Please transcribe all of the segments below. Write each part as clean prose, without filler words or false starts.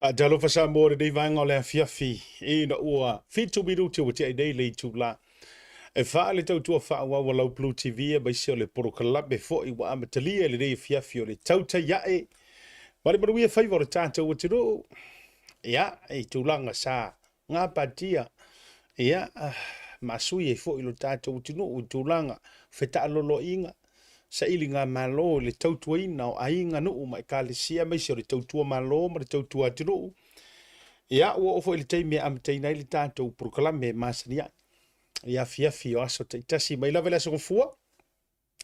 Talofa Samoa i lenei vaega o le afiafi ina ua 7 minute ua tea nei le itula e 4 le tautua faaauau a lau Blue TV aemaise o le polokalame foi ua amatalia i lenei afiafi o le Tautai Ae ma le Manuia Faiva o le tatou atunuu. Ia, i tulaga sa gapatia, ia, maasui ai foi lo tatou atunuu i tulaga fetaaloloaiga, sailigamalo i le tautuaina o aiga, nuu ma ekalesia, aemaise o le tautua malo ma le tautua atunuu. Ia, ua oo foi i le taimi e amataina ai le tatou polokalame e masani ai i afiafi o aso taitasi mai lava i le Aso Gafua,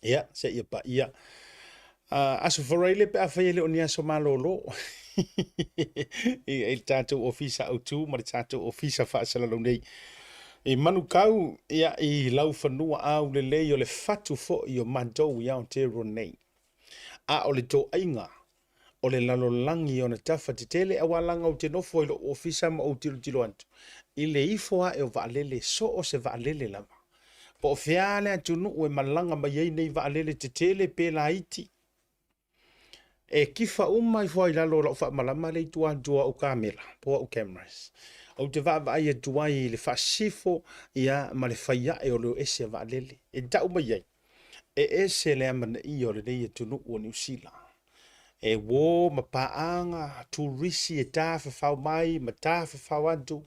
ia, seia paia Aso Faraile pe afai e le o ni aso malolo i le tatou ofisa autu ma le tatou ofisa faasalalau nei i Manukau, ia, i laufanua aulelei o le fatu foi o matou i Aotearoa nei. A o le toaiga o le lalolagi i ona tafa tetele, aua laga ou te nofo i lou ofisa ma ou tilotilo atu i le ifo ae o vaalele, so o se vaalele lava, po o fea le atunuu e malaga mai ai nei vaalele tetele pe laiti, e kifa uma ifo i lalo o lau faamalama le i tua atu o au kamera po o au cameras. Ou te vaavaai atu ai i le faasifo, ia, ma le fai ae o le o ese a vaalele e tau mai ai e ese le amanaia o lenei atunuu o Niu Sila. E uō ma paaga turisi e tafafao mai ma tafafao atu.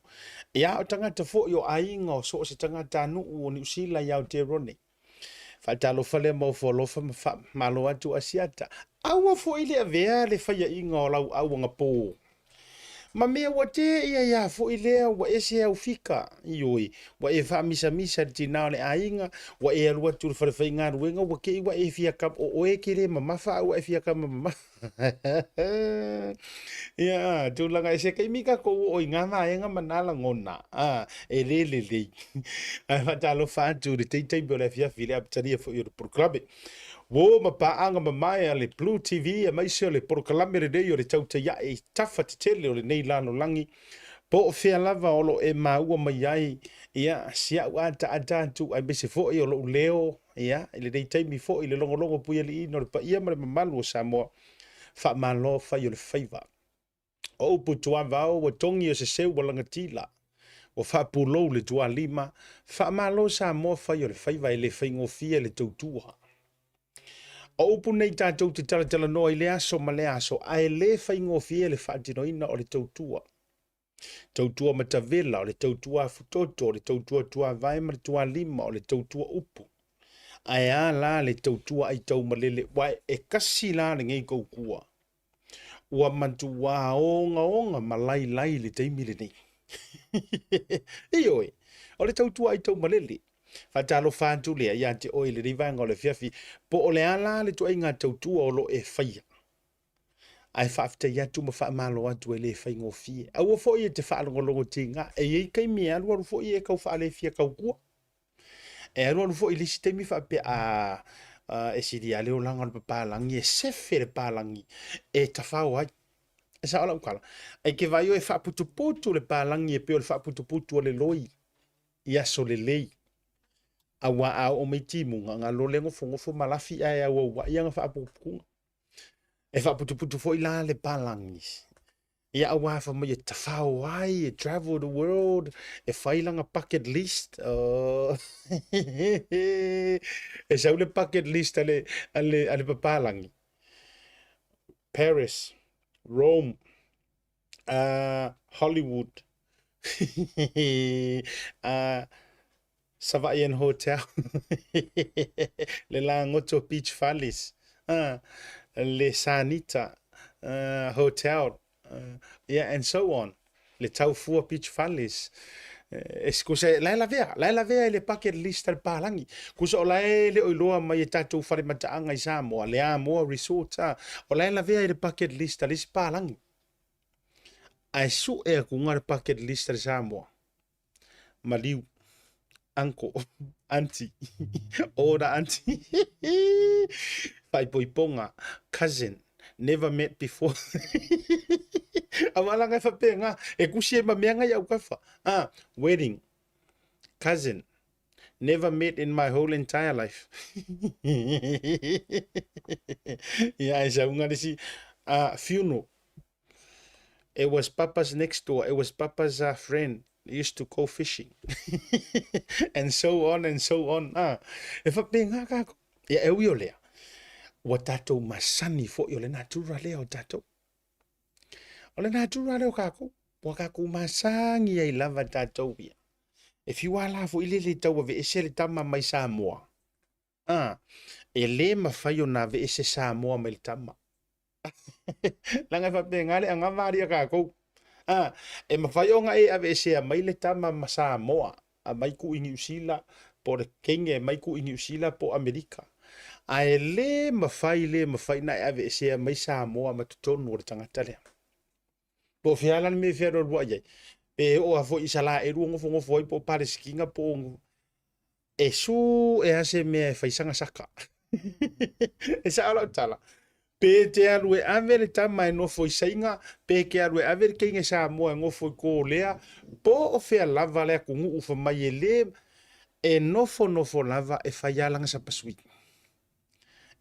Ia, o tagata foi o aiga o so o se tagatanuu o Niu Sila i Aotearoa nei. Faatalofa lea ma ofo alofa ma faamalo atu Asiata. Aua foi le avea le faiaʻiga o lau auagapō ma mea ua teʻi ai a foi lea ua ese au fika. Ioe, ua e faamisamisa i le tinā o le aiga, ua e alu atu i le fale faigaluega, ua te i ua e fia kama, o oe e te le mamafa a ua e fia kama mamafa. Ia, tulaga ese taimi tatou oo i ngā vaega ma nā lagona, e le lelei. Ae faatalofa atu i le taitaimi o le afiafi i le amatalia foi o le polokalame. Uō ma paaga mamae a le Blue TV aemaise o le polokalame lenei o le Tautai Ae i tafa tetele o lenei lalolagi, po o fea lava o lo o e maua mai ai, ia, si au ataata atu aemaise foi o lou leo, ia, i lenei taimi foi i le logologo puialiiina o le paia ma le mamalu o Samoa. Faamalo fai o le faiva. O upu tuavao ua togi o se seu ua lagatila, ua faapulou le tualima. Faamalo Samoa fai o le faiva, e le faigofie le tautua. O upu nei tatou te talatalanoa i lea aso ma lea aso, ae le faigofie le faatinoina o le tautua. Tautua matavela, o le tautua afutoto, o le tautua tuavae ma le tualima, o le tautua upu. Ae a la le tautua aitaumalele, ua e kasi la lenei tautua. Ua matuā ogaoga ma lailai le taimi lenei. Ioe, o le tautua aitaumalele. Faatalofa atu lea ia te oe i lenei vaega o le afiafi, po o le a la le ituaiga tautua o lo o e faia. Ae faafetai atu ma faamalo atu e le faigofie. Aua foi e te faalogologo tiga, e i ai taimi e alualu foi e tau faalefia tautua. E alualu foi i le isi taimi faapea, a, e sili lava le olaga o le papalagi, e sefe le palagi e tafao ai. E sao lau tala. E te vaai oe e faaputuputu le palagi e pei o le faaputuputu a le loi i aso lelei. Aua a oo mai timuga, galo le nofonofo ma lafi ae auauai ana faaputuputuga. E faaputuputu foi la le palagi. Ia aua fai mai e tafao ai, e travel the world, e fai lana bucket list. Oh. E sau le bucket list a le, a le, a le papalagi. Paris, Rome, Hollywood, Savaii Hotel, le Lagoto Beach Fales, le Sanita Hotel, yeah, and so on. Le Taufua Beach Fales. E kusa la e lavea, la e lavea i le bucket list a le palagi. Kusa o la e le o iloa mai e tatou fale mataaga i Samoa, le Amoa Resort, o la e lavea i le bucket list a le isi palagi. Ae sue atu le bucket list a le Samoa. Maliu, uncle, auntie, older auntie, faaipoipoga, cousin, never met before. Aua laga e faapena, e tusi ai ma mea na i autafa. Wedding, cousin, never met in my whole entire life. Ia, ae sauga le isi, funeral. It was papa's next door, it was papa's uh, friend used to go fishing. And so on and so on. Ah, e whapenga kākou. Ia e ui o lea, ua tātou masani foi o le natura lea o tātou. O le natura lea o kākou, ua kākou masangi ai lava tātou ia. E whiua la foi le le tau aveese le tama mai Samoa. Ah, e le mawhai o nā veese Samoa mai le tama. Leaga e faapena le agava alii a kākou. A, e mafai ona e aveesea mai le tama ma Samoa, aumai tuu i Niu Sila, po o le teine aumai tuu i Niu Sila po o Amerika. Ae le mafai, le mafai ona e aveesea mai Samoa ma totonu o le tagata lea. Po o fea la le mea e fealualuai ai, pe oo lava foi i Isalaelu o nofonofo ai po o Palesitina po o E su e a se mea e fai saga saka. E sao lau tala. Pe te alu e ave le tama e nofo i Saina, pe ke alu e ave le teine Samoa e nofo i Kolea, po o fea lava le atunuu fa mai e le, e nofonofo lava e fai a lana sapasui.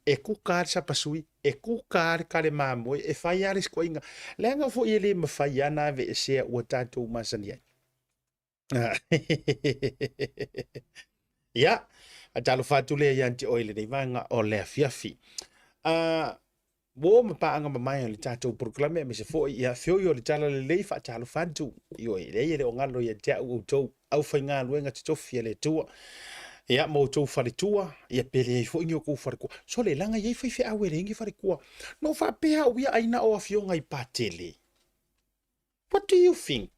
E kuka a le sapasui, e kuka a le kale mamoe, e fai a le isi ituaiga. Leaga foi e le mafai a na aveesea ua tatou masani ai. Ia, talofa atu lea ia te oe i lenei vaega o le afiafi. Ua oo ma paaga mamae o le tatou polokalame aemaise foi ia feoi o le talalelei faatalofa atu. Ioe, leai e le o galo ia te au outou aufaigaluega totofi a le Atua. Ia, ma outou faletua, ia pe leai foi ni outou faletua. Sole, leaga e i ai faifeau e leai ni faletua. Na ou faapea au ia ai na o afioga i Patele. What do you think?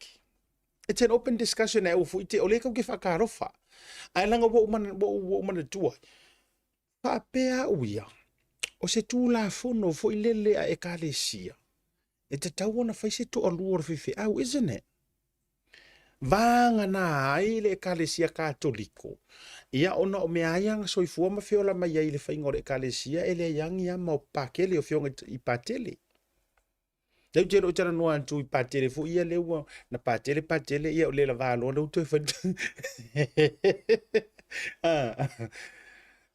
It's an open discussion e aua foi te, o lea kau ke whakalofa. Ae langa ua ou mana, ua ou, ua ou manatua. Faapea au ia, o se tulafono foi lele a ekalesia, e tatau ona fai se toalua o le faifeau, isn't it? Vagana ai le ekalesia Katoliko, ia ona o mea ai ana soifua ma feola mai ai i le faiga o le ekalesia e leai lava ni ama o Pakele, o afioga i Patele. Lea ou te le o talanoa atu i patele foi ia lea ua na patele patele ia o le lava loa lea ua toe fai. Ah.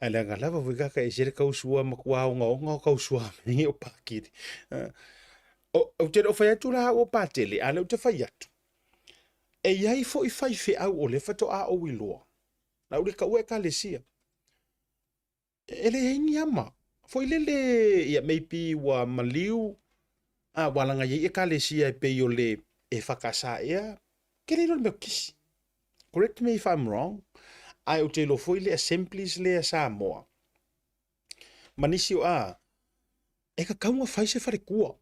Ae leaga lava foi kaka e ese le kausua matua ogaoga o kausua me o pakiri. Ah. O, ou te le o fai atu la au o patele, a lea ou te fai atu. E i ai foi faifeau o lea faatoa ou iloa. Na ou le taua ekalesia. E leai ni ama. Foi lele, ia, maybe ua maliu, a, ua laga i ai ekalesia e pei o le EFKS ea, ke le iloa le mea o kisi. Correct me if I'm wrong, ae ou te iloa foi le Assemblies lea Samoa, ma nisi o, a, e tatau ona fai se falekua.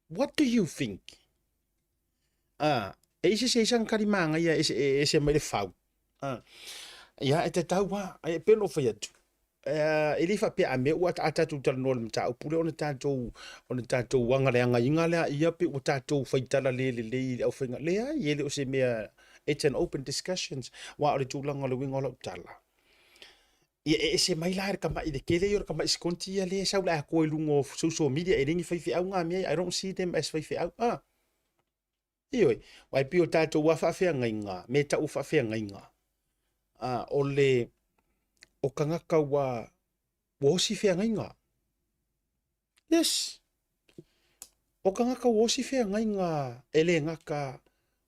What do you think? A, e i se se isa kari māngaia e, e, e se mai le fau. A, ia, e tatau a, e pei ona ou fai atu, e le faapea a mea ua a tatou talanoa i le mataupu lea ona tatou, ona tatou aga le agaiga lea ia pe ua tatou faitala le lelei i le aufaiga. Leai, e le o se mea, it's an open discussions. Aua o le tulaga o le uiga o lau tala, Ia e ese mai la le tama'i le tele ia o le tama'i sikonti ia lea e sau le atoa i luga o social media e le ni faifeau na mea ia I don't see them as faifeau ah. Ioe, aua e pei o tatou a faafeagaiga, me tau faafeagaiga, ah, o le o tagata ua ua osi feagaiga. Yes. O tagata ua osi feagaiga e le gata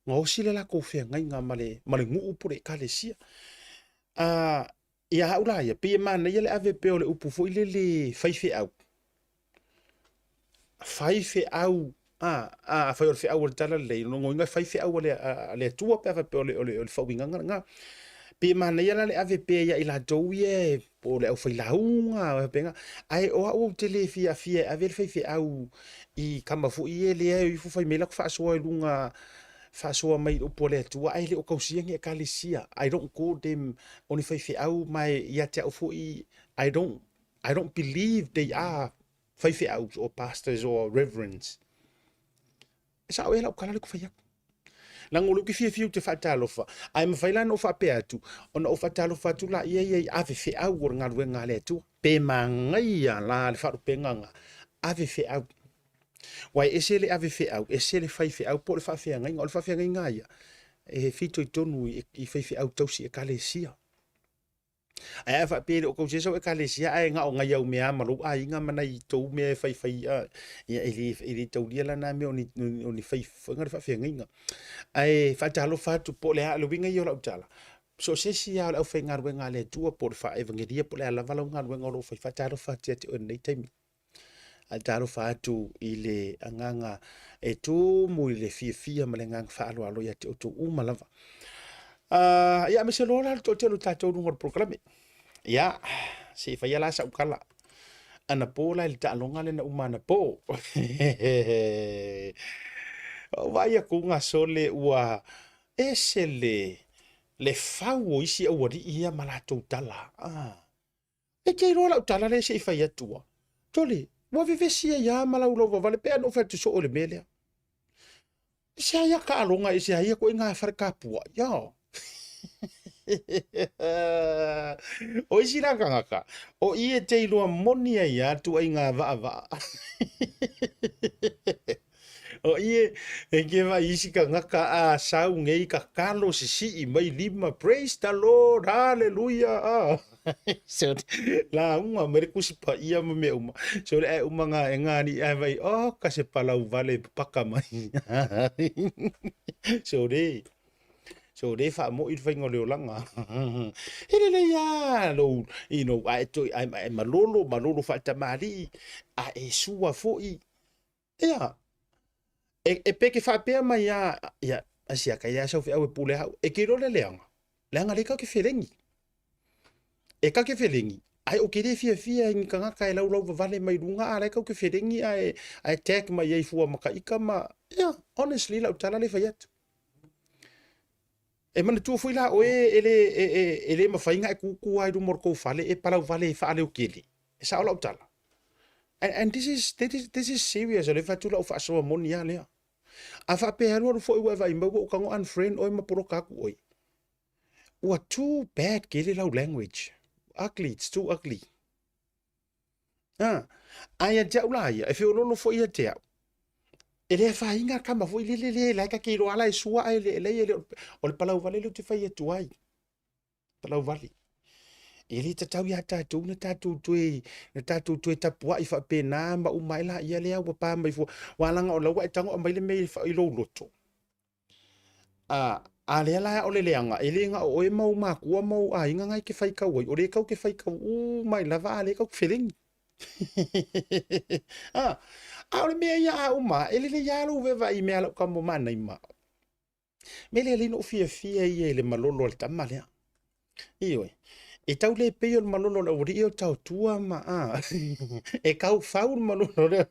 na osi le latou feagaiga ma le, ma le nuu po o le ekalesia. A, ia au la ia, pei e manaia le ave pea o le upu foi lele faifeau. Faifeau, a, a, afai o le feau o le talalelei, o lona uiga e faifeau a le, a le Atua pe a faapea o le, o le, o le faauigaga lena. Pei e manaia la le ave pea ia i latou ia e, po o le aufailauga, faapena. Ae o au ou te le fiafia e ave le faifeau i tama foi ia lea e o ifo fai mai latou faasoa i luga, faasoa mai i le upu a le Atua, ae le o tausia ni ekalesia. I don't call them o ni faifeau, ma e ia te au foi, I don't believe they are faifeau or pastors or reverends. E sao ea lau tala lea ou te fai atu. Leaga o lea ou te fiafia ou te faatalofa, ae mafai la ona ou faapea atu, ona ou faatalofa atu laia ia i ave feau o le galuega a le Atua. Pe manaia la le faalupega na, ave feau. Aua e ese le ave feau, ese le fai feau po o le faafeagaiga. O le faafeagaiga lava ia, e fitoitonu i faifeau tausi ekalesia. Ae a faapea e le o tausia sau ekalesia ae na o nai au mea ma lou aiga ma nai tou mea e faifai a, ia e le, e le taulia la na mea o ni, o ni fai faiga le faafeagaiga. Ae faatalofa atu po o le a le uiga ia o lau tala, so o se isi lava o le aufaigaluega a le Atua po o le faaevagelia po o le a lava lau galuega o lo o fai, faatalofa atu ia te oe i lenei taimi. Ae talofa atu i le agaga e tumu i le fiafia ma le agaga faaaloalo ia te outou uma lava. Ia, aemaise loa la le toatele o tatou i luga o le polokalame. Ia, se i faia la sau tala. Anapo la i le taaloga lea na uma anapo. Ua ou vaai atu gasole ua ese le fau o isi aualii ia ma latou tala. Ah. E te iloa lau tala lea se i fai atu ua. Tole, ua vevesi ai lava ma laulau vavale pe ana ou fai atu soo i le mea lea. E se ai a taaloga e se ai a koe ngā whare kapua. Ia. O isi la tangata, o i e te iloa moni ai atu ai ngā vaavaa. O i e, e ke vai isi tangata a sau nei tatalo sisii mai lima, praise the Lord, hallelujah. Ah. So, lauga mai le kusi paia ma mea uma. So, le ae uma ngā e ngā ni ae vai, oh, ka se palau vale paka mai. So, re, so, re whaamoi le whainga o le olanga. He lelei a lou, you know, ae toi, ae, ae malolo, malolo whaatamari, a e sua foi. Ia, e, e peke whaapea mai a, ia, asia kai a sau feau e pule hau, e ke iloa le leanga. Leanga le kau ke felengi. E kau ke felengi. Ai o ke le fiafia i ni tangata e laulau vavale mai lunga a lai kau ke felengi ae, ae tag mai ai fua maka ika ma, ia, honestly lau tala le fai atu. E manatua foi la oe e le, e, e, e le mafai ona e kūkū ai luma o le tou fale e palau vale e faaleo kele. E sao lau tala. And, and this is, this is, this is serious, o le fai atu lau faasoa moni a lea. A faapea alualu foi ua e vaai mai ua ou tago unfriend oe ma poloka atu oe. Ua too bad kele lau language. Ugly, it's too ugly. A, a ia te au la ia, e feololo foi ia te au. E le afaina kama foi lele le, la e ka ke iloa ala e sua ae le, le, le, o le palau vale le ou te fai atu ai. Palau vale. E le tatau iā tatou na tatou toe, na tatou toe tapuai faapena ma uma ai laia lea ua pa mai fua. Ua laga o la ua e tago aumai le mea i lou loto. A, a lea la o le leaga, e le na o oe ma ou makua ma ou aiga na e ke faitau ai, o lea kau ke faitau uma ai lava a lea kau ke felegi. A, a o le mea ia a uma, e lelei lava lou vaevaai i mea a lau tama o Manaima. Mea lea e alai ona ou fiafia ia i le malolo a le tama lea. Ioe. E tau le pei o le malolo o le aualii o taotua ma a. E kau fau le malolo lea.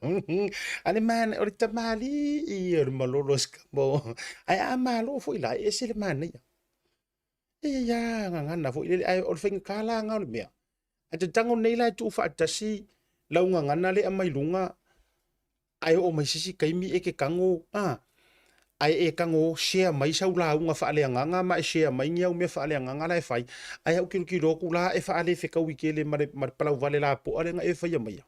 A le mana, o le tamalii ia o le malolo o si kama o. Ae a malo foi la, e ese le manaia. E ia gagana foi lele, ae o le faigata la na o le mea. Ae te tago nei la e tuufaatasi lau gagana lea mai luga ae oo mai se isi taimi e te tago a, ae e tago share mai sau lauga faaleagaga ma e share mai ni au mea faaleagaga la e fai, ae au tilotilo atu la e faalefetaui tele ma le, ma le palauvale lapoa lea na e faia maia.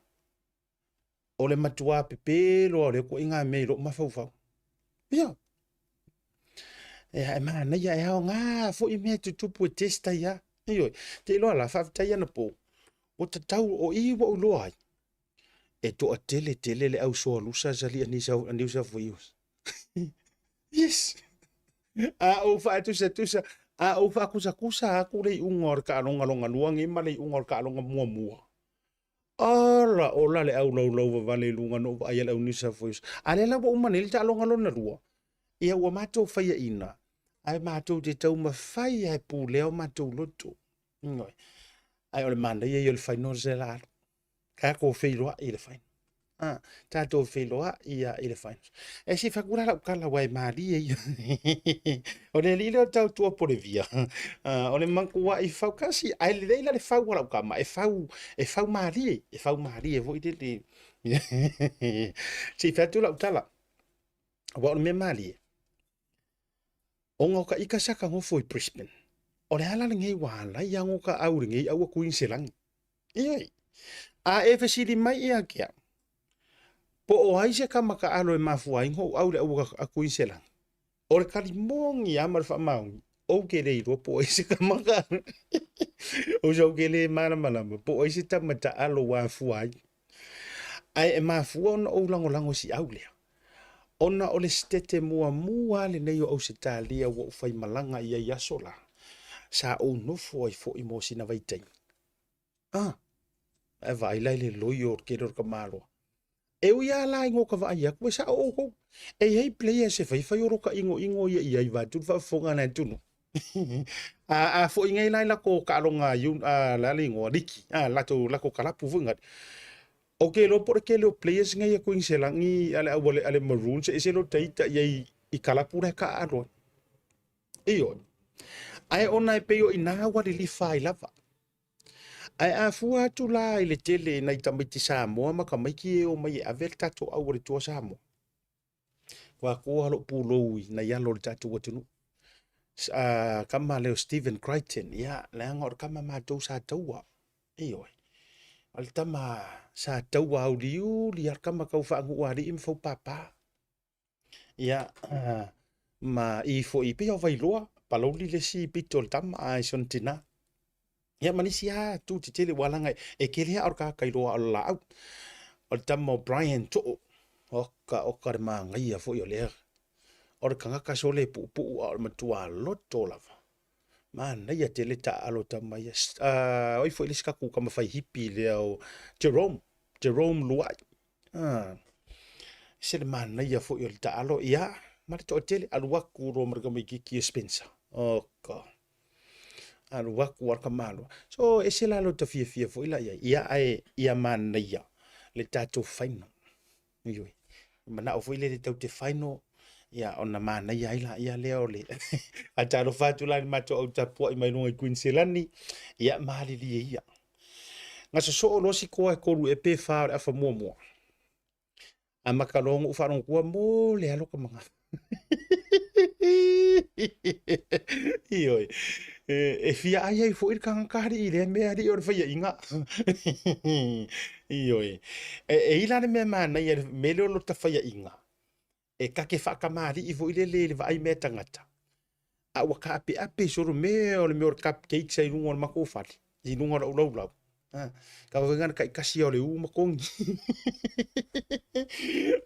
O le matua pepelo lava o lea ituaiga mea i lou mafaufau. Ia. Ia, e manaia, e aoga foi mea e tutupu e test ai lava. Ioe, te iloa la, faafetai anapo, ua tatau, o i ua ou iloa ai, e toatele tele le au soalusa sa lia a New South Wales. Yes! A ou faatusatusa, a ou faakusakusa atu le iuga o le taaloga lona lua nei ma le iuga o le taaloga muamua. Ola, ola le au laulau vavale i luga na ou vaai ai le au New South Wales. A lea la ua uma nei le taaloga lona lua, ia ua matou faiaina, ae matou te taumafai lava e pulea o matou loto. Ioe. Ae o le manaia ia o le finals lea la alu. Tatou feiloai i le final. Ah, tatou feiloai ia i le finals. E se i fai atu la lau tala aua e malie ia. O le alii lea o tau tua Polevia. Ah, o le matuai fau kasi, ae lelei la le fau a lau tama, e fau, e fau malie, e fau malie foi lele. Se i fai atu lau tala, aua o le mea malie, Ona o ka ika sa ka nofo i Brisbane, o le ala lenei ua alai a no ka au lenei aua Kuiniselani. Ioe. A e fesili mai ia ke au, po o ai se kama kaalo e mafua ai ona ou au i le aua a Kuiniselani? O le tali moni lava ma le faamaoni. Ou ke le iloa po o ai se tama taalo. O sau ke le malamalama po o ai se tama taalo ua afua ai. Ae e mafua ona ou lagolago i si au lea, ona o le setete muamua lava lenei o Ausetalia ua ou faimalaga i ai aso la, sa ou nofo ai foi mo sina vaitaimi. Ah, ae vaai la i le loio o le tele o le tamaloa. E ui lava la i go ka vaai atu, e sao outou. E i ai players e fai fai o lota inoino ia i ai vaeatu le faafofoga a le atunuu. A foi nei la i latou taaloga a le a le igoa, liki, a latou kalapu foi nale. Ou te iloa po o le tele o players nei a Kuiniselani a le au a le Maroons e ese lota ita i ai i kalapu la e taaalo ai. Ioe. Ae ona e pei o i ina ua lilifa ai lava. Ae a fua atu la i le tele i nai tamaiti Samoa ma tamaiti e omai e ave le tatou au a le Toa Samoa, ua atoa lou pulou i nai alo o le tatou atunuu. Tama lea o Stephen Crichton, ia, leaga o le tama matou sa taua. Ioe. O le tama sa taua auliuli, o le tama tau faanuualii ma faupapa. Ia, ma i foi, pei o Vailoa, Palauli le isi pito o le tama, a i si ona tinā. Ia ma nisi lava tu tetele ua laga e tele lava o le tagata iloa o le laau. O le tama o Brian Too, oka oka le manaia foi o lea. O le tagata sole e puupuu a o le matua loto lava. Manaia tele taaalo tama ia. O ai foi le isi tatou tama fai hipi lea o Jerome, Jerome Luai. Ese le manaia foi o le taaalo, ia, ma le toatele, alu atu loa ma le tamaitiiti e Spencer. Oka. Alu atu a le tamaloa. So, ese la lota fiafia foi la i ai. Ia, ae ia manaia le tatou final. Ioe. Manao foi lele tatou te final, ia ona manaia ai la ia lea o le faatalofa atu la i le matou au tapuai mai luga i Kuiniselani, ia malilie ia. Na sosoo loa si toa e 3 ea pe 4 o le afa muamua. Amata loa ona ou faalogo atua mo le alo ka magafa. Ioe. E fia ai ai foi le tagata alii i lea mea alii o le faiaina. Ioe. E i la le mea manaia le mea lea o lota faiaina. E ta te faatamalii foi lele i le vaai mea tagata, a ua taapeape solo mea o le mea o le cupcakes ai luga o le matou fale, i luga o lau laulau. Ka vaega na taitasi o le u ma kogi.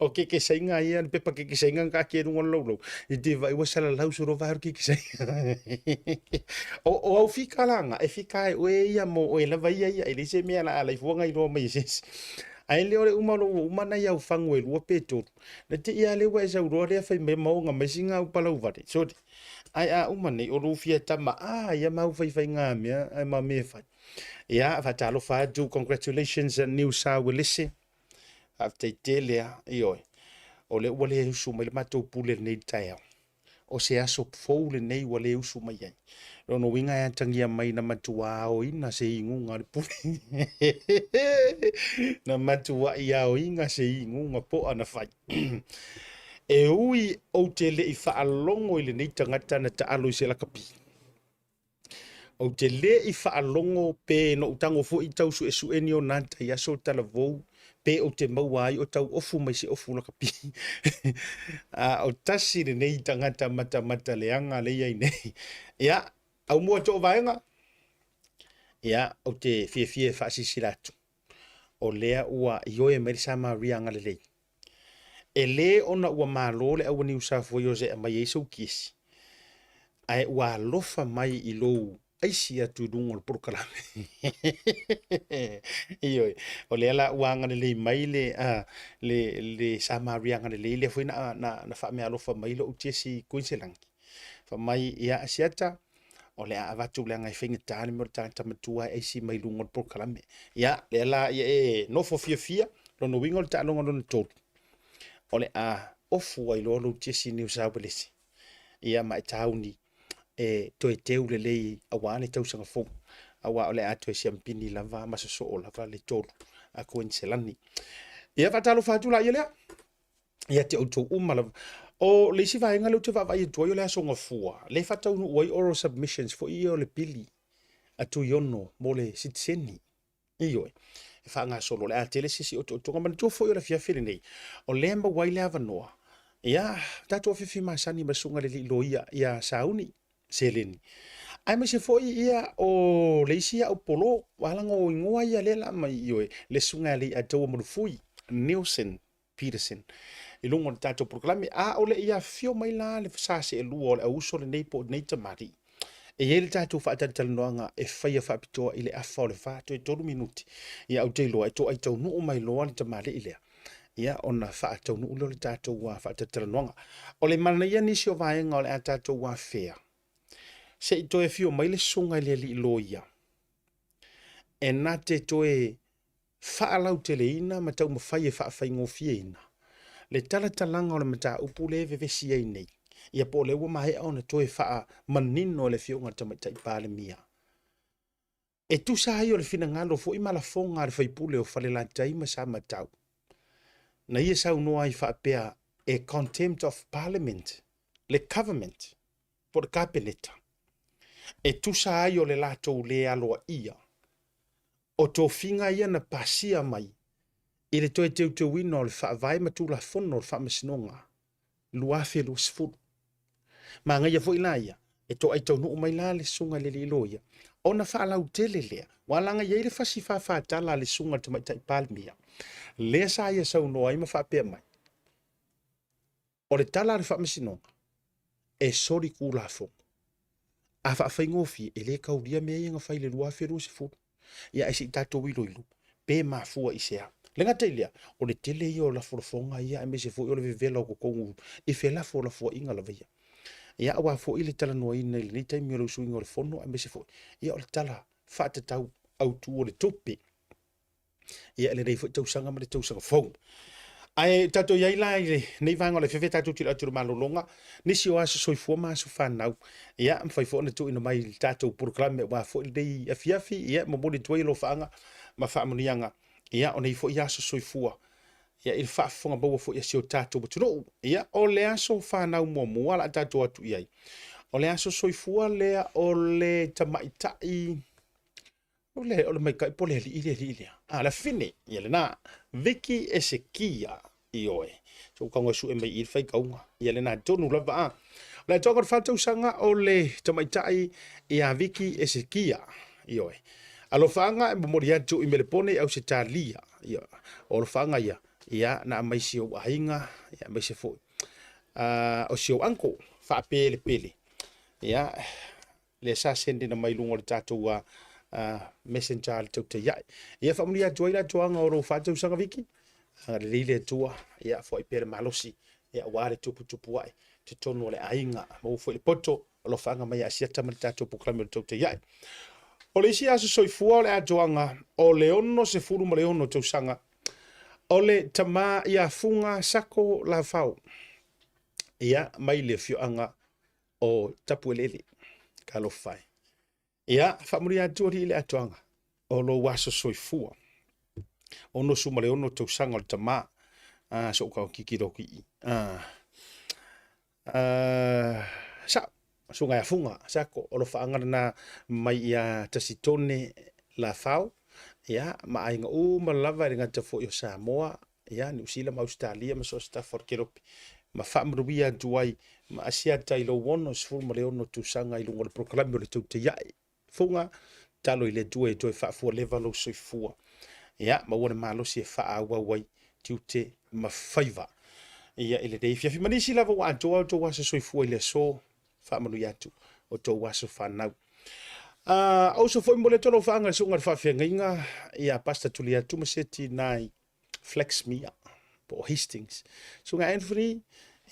O kekesaiga ia, le pepa kekesaiga na taatia i luga o le laulau, i te vaai ua salalau solo vae o le kekesaiga. O au fika la na, e fika ai oe ia mo oe lava ia ia, e leai se mea o le a alai fua na iloa mai e se isi. Ae le o le uma o lou uma nai au fagu e 2 pe 3, Na te i a lea ua e sau loa lea fai mai ma oga mai sina au palau vale. Sorry. Ae a uma nei, o lou fia tama a ia mau faifaiga mea ai ma mea fai. Ia, faatalofa atu, congratulations New South Wales. Faafetai tele a, ioe. O lea ua le usu mai le matou pule lenei taeao. O se aso fou lenei ua le usu mai ai. Lona uiga e atagia mai na matua aoina se iguga o le pule. Na matuai aoina se iguga poa na fai. E ui ou te le i faalogo i lenei tagata na taalo i se lakapi. Ou te le i faalogo pe na ou tago foi i tau suesue ni ona tai aso talavou pe ou te maua ai o tau ofu mai se ofu lakapi. A o tasi lenei tagata matamata leaga le i ai nei. Ia, au mua too vaega. Ia, ou te fiafia e faasilasila atu. O lea ua ioe mai le Samaria agalelei. E lē ona ua malo le au a Niu Safoiosa e aumai ai sou kiesi, ae ua alofa mai i lou aisi atu i luga o le polokalame. Ioe, o lea la ua agalelei mai le, le, le Samaria agalelei lea foi na, na, na faameaalofa mai lou tiesi i Kuiniselani. Fai mai, ia Asiata, o le a avatu leaga e faigata le mea o le tagata matua e aisi mai luga o le polokalame. Ia, lea la ia e nofo fiafia, lona uiga o le taaloga lona 3, o le a ofu ai loa lou tiesi New South Wales. Ia ma e tauni e toe teu lelei aua le tausaga fou, aua o le a toe siampini lava ma sosoo lava le 3 a Kuiniselani. Ia faatalofa atu la ia lea. Ia te outou uma lava. O le isi vaega lea ou te vaavaai atu ai o le Aso Gafua, lea e faataunuu ai oral submissions foi ia o le pili a Tuiono mo le sitiseni. Ioe, e faagasolo, o le a tele se isi otootoga. Manatua foi o le afiafi lenei, o lea e maua ai le avanoa, ia, tatou afiafi masani ma le susuga i le alii loia ia Sauni. seleni. Aemaise foi ia o le isi au polo, ua ala o igoa ia lea la mai ioe, le susuga ia Leiataua Malufui, Nelson Peterson, i luga o le tatou polokalame. A o le i afifio mai la le sa seelua o le auuso lenei po o lenei tamalii, e i ai le tatou faatalatalanoaga e faia faapitoa i le afa o le 4 toe 3 minuti. Ia ou te iloa e toai taunuu mai loa le tamalii lea, ia ona faataunuu lea o le tatou faatalatalanoaga. O le manaia nisi o vaega o le a tatou afea, se i toe afio mai le susuga i le alii loia, e na te toe faalauteleina ma taumafai e faafaigofieina le talatalaga o le mataupu lea e vevesi ai nei, ia po o lea ua maea ona toe faamanino e le Afioga i le Tamaitai Palemia. E tusa ai o le finagalo foi ma lafoga a le faipule o Falelatai ma Samatau, na ia saunoa ai faapea e contempt of parliament le government po o le Kapeneta, e tusa ai o le latou le aloaia o tofiga ia na pasia mai i le toe teuteuina o le Faavae ma Tulafono o le Faamasinoga 2020. Manaia foi la ia, e toai taunuu mai la le susuga i le alii loia, ona faalautele lea, ua laga i ai le fasi fāfātala a le susuga i le Tamaitai Palemia, lea sa ia saunoa ai ma faapea mai, o le tala a le Faamasinoga, e soli Tulafono. A faafaigofie, e le taulia mea ia na fai i le 2020. Ia ae se i tatou iloilo, pe mafua i se a. Le gata i lea, o le tele ia o lafolafoga ia aemaise foi o le vevela o totonu i felafolafoaiga lava ia. Ia aua foi le talanoaina i lenei taimi o le usuina o le fono aemaise foi ia o le tala faatatau autu o le tupe. Ia i lenei foi tausaga ma le tausaga fou. Ae tatou i ai la i lenei vaega o le afiafi tatou tilotilo atu i le malologa, nisi o aso soifua ma aso fanau. Ia, mafai foi ona tuuina mai i le tatou polokalame aua foi lenei afiafi, ia, momoli atu ai alofaaga ma faamanuiaga, ia, o nei foi aso soifua, ia, i le faafofoga maua foi a si o tatou atunuu. Ia, o le aso fanau muamua la tatou atu i ai, o le aso soifua lea o le tamaitai O le, o le maikaʻi po o le alii le alii lea. A, le afine, ia lena. Vicky Esekia, ioe. So ua tago e sue mai i le faitauga. Ia lena tonu lava a. O le atoaga o le 4 tausaga o le tamaitai ia Vicky Esekia, ioe. Alofaaga e momoli atu i Melepone i Ausetalia. Ia, o alofaaga ia, ia, na aumai si ou aiga, ia, aemaise foi. O si ou uncle, faapelepele. Ia, lea sa send ina mai luga o le tatou messenger le tautaia'i. Ia faamanuia atu ai le atoaga o lou 4 tausaga Viki, agalelei le Atua, ia foai pea le malosi, ia aua le tuputupu ae totonu o le aiga, maua foi le poto, alofaaga mai Asiata ma le tatou polokalame o le tautaia'i. O le isi aso soifua o le atoaga o le 66 tausaga o le tama ia Fuga Sako Lafao, ia mai le afioaga o Tapuelele. Talofa e. Ia, faamanuia atu alii le atoaga o lou aso soifua. 66 tausaga o le tama. Ah, so ka kiki ro ki. Ah. Ah, sa suga ia funga sako o lo faanga na mai ia Tasitone Lafao ia ma aiga uma lava i le gata foi o Samoa ia Niu Sila ma Ausetalia ma so o se tafa o le kelope ma faamanuia atu ai ma Asiata i lou 66 tausaga i luga o le polokalame o le tautaia'i. Fuga, talo i le Atua e toe faafualeva lou soifua. Ia, maua le malosi e faaauau ai tiute ma faiva. Ia, i lenei afiafi ma nisi lava ua atoa o tou aso soifua i le aso, faamanuia atu o tou aso fanau. Uso foi mo le atu alofaaga i le susuga i le faafeagaiga ia Pastor Tuliatu Maseti nai Flaxmere po o Hastings. Susuga Anthony,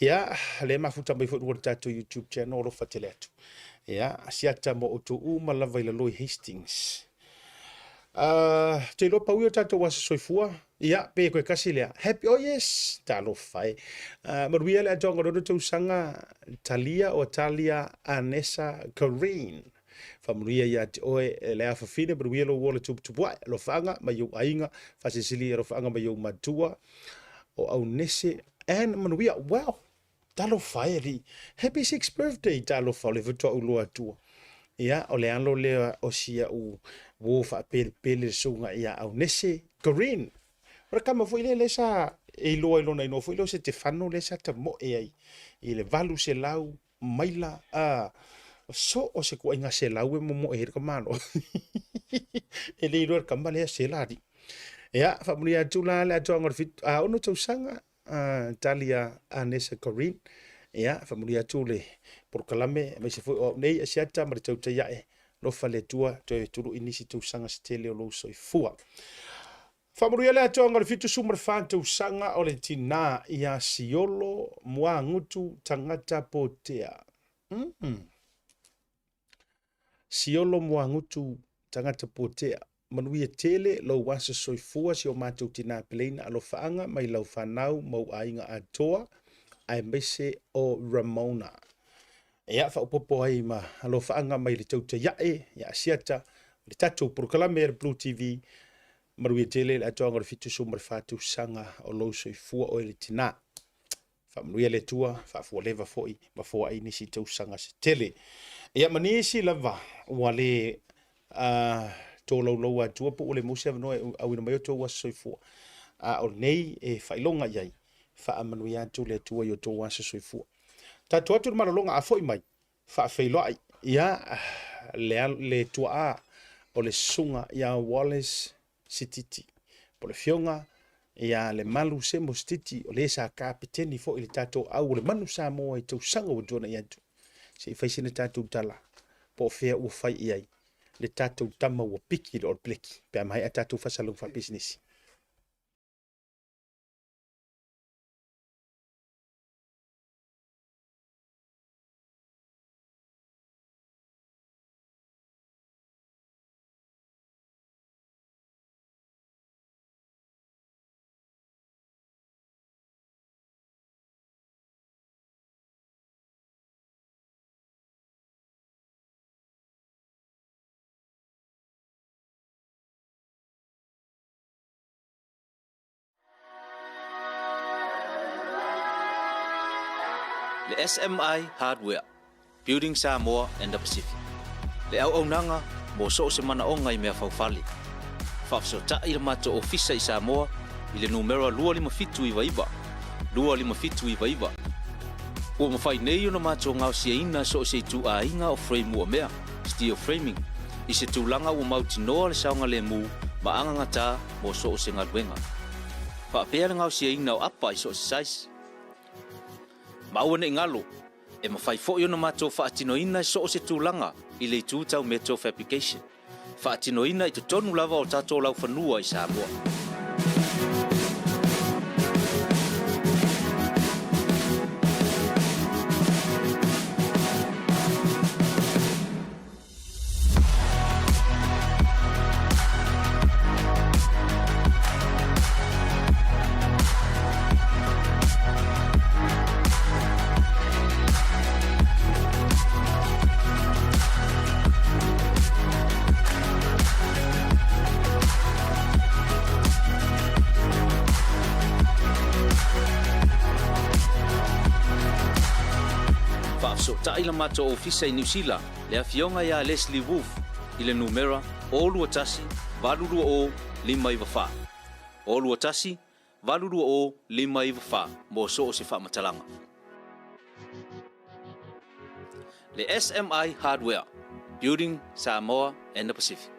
ia, lea mafuta mai foi luga o le tatou YouTube channel, alofa tele atu. Ia, siata mo outou uma lava i lalo i Hastings. Te iloa pau ia o tatou aso soifua, ia, pe koe kasi lea. Happy, oh yes, talofa e. Manuia le atoaga o le 6 tausaga, Talia o Talia Anessa Kareen. Faamanuia ia te oe e le afafine, manuia lou ola tuputupu ae, alofaaga mai ou aiga, faasilisili alofaaga mai ou matua, o Aunese, and manuia, wow, talofa e alii. Happy sixth birthday, talofa o le faatoa ou iloa atua. Ia, o le alo lea o si au uo faapelepele le susuga ia Aunese Green. O le tama foi lea lea sa e iloa i lona igoa foi lea o Setefano lea sa tamoe ai i le 800 maila a. So o se kuaiga selau e momoe ai le tamaloa. E le iloa e le tama lea sela alii. Ia, faamanuia atu la le atoaga o le fitu, a ono tausaga, tali a Anesa Corinne. Ia, faamanuia atu le polokalame, aemaise foi o au nei Asiata ma le tautai ae, alofa le Atua, toe tului nisi tausaga se tele o lou soifua. Faamanuia le atoaga o le 74 tausaga o le tinā ia Siolo Muagutu Tagata Potea. Siolo Muagutu Tagata Potea, manuia tele lou aso soifua si o matou tinā peleina alofaaga mai lau fanau ma ou aiga atoa aemaise o Ramona. Ia faaopoopo ai ma alofaaga mai le tautai ae ia Asiata le tatou polokalame a le Blue TV. Manuia tele le atoaga o le 74 tausaga o lou soifua oe le tinā. Faamanuia le Atua, faafualeva foi ma foai nisi tausaga se tele. Ia ma nisi lava ua le tolaulou atua po ua le maua se avanoa e auina mai o outou aso soifua. A o lenei e faailoga i ai, faamanuia atu le Atua i o outou aso soifua. Tatou atu le malologa a foi mai, faafeiloai ia le tuaa o le susuga ia Wallace Sititi, po o le afioga ia Lemalu Semo Sititi, o le sa kapeteni foi i le tatou au o le Manu Samoa i tausaga ua tuanai atu. Se i fai sina tatou tala, po o fea ua fai i ai le tatou tama ua piki i le All Black, pe a maea tatou faasalaga faapisinisi. Le SMI Hardware, Building Samoa and the Pacific. Le auaunaga mo so o se manaoga i mea faufale. Faafesootai le matou ofisa i Samoa i le numera 25799, 25799. Ua mafai nei ona matou gaosiaina so o se ituaiga o frame uamea, steel framing, i se tulaga ua mautinoa le saogalemu ma agagatā mo so o se galuega. Faapea le gaosiaina o apa i so o se size. Ma aua ne i galo, e mafai foi ona matou faatinoina i so o se tulaga i le itu tau metal fabrication, faatinoina i totonu lava o tatou laufanua i Samoa. Faafesootai le matou ofisa i Niu Sila le afioga ia Leslie Wolfe i le numera 021 820 594, 021 820 594 mo so o se faamatalaga. Le SMI Hardware, Building Samoa and the Pacific.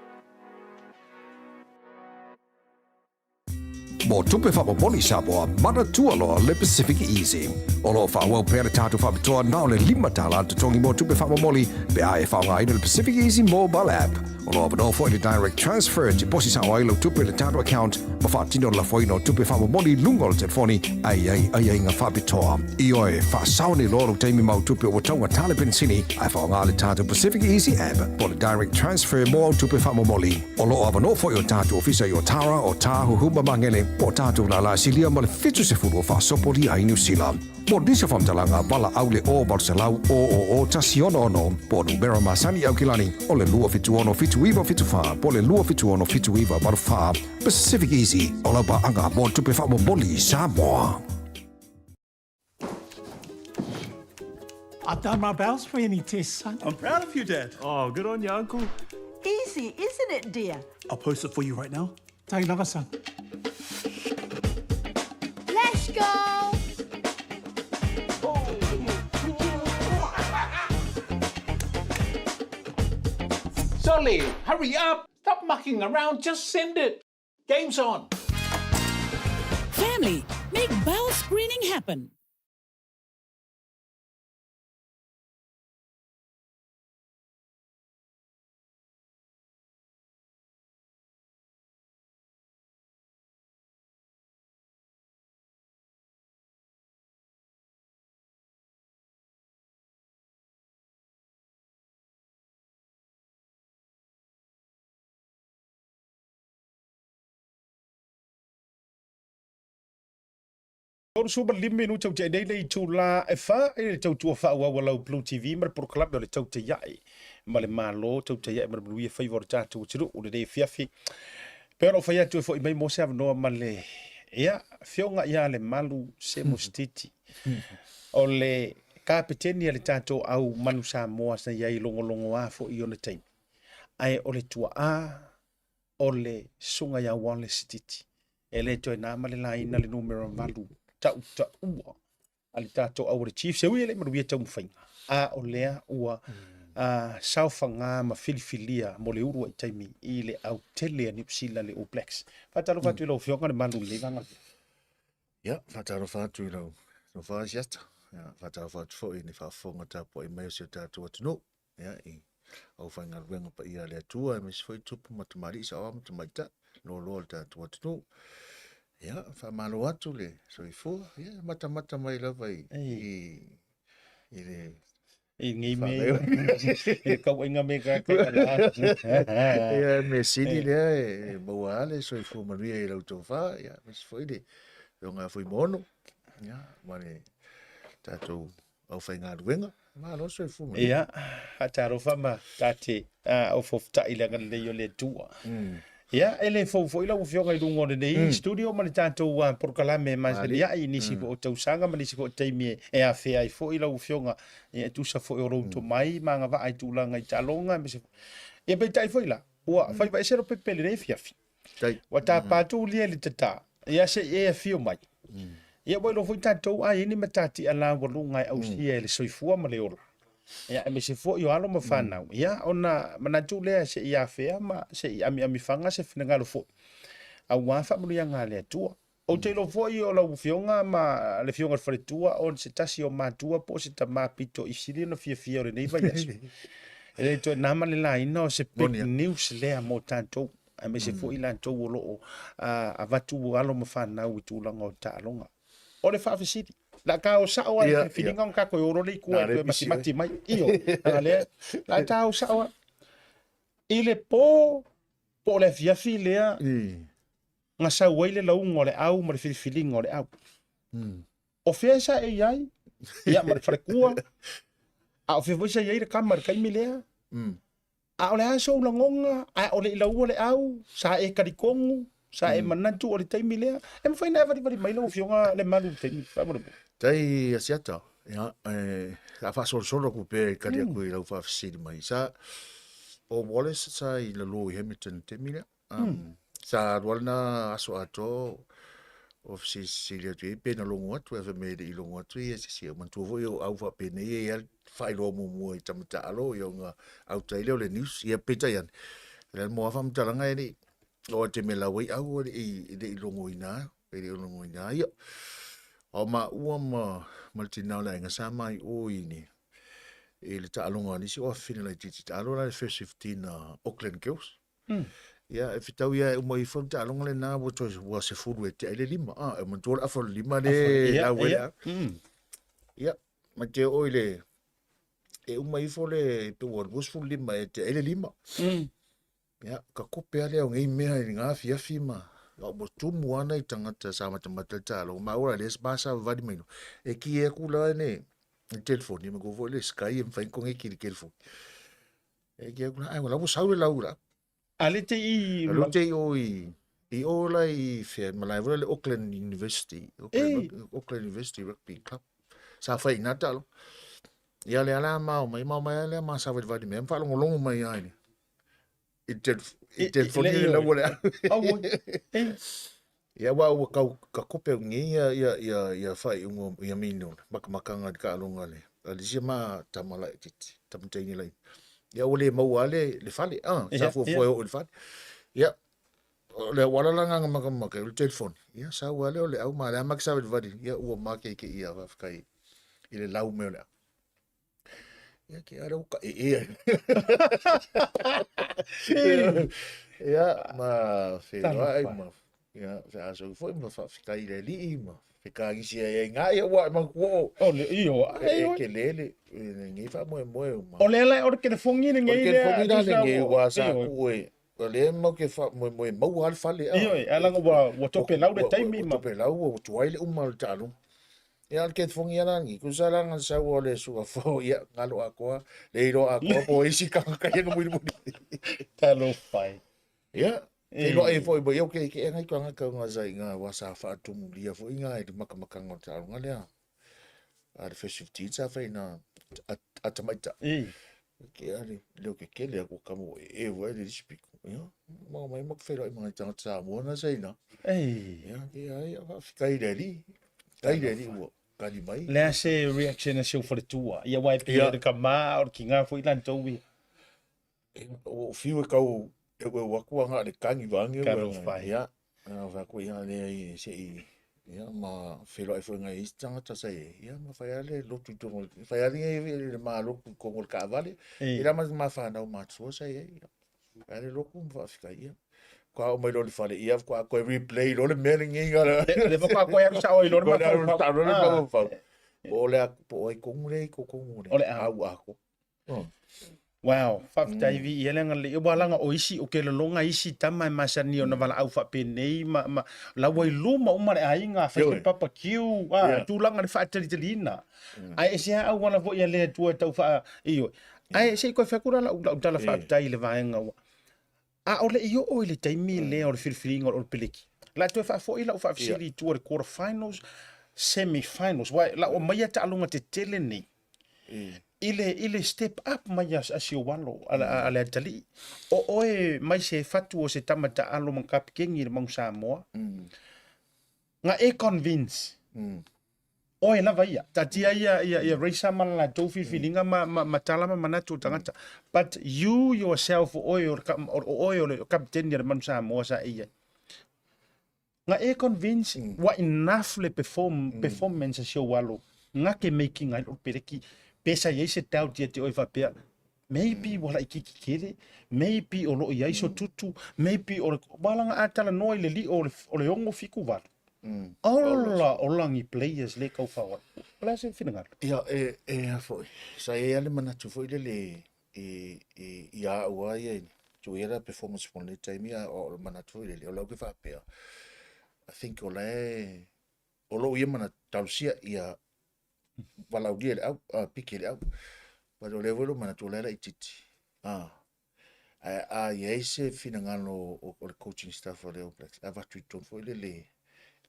Mo tupe faamomoli Samoa, manatua loa le Pacific Easy. O lo o faaauau pea le tatou faapitoa na o le $5 le totogi mo tupe faamomoli pe a e faaaogaina le Pacific Easy mobile app. O lo o avanoa foi le direct transfer e tiposi sao ai lau tupe i le tatou account ma faatino le lafoina o tupe faamomoli i luga o le telefoni a i ai aiaiga faapitoa. Ioe, faasao nei loa lou taimi ma au tupe ua taugata le penisini ae faaaoga le tatou Pacific Easy app po o le direct transfer mo au tupe faamomoli. O lo o avanoa foi o tatou ofisa i Otara, Otāhuhu ma Magele, po o tatou lālā silia ma le 70 o faasopolia ai Niu Sila. Mo nisi o faamatalaga, valaau le 0 800 000 166 po o numera masani i Aukilani o le 276 7974 po o le 276 7984. Pacific Easy, o lau paaga mo tupe faamomoli i Samoa. I've done my Bell's-Any test, son. I'm proud of you, Dad. Oh, good on you, Uncle. Easy, isn't it, dear? I'll post it for you right now. Take lava, son. Let's go! Ollie, hurry up! Stop mucking around, just send it! Game's on! Family, make bowel screening happen. 35 minute ua tea nei le itula e fa i le tautua faaauau a lau Blue TV ma le polokalame o le Tautai ma le Malo, Tautai ma le Manuia Faiva o le tatou atunuu lenei afiafi. Pei ona ou fai atu e foi mai mo se avanoa ma le ia afioga ia Lemalu Semo Sititi. O le kapeteni a le tatou au Manu Samoa sa i ai logologoa foi i ona taimi. Ae o le tuaa o le susuga ia Wallace Sititi. E le toe na ma le laina le numera 8 tautaua a le tatou au o le Chiefs. E ui e le i manuia taumafaiga, a o lea ua saofaga ma filifilia mo le uluai taimi i le autele a Niu Sila le All Blacks. Faatalofa atu i lau Afioga Lemalu i lenei vaega. Ia, faatalofa atu i lau tofa Asiata. Ia, faatalofa atu foi i le faafofoga tapuai mai o si o tatou atunuu. Ia, i aufaigaluega paia a le Atua, aemaise foi tupu ma tamalii, saoa ma tamaitai, loaloa o le tatou atunuu. Ia, faamalo atu le soifua. Ia, matamata mai lava i, i, i le I nei mea, i le kauaiga me ka kai ala. Ia, me sili lea e maua lava le soifua manuia i lau tofa, ia, aemaise foi le afioga ia Fuimaono, ia, ma le tatou aufaigaluega. Malo le soifua manuia. Ia, faatalofa ma ta te ofofotai i le agalelei o le Atua. Ia, e le fou foi lau Afioga i luga o lenei studio ma le tatou polokalame masani ai i nisi foi o tausaga ma nisi foi o taimi e afea ai foi lau Afioga, ia, e tusa foi o lou tomai ma agavaa i tulaga i taaloga aemaise foi. Ia, peitai foi la, ua faiva ese Lopepe i lenei afiafi. Ua tapa atu ulia i le tata, ia se i e afio mai. Ia ua iloa foi tatou a i ai ni matatia laualuga e ausia e le soifua ma le ola. Ia aemaise foi o alo ma fanau. Ia ona manatu lea se i afea ma se i amiamifaga se finagalo foi aua faamanuiaga a le Atua. Ou te iloa foi o lau Afioga ma le Afioga i le Faletua o se tasi o matua po o se tama pito i sili ona fiafia o lenei vaiaso. E le toe na ma le laina o se big news lea mo tatou, aemaise foi i latou o lo o avatu alo ma fanau i tulaga o taaloga. O le faafesili, la ta o sao ai le filifiliga ona tatou e o loa le itu e toe matimati mai. Ioe, a lea, la ta o sao ai. I le po, po o le afiafi lea, na sau ai le lauga o le au ma le filifiliga o le au. O fea sa e i ai? Ia, ma le falekua. A o fea foi sa i ai le kama i le taimi lea? A o le a sou lagona, a o le i laua le au, sa e talitonu, sa e manatu o le taimi lea, e mafai ona e valivali mai lau Afioga Lemalu i le taimi, faamolemole. Tai Asiata, ia, e, sa faasolosolo atu pea e tali atu i lau faafesili mai. Sa, o Wallace sa i lalo i Hamilton i le taimi lea. Um, Sa alu lava lena aso atoa o fesilisili atu i ai pe na logo atu, ae fai mai e le i logo atu ia se isi. Manatua foi o au faapenei e i ai faailoa muamua i tama taalo ia ona autai lea o le news. Ia peitai ane, o le mo a faamatalaga e le i, o te mea lau ai au e le i, e le i logoina, e le i logoina ia. A o maua ma, ma le tina o le aiga sa mai o i le, i le taaloga a nisi o afafine laitiiti, taalo la le first 15 a Auckland Girls. Ia, e fetau ia e uma ifo le taaloga lena ua toe ua 10 e tea ai le lima. Ah, e manatua le afa o le lima le lau ai le a. Ia, ma te oo i le e uma ifo le pe ua 25 e tea ai le lima. Ia, ka kope lea o nei mea i ngā afiafi ma ua tumu ana i tagata sa matamata le taaloga. Ma ua le ma sa vali mai no. E ki e aku la ne le telefoni, ma ko foi le Sky e mawhai konge ki le telefoni. E ki aku la, ai, wala ua sau le lau la. A le te i... A le te i o i... I o la i whea, malae wala le Auckland University. Auckland, e. Auckland University Rugby Club. Sa whai nā talo. Ia le ala mao mai, mao mai alea mā sa wali wali mea, mwhaalongolongo mai ai ni. I te, i te foni le lau le au. Ia wa ua kau ka kope o ngi ia ia ia ia whai ungo ia mino makamakanga i ka alonga le. A lisia mā tamala e titi, tamataini lai. Ia ua le maua lava le fale, sa fuafua e oo i le fale. Ia, o le auala la lena na matamata ai o le telefoni, ia sau lava lea o le au ma lea ma ke savalivali, ia ua makeikei lava faafetai i le lau mai o le au. Ia ke ala ua kaʻeʻe ai. Ia, ma feiloai ma ia feasoasoa foi ma faafetai i le Alii ma fekagisi ai ai ngā ia ua manatua o O le io e tele le lenei faamoemoe ma O le ala o le telefogi lenei O le telefogi la lenei ua sa ku e o lea matou te faamoemoe maua lava le fale. Ioe, ae leaga ua topelau le taimi ma. Ua topelau ua tuai le uma o le taaloga. Ia, o le telefogi lava la lenei, tusa la na sau o le suka fou, ia, galo atoa, le iloa atoa po o isi tagata ia na mulimuli. Talofa e. Ia, feiloai foi ma ia, ke ke ngai tagata nga sa i nga wa sa faatumulia foi nga i le makamakanga o le taaloga lea. A le first 15 sa fai na a tamaita. Ke a le leo ke kele a ko kamo e e wa le speak. Ia, ma mai ma feiloai ma ngai tagata Samoa na sa ina. Ia, ke ai a faafetai i le Alii. Kai le Alii ua kali mai. Le a se reaction a si ou faletua. Ia wai pe le kama o le kinga foi lan tou ia. Ua ou fiu e kau eueu atu a na o le kagi vaeane ua Talofa e. Ia, fai atu ia leai se i ia ma feiloai foi nai isi tagata sa i ai, ia ma fai lava le lotu i totonu o le, fai lava le ma lotu i totonu o le taavale, ia la ma fanau matutua sa i ai, ia. Fai lava le lotu ma faafetai, ia. Faatoa oo mai loa i le fale, ia faatoa toe replay loa le mea lenei. Le faatoa toe alu sao ai loa le mafaufau. Po o le a, po o ai tonu lea i totonu o le O le au atoa. Wow, faafetai viia le agalelei. Ua laga o isi, o ke lologa isi tama e masani ona valaau faapenei ma, ma la ua i luma uma le aiga, fai se barbecue, a, tulaga le faatalitaliina. Ae ese lava auala foi a le Atua e tau faa, ioe. Ae se i toe fai atu la lau, lau tala faafetai i le vaega ua. A o le i oo i le taimi lea o le filifiliga o le Olopeleki, o le a toe faafoi lau faafesili i tua i le quarter finals, semi finals, aua o le a ou aumaia taaloga tetele nei i le, i le step up mai a, a si ou alo, a, a, a le atalii. O oe mai se fatu o se tama taalo ma kapikeni i le Manu Samoa, nga e convince Oe lava ia. Taatia ia, ia, ia Racer ma la latou filifiliga ma, ma, ma tala ma manatu o tagata. But you yourself, o oe o le, o oe o le kapiteni a le Manu Samoa sa e i ai. Nga e convince, ua enough le perform, performance a si ou alo, nga ke making ai le peleki, pe sa i ai se doubt ia te oe faapea, maybe ua laitiiti tele, maybe o lo o i ai so tutu, maybe o le, ua laga a talanoa i le lio o le, o le 6, 7, 8. Ola, ola ni players le kau whaoa. O le a se finagalo? Ia, e, e a foi. Sa i ai lava le manatu foi lele i, i, i a au lava ia i tuu ia la performance mo lenei taimi, a o le manatu foi lele, o lau ke faapea, I think o la e, o lou ia manatu, talosia ia valaaulia i le au, piki i le au. But o lea foi lou manatu, o la e laitiiti. Ah. Ae a i ai se finagalo o, o le coaching staff a le All Blacks, avatu i totonu foi lele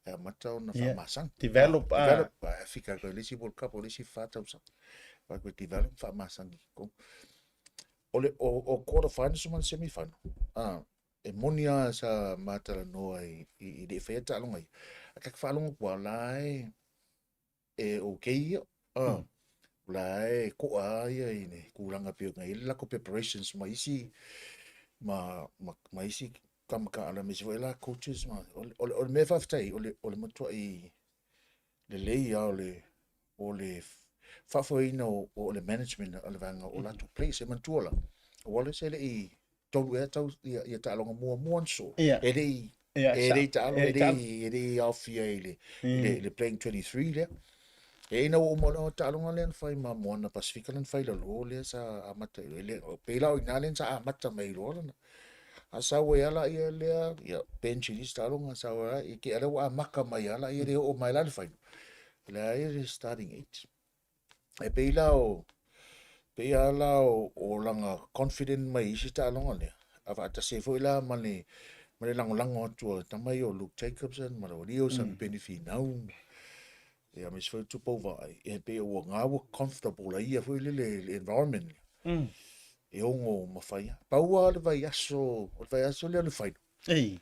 e amata ona faamasani. Develop, ah. Develop, ah, fika koe le isi World Cup, o le isi 4 tausaga. Vai koe develop, faamasani. O le o, o quarter finals ma le semi final. Ah, e moni lava sa matalanoa i, i, i le i faia taaloga ia. A ka faalogo atu lava, la e e okay ia. Ah, la e koʻa lava ia i le tulaga pei ona i ai le latou preparations ma isi ma, ma, ma isi tama taalo aemaise foi la coaches ma o, o, o le mea faafetai o le, o le matuai lelei lava o le o le faafoeina o, o le management a le vaega o latou players. E manatua la, o Wallace e le i tolu ea tau ia, ia taaloga muamua na soo. Ia. E le i Ia, e le i taalo, e e le i, e le i aofia i le, i le, le playing 23 lea. E ina ua uma loa taaloga lea na fai ma Moana Pasifika lea na fai i lalo lea sa amata i le, pei la o i ina lea sa amata mai loa lana. A sau ai lava ia lea, ia bench i isi taaloga, sau ai lava, i te i lea ua amata mai lava lea e oo mai la le final. O lea e le starting eight. E pei la o, pei lava la o, o lana confident mai i isi taaloga lea, a faatasi ai foi la ma le, ma le lagolago atu a tama ia o Luke Jacobson ma le alii o Samipeni Finau, ia aemaise foi o Tupou Vaai, e pei ua na ua comfortable ai ia foi lele i le environment lea. E ono mafai lava. Pau lava le vaiaso, o le vaiaso lea o le final. Ei.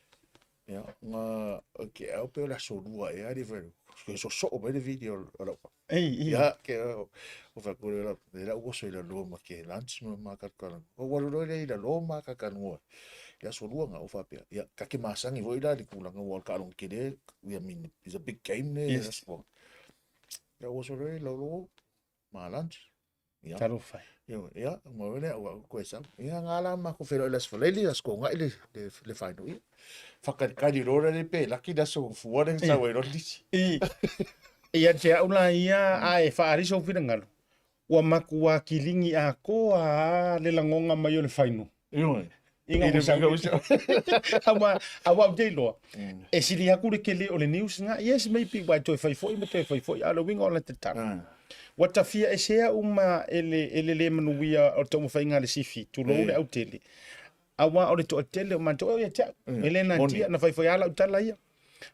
Ia, na, ke au pei o le aso lua ea le final. Sosoo mai le video o lau papa. Ei, ei. Ia, ke o o fa ko la le la oso i lalo ma ke lunch ma ma ka ka. O wa lo le i lalo ma ka ka no. Ia so lua nga o fa pea. Ia ka ke masangi foi la le kula nga wa ka long ke le. I mean, it's a big game ne. Yes. Ia oso le i lalo ma lunch. Ia. Talofa. Ia, ia, ma wele au au koe sau. Ia ngā la ma ko whero ila sfaleli, la sko ngai le, le, le whainu ia. Whakalikari rora le pe, laki la so fua le sau e roli. I, ia te au la ia, a e whaari sou whirangalo. Ua makuā kilingi akoa a le lagonga mai o le fainu. Ioe. I nga ua Aua, aua ou te iloa. E sili aku le kele o le news nga, yes maybe ua e toe fai foi ma toe fai foi, a o le uiga o la tatalo. Ua tafia esea uma e le, e le le manuia o le taumafaiga a le sifi, tulou le autele. Aua o le toatele o matou, e ia te au, e le natia, na fai foi lava lau tala ia.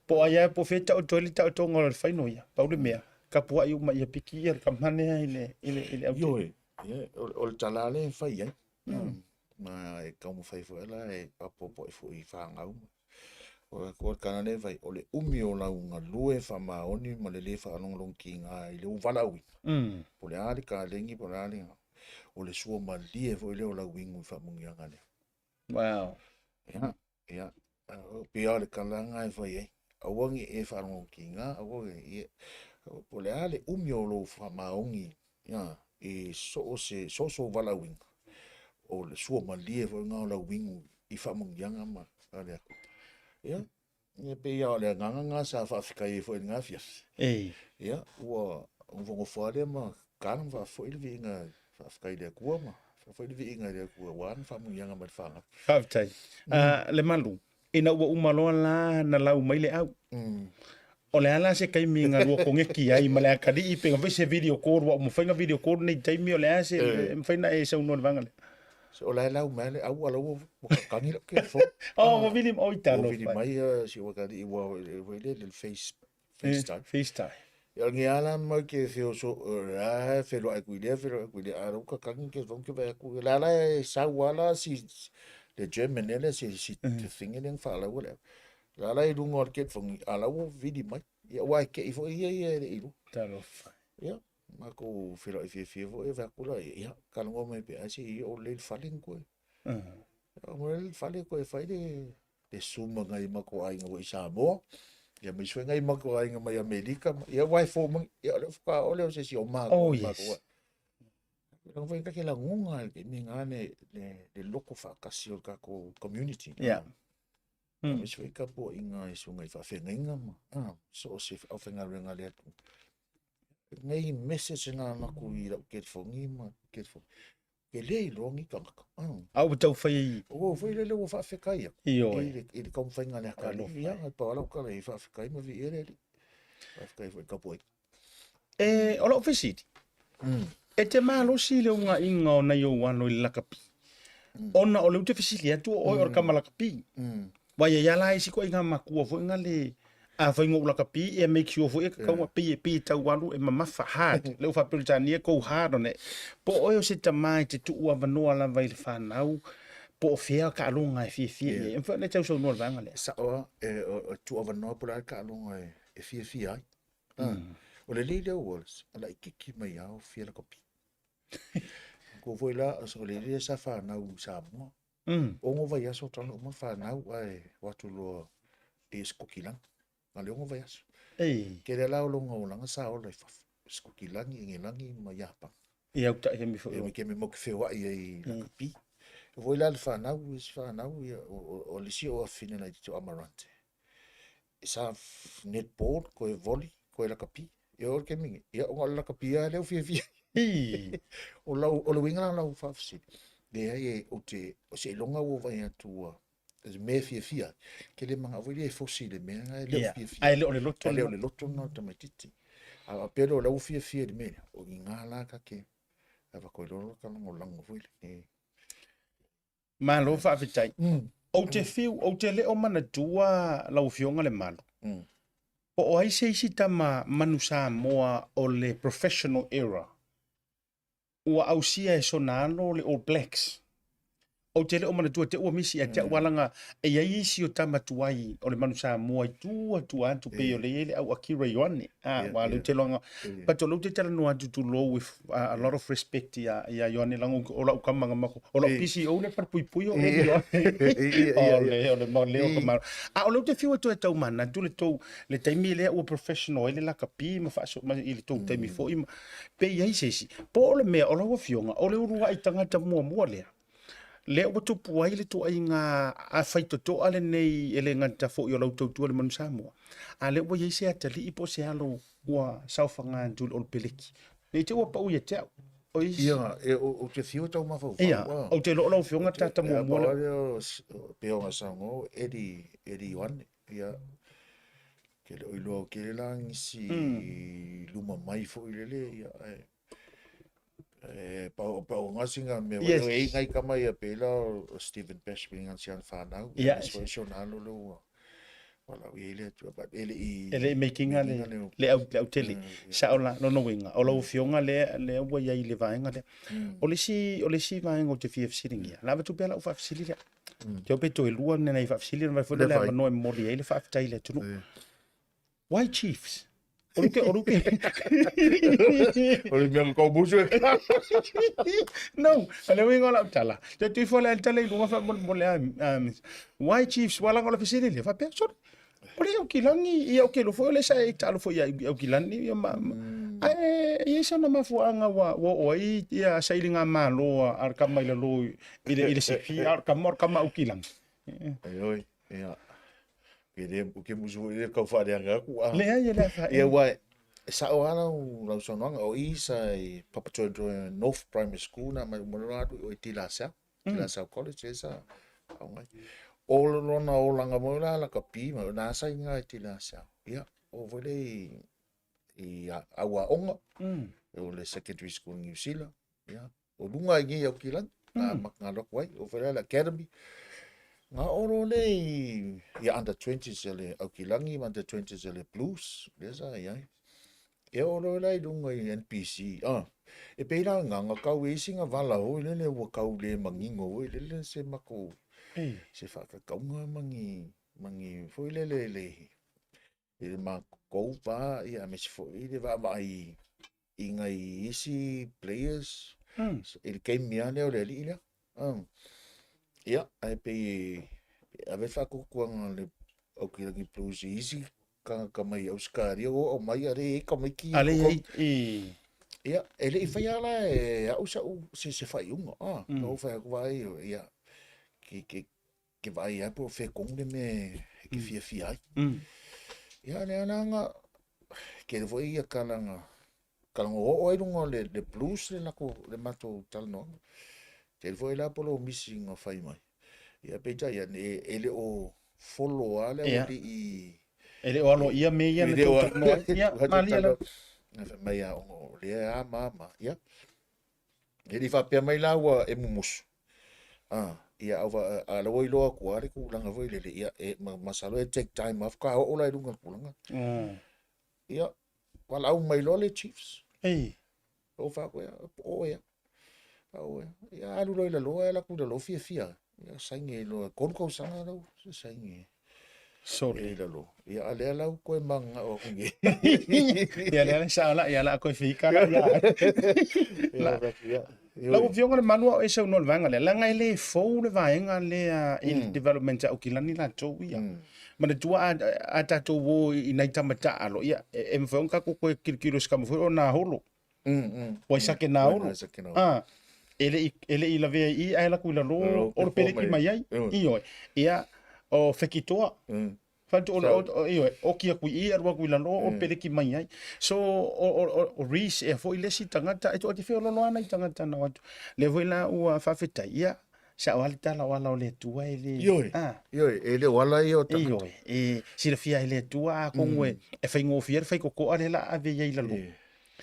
Po o ai lava po o fea taoto ai le taotoga o le faino ia, pau le mea, tapuai uma ia piki ia le kamane i le, i le, i le autele. Ioe, ia, o le tala lea e fai ai. Ma e taumafai foi la e faapopoe foi i fanau. O le ko kana le vai o le umi o lau galue faamaoni ma le le faalogologotiga i lou valaauina. Po o le a le kalegi po o le a le o le sua malie foi lea o lau igu i faamanuiaga lea. Wow. Ia, ia, pei lava o le tala lena e fai ai. Aua ne i e faalogologotiga, aua ne i e, po o le a le umi o lou faamaoni ia, i so o se, so o sou valaauina, o le sua malie foi lena o lau igu i faamanuiaga ma le Atua. Ia, Ia pei lava o le agaga lena sa faafetai ai foi i lena afiafi. Ei. Ia, ua nofonofo lava lea ma tala ma faafoi le viiga, faafetai i le Atua ma faafoi le viiga i le Atua aua ana faamanuiaga mai le fanau. Faafetai. Lemalu, ina ua uma loa la na lau mai le au. O le a la se taimi na lua koneki ai ma le atalii pe na fai se video call ua mafai na video call nei taimi o le a se e mafai na e saunoa i le vaega lea. So o la e lau mai le au a la ua kakagi lau telefoni. Oh, ua vili oi talofa. Ua vili mai si ua kali ua foi le le face FaceTime. FaceTime. Ia ngi ala mai ke feo so la feloai kui lea feloai kui lea a la ua kakagi telefoni ke vaai atu la la e sau ala si le German ea lea si si thing lea na faalaua le au. La la i luga o le telefoni a la ua vili mai. Ia aua e kei foi ia ia e le i luga. Talofa. Ia matou feiloai fiafia foi e fai atu la, ia, talanoa mai pe ai se i oo lelei le fale ni koe. Oo lelei le fale koe fai le, le suma nai matou aiga foi i Samoa, ia ma isi foi nai matou aiga mai Amerika, ia aua e fou mai, ia o lea faatoa oo lea o se isi o matou. Oh, yes. Leaga foi take lagona i le taimi lena le, le, le loto faatasi o le tatou community. Yeah. Aemaise foi tapuaiga i susuga i faafeagaiga ma so o se aufaigaluega a le Atua. Nei message na alu atu i lau telefoni ma telefoni. E le iloa ni tagata. A ua tau fai ai. Ua foi lele ua faafetai atu. Ioe. I le, i le taumafaiga a le atalii. Ia, e pau lava lau tala i faafetai ma viia le Alii. Faafetai foi i le tapuaiga. E, o lau fesili, e te malosi le ugaiga o nai ou alo i le lakapi? Ona o lea ou te fesili atu o oe o le tama lakapi. Aua e i ai lava la isi ituaiga matua foi na le, afai na ou lakapi, ia make sure foi e tatau ona pei e pei e tau alu e mamafa, hard. Lea ua faa-Peretania, go hard on it. Po o oe o se tama e te tuu avanoa lava i le fanau, po o fea taaloga e fiafia i ai. E mafai ona e sausaunoa i le vaega lea. E sao lava, e tuu avanoa po o le a le taaloga e fiafia ai. O le lelei lea o Wallace, o laitiiti mai lava o fia lakapi. Ko foi la, o le lelei sa fanau i Samoa. Ono vaiaso talu uma fanau ae o atu loa i Sikokilani. Na le ono vaiaso. Ei. Tele la o lona olaga sa ola i fafo. Sikokilani, Engelani ma Iapani. I au tai hemi foi. E me ke mo ke feoai ai i lakapi. E foi la le fanau, isi fanau, ia, o le isi o afine laitiiti o Amarante. Sa netball, koe volley, koe lakapi. Ia o le taimi nei, ia ona o le lakapi lava lea ua fiafia ai. O lau, o le uiga lena o lau faafesili, leai e, ou te, o seiloga ua ou vaai atu ua, o se mea e fiafia ai. Ke le manao foi lea e fosi i le mea lena e le o Ia, fiafia. ae le o le loto Ae le o lena. le loto lena o le tamaitiiti. A faapea loa o la ua fiafia i le mea lea, o i ina la ta te avatu ai loa lota lagolago foi lea. Malo faafetai. Ou te fiu, ou te le o manatua lau Afioga Lemalu, po o ai se isi tama manu Samoa o le professional era ua ausia e sona alo le All Blacks. Ou te le o manatua te ua misi ia te au alaga e iai isi o tama tuai o le Manu Samoa i tua tua atu pei o le iai le au Akira Ioane a wa leu te loanga but o lou te talanoa atu tulou with a lot of respect ia ia Ioane laga o lau kama nga mako o lau PCO le falepuipui o Eddie Ioane o le o le mo leo ka malo a o lou te fiu e toe tau manatu le tou le taimi lea ua professional ai le lakapi ma faaso ma i le tou taimi foi ma pe iai se isi po o le mea o lau afioga o le uluai tagata muamua lea Lea ua tupu ai le tuaiga faitotoa lenei e le gata foi o lau tautua i le Manu Samoa, a lea ua i ai se atalii po o se alo ua saofaga atu i le Olopeleki. Ne i te i ua pau ia te au. O isi... Ia, e, ou te fiu e tau mafaufau. Ia, ou te iloa o lau afioga tata muamua. Ia, pau lea o pei ona saunoa Eddie, Eddie Ioane. Ia, ke le o iloa o kele la nisi luma mai foi lele, ia, e, E pau pau nga singa me yes. e ngai kama ia pela o Stephen Bash pe ngan sian whanau yeah. so so na lo lo wala i le tu but ele i ele i making le le au le au tele sa ola no no winga o lo fionga le le ua ia i le vaenga le o le si o le si vaenga o te fia fesilingia la va tu pela u fa fesili le te o pe toe lua nena i fa fesili na vai le avanoa e momoli ai le faafetai i le atunuu Why Chiefs? O luke, o luke. O le mea kau musu e. No, a le uiga o lau tala. Te tui fo le tala i lunga fa mo mo le why Chiefs wala ngola fesili le fa pe sorry. O le au kilangi ia o ke lo fo le sa e talo fo ia au kilangi ia ma. Ai ia sa na mafuanga wa wa o ai ia sa ilinga malo a ka mai la lo i le i le sifi a ka mo ka ma au kilangi. E oi, ia. Ke le, ke musu foi le kau whareanga aku. Ah. Leai, e le afa. Ia, wai, e sao lava lau, lau saunoaga, o i sa i Papatoetoe North Primary School na mai uma loa atu i o i De La Salle, De La Salle College e sa aoga ai. O lona olaga moi la lakapi ma na sa inga i De La Salle. Ia, o foi le i, i au aoga, o le secondary school i New Zealand. Ia, o lunga i nei Aukilani, mm. nga loko ai, o whaea le Academy. Nga oro le i, i under 20s e le Aukilani, ma under 20s e le Blues, le sa i ai. E oro la i lunga i NPC. Ah, e pei la nga nga kau e isi nga vala hoi lele ua kau le mangingo hoi lele se mako Ei. se whakakaunga mangi mangi foi lele le i le makou va ia aemaise foi le vaavaai i ngai isi players i le game lava lea o le alii lea. Ia, ae pei e ave le faatuatuaga a le Aukilagi Blues i isi tagata mai Ausetalia ua oo mai a lea e i ai tamaiti A lea e i ai i... Ia, e le i faia la e au sa'u se faaiuga, na ou fai atu, vaai, ia, ke, ke vaai ai po o fea tonu le mea e ke fiafia ai. Ia, lea la na, tele foi ia tala na, tala na oo ai luga o le, le blues le latou, le matou talanoaga. Tele foi la po o misi na fai mai. Ia, peitai ane, e le o follow lava le aualii. E le o aloaia mea ia na tou talanoa ai. Ia, malie lava. Na fai mai lava ona o lea a ma ma, ia. E le i faapea mai la ua e mumusu. A, ia, a, a la ua iloa atu lava le tulaga foi lele, ia, e masalo e take time lava faatoa oo la i luga o le tulaga. Ia, valaau mai loa le Chiefs. Ei. Ou fai atu, ia, po o ea. Au ea. Ia, alu loa i lalo, ae alu atu i lalo fiafia. Ia, saini loa, 3 tausaga lau saini. Sorry. I lalo. Ia, a lea la ua toe mananao atu nei. Ia, lea la sao la, ia la koe fika la, ia. Ia, ia. Lau Afioga le Malu a o e saunoa i le vaega lea, leaga e le fou le vaega lea i le development a Aukilani latou ia. Manatua a, a tatou o i nai tama taalo, ia, e mafai ona tatou toe tilotilo i se tama foi o Naholo. Waisake Naholo. Ah, e le i, e le i lavea i i, ae alu atu i lalo, o le peleki mai ai. Ioe. Ia, o Fekitoa. Fatu o, o, ioe, oki atu i i, alu atu i lalo, o le peleki mai ai. So, o, o, o, o Reece, ea foi le isi tagata, e toatifeoloolo lava nai tagata na o atu. Lea foi la ua faafetai, ia, Sao lava le tala o ala o le Atua e le... Ioe, ah. ioe, e le o ala ia o tagata. Ioe, e silafia e le Atua atonu e, e faigofie le faitotoa lea o le a ave i ai i lalo.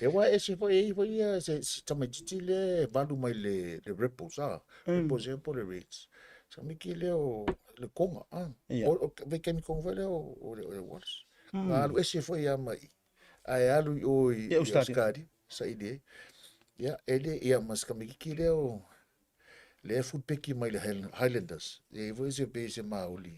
E aua e ese foi, e i ai foi ia se, se tamaitiiti lea e valu mai le, le Rebels, a, Rebels ea po o le Reds. Se tamaiti lea o le Konga, a. Ia. O, o vaitaimi tonu foi lea o, o le, o le Wallace. Na alu ese foi ia mai i, ae alu i o i, I Ausetalia. i Ausetalia, saili ai. Ia, e le, ia ma se tamaitiiti lea o... Lea e fulpeki mai le Highlanders, e i ai foi se pei se maoli.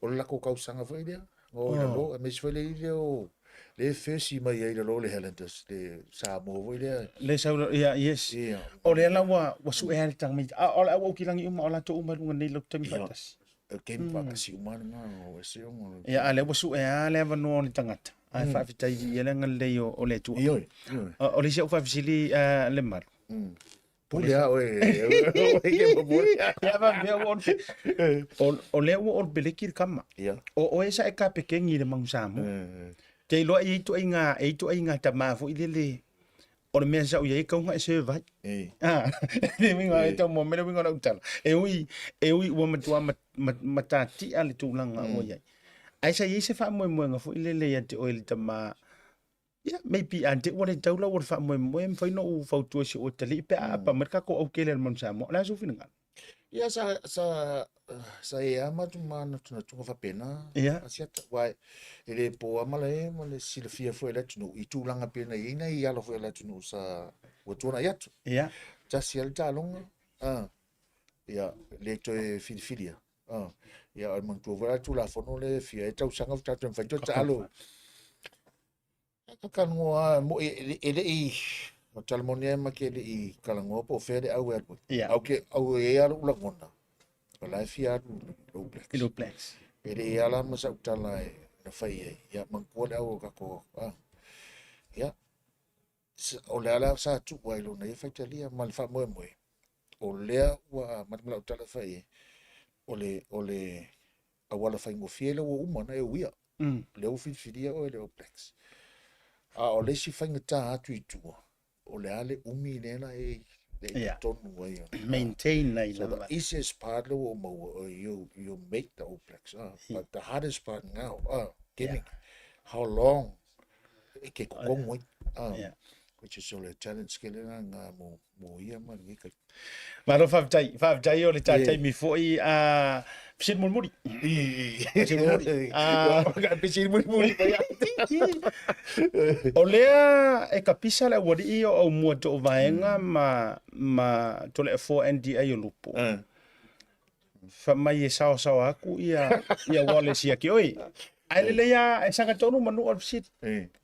O le lakou kausaga foi lea, na o i lalo, aemaise foi le alii lea o, lea e fesi mai ai i lalo le Highlanders, le Samoa foi lea. Le sau, ia, yes. Ia. O lea la ua, ua sue lava le tamaiti. A o le au aukilagi uma, o latou uma i luga nei i lou taimi faatasi. Ia, game faatasi uma lena, o ese ona. Ia, a lea ua sue lava le avanoa o le tagata. Ae faafetai i le agalelei o le Atua. Ioe, ioe. O le isi au faafesili, Lemalu. Pule a oe. Oe ke momoli. Ia va mea ua ole. O lea ua ole peleki le kama. Ia. O oe sa e kapekengi i le Manu Samoa. Te iloa e i ai ituaiga, e i ai ituaiga tama foi lele o le mea sa ou i ai e tau e serve ai. Ah, le uiga e tau mua mai le uiga o lau tala. E ui, e ui ua matua matatia le tulaga ua i ai. Ae sa i ai se faamoemoega foi lele ia te oe le tama. Ia, maybe a te ua le tau lau o le faamoemoe, e mafai ona ou fautua i si ou atalii pe a apa mai le tatou aukele a le Manu Samoa. O le a sou finagalo? Ia, sa, sa, sa i ai lava matou manatunatuga faapena, Ia. Asiata, aua e le po lava malae ma le silafia foi e le atunuu i tulaga pei ona i ai nai alo foi o le atunuu sa ua tuanai atu. Ia. Tasi lava le taaloga, a, ia, le toe filifilia. Ah, ia, o le manatua foi la le Tulafono lea e fia ai tausaga faatoa toe mafai toe taalo. E talanoa lava, moi e le i, o tala moni lava ma te le i talanoa po o fea le au e alu ai. Ia. Au ke, au e i ai lava lou lagona, o la e fia alu i All Blacks. I All Blacks. E le i i ai la ma sau tala e na fai ai. Ia, manatua le au o tatou, ah. Ia, o le ala sa tuu ai lona ia faitalia ma le faamoemoe, o lea ua amata ma lau tala e fai ai, o le, o le auala faigofie lea ua uma ona e uia. Lea ua filifilia oe le All Blacks. A o le isi faigata atu i tua, o le a le umi lea la e e i totonu ai. Maintain ai So the lava. easiest part lea ua ou maua, o you, you make the All Blacks. But the hardest part now, getting, how long e ke kokongo ai. Which is o le challenge kele na nga mo, mo ia ma lenei kai. Malo faafetai, faafetai o le tā taimi foi a fesili mulimuli. Fesili mulimuli. Fesili mulimuli. O lea e kapisa le aualii o aumua toovaega ma, ma Toleafoa NDA o Lupo. Fai mai e saosaoa atu ia, ia Wallace ia te oe. Ae lelei lava e sagatonu manu o le fesili.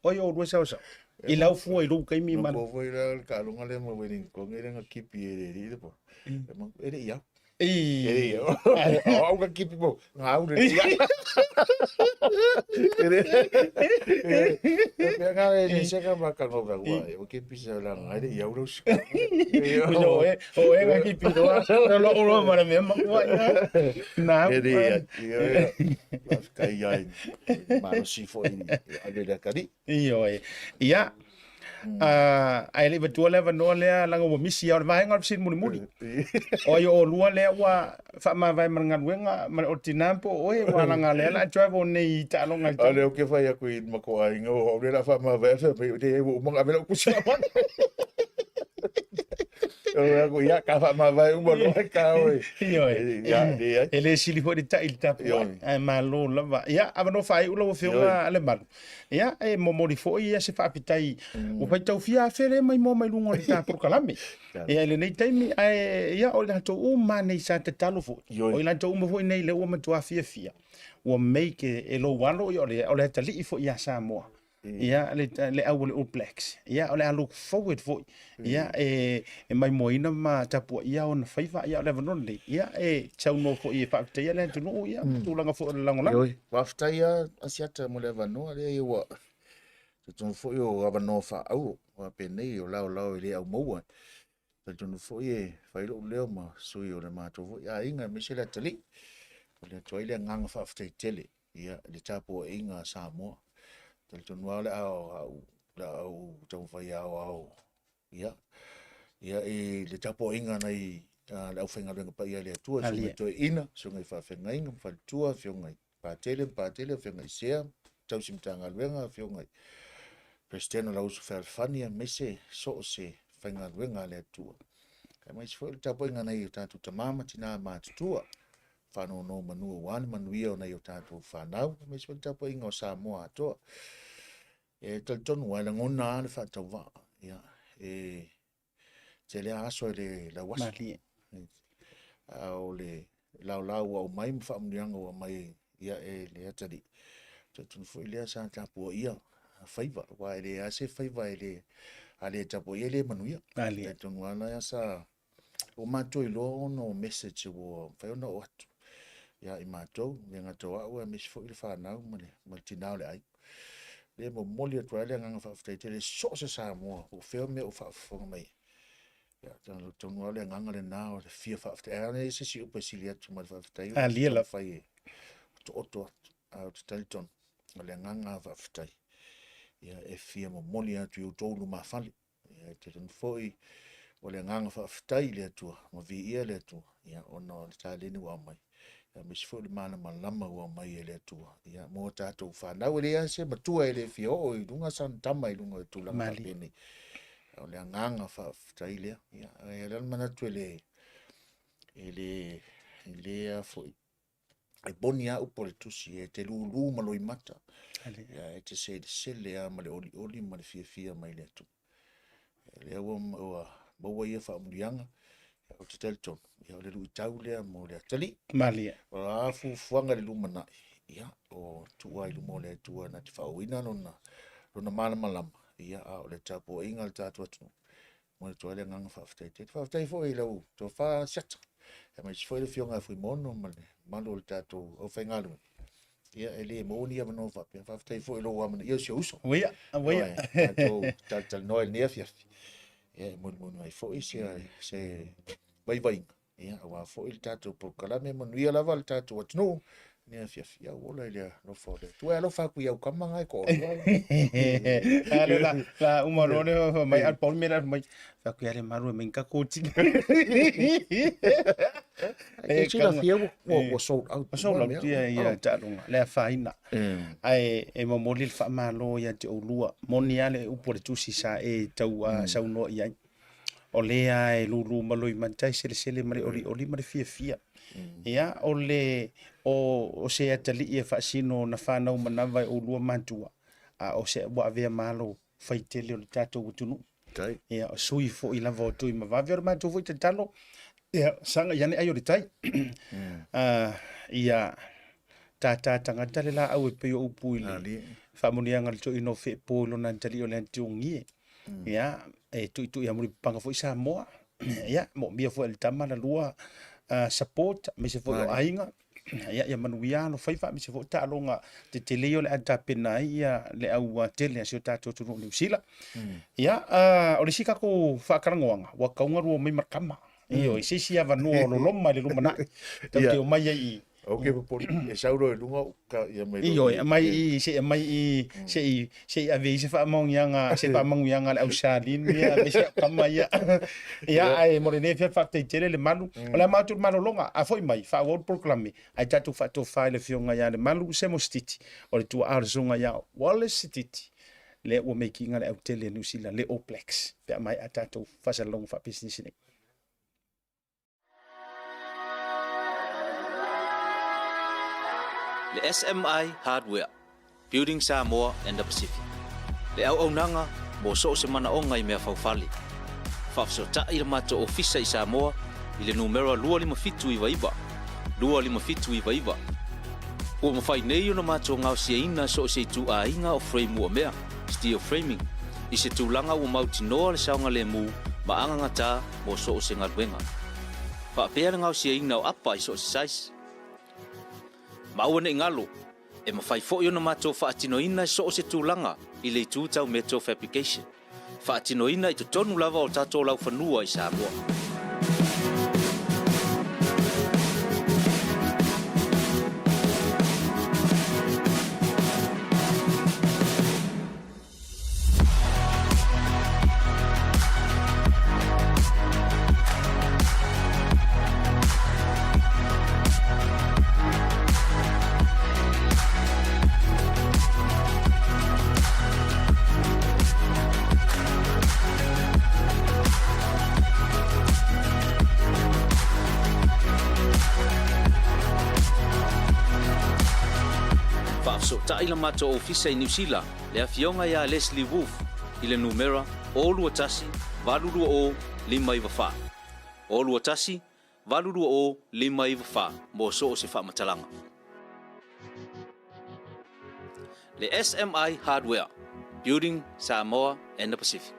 Oi o lua saosaoa. I lau fua i lou taimi ma. Nofo foi la le taaloga lea ma Wellington e le na kipi e le alii le po. E le i au. I. E le i au. O au ka kipi mo. Ngā au le i au. E le. E ngā e le se ka ma ka ngō ka ua. O kipi se la ngā le i au lau sika. O e, o e ngā kipi roa. No lo uro ma le mea makua ina. Nā. E le i au. Whakaai ai. Malosi foi i ave le atalii. Ioe. Ia, ae le i matua le avanoa lea leaga ua misi lava o le vaega o le fesili mulimuli. O ai o oulua lea ua faamavae ma le galuega ma le otinā po o oe ua laga lea o le a travel nei i taaloga i A lea ou te fai atu i matou aiga, o au lea o le a faamavae atu, fai mai, leai ua uma ona ave lau tusi faamavae. Ou fai atu, ia, ta faamavae uma loa ta oe. Ioe. Ia, leai. E le sili foi le tai i le tapuai, ae malo lava. Ia, avanoa faaiu lau Afioga Lemalu. Ia, e momoli foi ia se faafetai ua faitau fia afe lea mai moa mai luga o le ta polokalame. Ia, i lenei taimi, ae ia, o i latou uma nei sa tatalo foi. O i latou uma foi nei lea ua matua fiafia, ua make e lou alo, ia, o le atalii foi ia Samoa. Ia, le au o le All Blacks. Ia, o le a look forward foi. Ia, e maimoaina ma tapuaia ona faiva, ia, o le avanoa lenei. Ia, e saunoa foi e faafetaia le atunuu, ia, tulaga foi o le lagolago. Ioe, faafetai lava Asiata mo le avanoa lea ua talitonu foi o avanoa faaauro faapenei o laolao e le aumaua. Talitonu foi e fai lou leo ma sui o le matou foi aiga aemaise le atalii. Momoli atu ai le agaga faafetai tele ia i le tapuaiga a Samoa. Talitonu lava o le a au le a ou taumafai e aoao ia ia i le tapuaiga a nai le aufaigaluega paia a le Atua, susuga i toeaina, susuga i faafeagaiga ma faletua, afioga i Patele ma Patele, afioga i Sea, tausi Matagaluega, afioga i Peresetene o la Uso Fealofani, aemaise so o se faigaluega a le Atua. Aemaise foi o le tapuaiga a nai o tatou tama ma tina matutua, faanono manu aua le manuia o nai o tatou fanau, aemaise foi le tapuaiga o Samoa atoa. E talitonu lava, e lagona lava le faatauvaa. Ia, e tele lava aso e le lauaso. Malie. A o le laolao ua aumai ma faamanuiaga ua aumai ia e le atalii, talitonu foi lea sa tapuaia faiva, aua e leai lava se faiva e le, a le tapuaia e le manuia. Talitonu lava la sa ua matou iloa ona o message ua mafai ona oo atu ia i matou, e le gata o au aemaise foi le fanau ma le, ma le tina o le aiga. Le momoli atu ai le agaga faafetai tele i so o se Samoa po o fea mea o faafofoga mai ai. Ia, talitonu lava o le agaga lena o le fia faafetai. A leai se isi upu e sili atu ma le faafetai. Alia lava. Fai e otooto atu. Ae ou te talitonu, o le agaga lava faafetai. Ia, e fia momoli atu i outou lumafale. Ia, e talitonu foi, o le agaga faafetai i le Atua, ma viia le Atua, ia, ona o le taleni ua aumai. Aemaise foi o le malamalama ua aumai e le Atua, ia, mo tatou fanau. E leai lava se matua e le fia oo i luga sana tama i luga o tulaga faapenei. O le agaga faafetai lea. Ia, e i ai le manatu e le, e le, e le a foi, e moni lava upu o le tusi, e te lūlū ma loimata, ia, e te selesele lava ma le olioli ma le fiafia mai le Atua. Lea ua, ua maua ia faamanuiaga, ou te talitonu, ia, o le luitau lea mo le atalii. Malie. O a fuafuaga i le lumanai, ia, o tuu lava i luma o le Atua na te faaooina lona, lona malamalama, ia, a o le tapuaiga a le tatou atunuu, momoli atu ai le agaga faafetai tele. Faafetai foi i lau tofa Siata, aemaise foi le afioga ia Fuimaono ma le mamalu o le tatou aufaigaluega. Ia, e le maua ni avanoa faapea. Faafetai foi i lou amanaia o si ou uso. Uia, uia. Tatou talatalanoa i lenei afiafi. Ia, e molimoli mai foi se, se vaivaiga Ia, aua foi le tatou polokalame, manuia lava le tatou atunuu i lenei afiafi. Ia, ua ola i le alofa o le Atua. E alofa atu i au tama na e toalua. A le la, la uma loa le fai mai, al paul mea mai. Fai atu ia le maru e mai ka koti. E silafia ua, ua, ua sold out. Ua sold out ia ia taaloga, le afaina. Ae e momoli le faamalo ia te oulua. Moni lava le upu a le tusi sa e tau saunoa i ai. O lea e lūlū ma loimata e selesele ma le olioli ma le fiafia. Ia, o le, o, o se atalii e faasino na fanau manava e oulua matua, a o se ua avea ma alo faitele o le tatou atunuu. Tai. Ia, o sui foi lava o Tuimavave, o le matou foi tatalo, ia, saga i ane ai o le tai. Ia, tātā tagata le laau e pei o upu i le faamuniaga a le toeaina o Feepo i lona atalii o le Atiogie. Ia, e tuitui amuli papaga foi Samoa. Ia, moomia foi e le tama la lua support, aemaise foi o aiga. Ia, ia manuia alo faiva, aemaise foi o taaloga tetele ia o le a tapena ai ia le au tele a si o tatou atunuu o Niu Sila. Ia, o le isi tatou faatalanoaga, ua tatau ona lua omai ma le tama. Ioe, se isi avanoa o loloma i le lumanai, tatou te omai ai i Ok, popoli, e sau loa i luga ka ia mai loa. Ioe, aumai i, se i aumai i, se i, se i ave i se faamanuiaga, se faamanuiaga a le au Charlene ia, aemaise au tama ia. Ia, ae mo lenei afiafi faafetai tele Lemalu. O le a matou i le malologa, a foi mai, faaauau le polokalame, ae tatou faatofa i le afioga ia Lemalu Semo Sititi, o le tuaa o le susuga ia Wallace Sititi, lea ua mekiina le autele a Niu Sila, le All Blacks, pe a maea a tatou faasalalauga faapisinisi nei. Le SMI Hardware, Building Samoa and the Pacific. Le auaunaga mo so o se manaoga i mea faufale. Faafesootai le matou ofisa i Samoa i le numera 25799, 25799. Ua mafai nei ona matou gaosiaina so o se ituaiga o frame muamea, steel framing, i se tulaga ua mautinoa le saogalemu ma agagatā mo so o se galuega. Faapea le gaosiaina o apa i so o se size. Ma aua ne i galo, e mafai foi ona matou faatinoina i so o se tulaga i le itu tau metal fabrication, faatinoina i totonu lava o tatou laufanua i Samoa. Faafesootai la matou ofisa i Niu Sila le afioga ia Leslie Wolfe i le numera 0 2 1 8 2 0 5 9 4. 0 2 1 820 594 mo so o se faamatalaga. Le SMI Hardware, Building Samoa and the Pacific.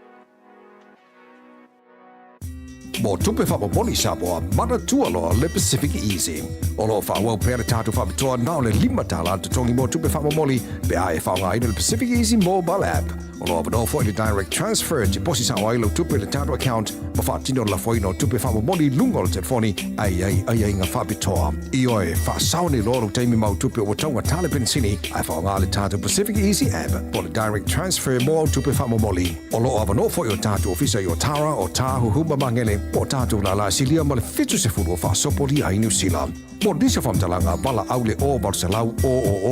Mo tupe faamomoli Samoa, manatua loa le Pacific Easy. O lo o faaauau pea le tatou faapitoa na o le $5 le totogi mo tupe faamomoli pe a e faaaogaina le Pacific Easy Mobile App. O lo o avanoa foi le Direct Transfer e tiposi sao ai lau tupe i le tatou account ma faatino le lafoina o tupe faamomoli i luga o le telefoni ae i ai aiaiga faapitoa. Ioe, faasao nei loa lou taimi ma au tupe ua taugata le penisini ae faaaoga le tatou Pacific Easy App po o le Direct Transfer mo au tupe faamomoli. O lo o avanoa foi o tatou ofisa i Otara, Otāhuhu ma Magele, po o tatou lālā silia ma le 70 o faasopolia ai Niu Sila. Mo nisi o faamatalaga, valaau le 0 800 000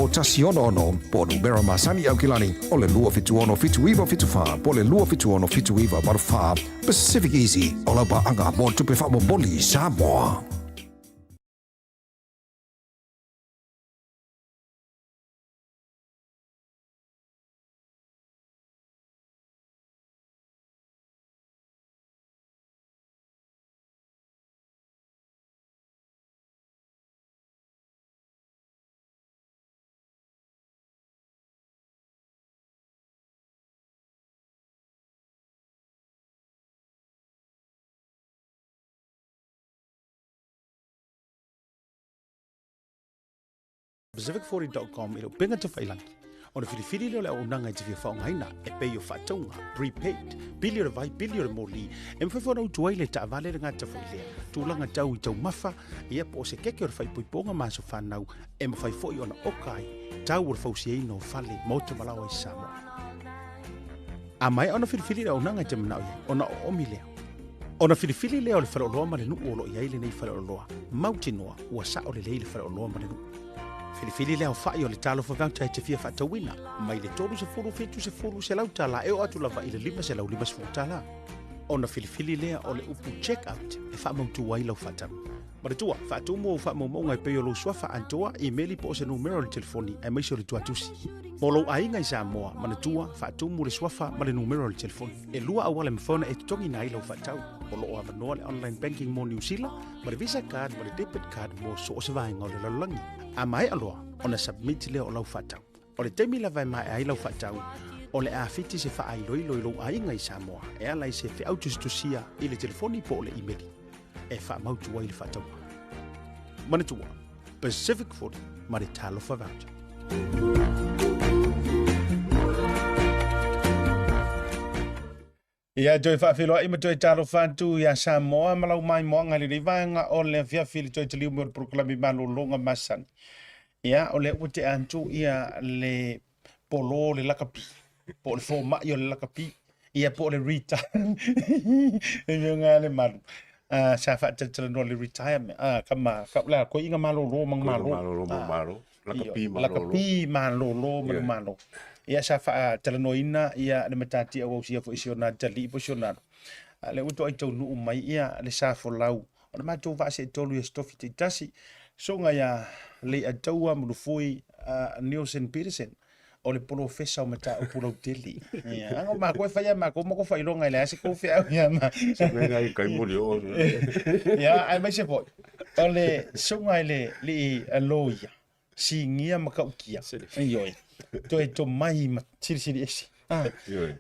166 po o numera masani i Aukilani o le 276 7974 po o le 276 7984. Pacific Easy, o lau paaga mo le tupe faamomoli i Samoa. Pacific40.com i le upega tafailangi. Ona filifili lea o le auaunaga e te fia faaaogaina e pei o faatauga, prepaid, pili o le vai, pili o le moli, e mafai foi ona utu ai le taavale le gata foi lea, tulaga tau i taumafa, ia po o se keke o le faaipoipoga ma aso fanau, e mafai foi ona oka ai tau o le fausiaina o fale, maota ma laoa i Samoa. A maea ona filifili le auaunaga e te manao i ai, ona oomi lea. Ona filifili lea o le faleoloa ma le nuu o lo o i ai lenei faleoloa, mautinoa ua sao lelei le faleoloa ma le nuu. Filifili le aofai o le talofa voucher e te fia faatauina, mai le 30, 70, $100 e oo atu lava i le $550. Ona filifili lea o le upu check out e faamautu ai lau faatau. Manatua, faatumu ou faamaumauga e pei o lou suafa atoa, imeli po o se numera o le telefoni aemaise o le tuatusi. Mo lou aiga i Samoa, manatua, faatumu le suafa ma le numera o le telefoni. E lua auala e mafai ona e totogiina ai lau faatau. O lo o avanoa le online banking mo Niu Sila, ma le Visa card ma le debit card mo so o se vaega o le lalolagi. A maea loa ona submit lea o lau faatau. O le taimi lava e maea ai lau faatau, o le a fiti se faailoilo i lou aiga i Samoa e ala i se feau tusitusia i le telefoni po o le imeli e faamautu ai le faatauga. Manatua, Pacific 40 ma le Talofa Voucher. Ia toe faafeiloai ma toe talofa atu iā Samoa ma lau maimoaga i lenei vaega o le afiafi i le toe taliu mai o le polokalame malologa masani. Ia, o lea ua tea atu ia le polo o le lakapi, po o le fomai o le lakapi, ia po o le retire, e mea ngā le malu. Sa faatalatalanoa le retirement, kama, ka, la, koe inga malolo ma malo. Malolo ma malo. Lakapi malolo. Lakapi malolo ma yeah. malo. Ia sa faatalanoaina ia le matati auausia foi si ona atalii po o si ona alo. A lea ua toai taunuu mai ia le sa folau o le matou vaa seetolu i Aso Tofi taitasi, soga ia Leiataua Mulufui Nielsen Peterson, o le polofesa o mataupu lautele. Ia, aga o makou e fai a makou ma ko faailoga e leai se kou feau ia ma. Se mea ngai kai muli o. Ia, aemaise foi, o le susuga i le alii loia, sigia ma kaukia. Ioe. Toe tomai ma silisili ese. Ah.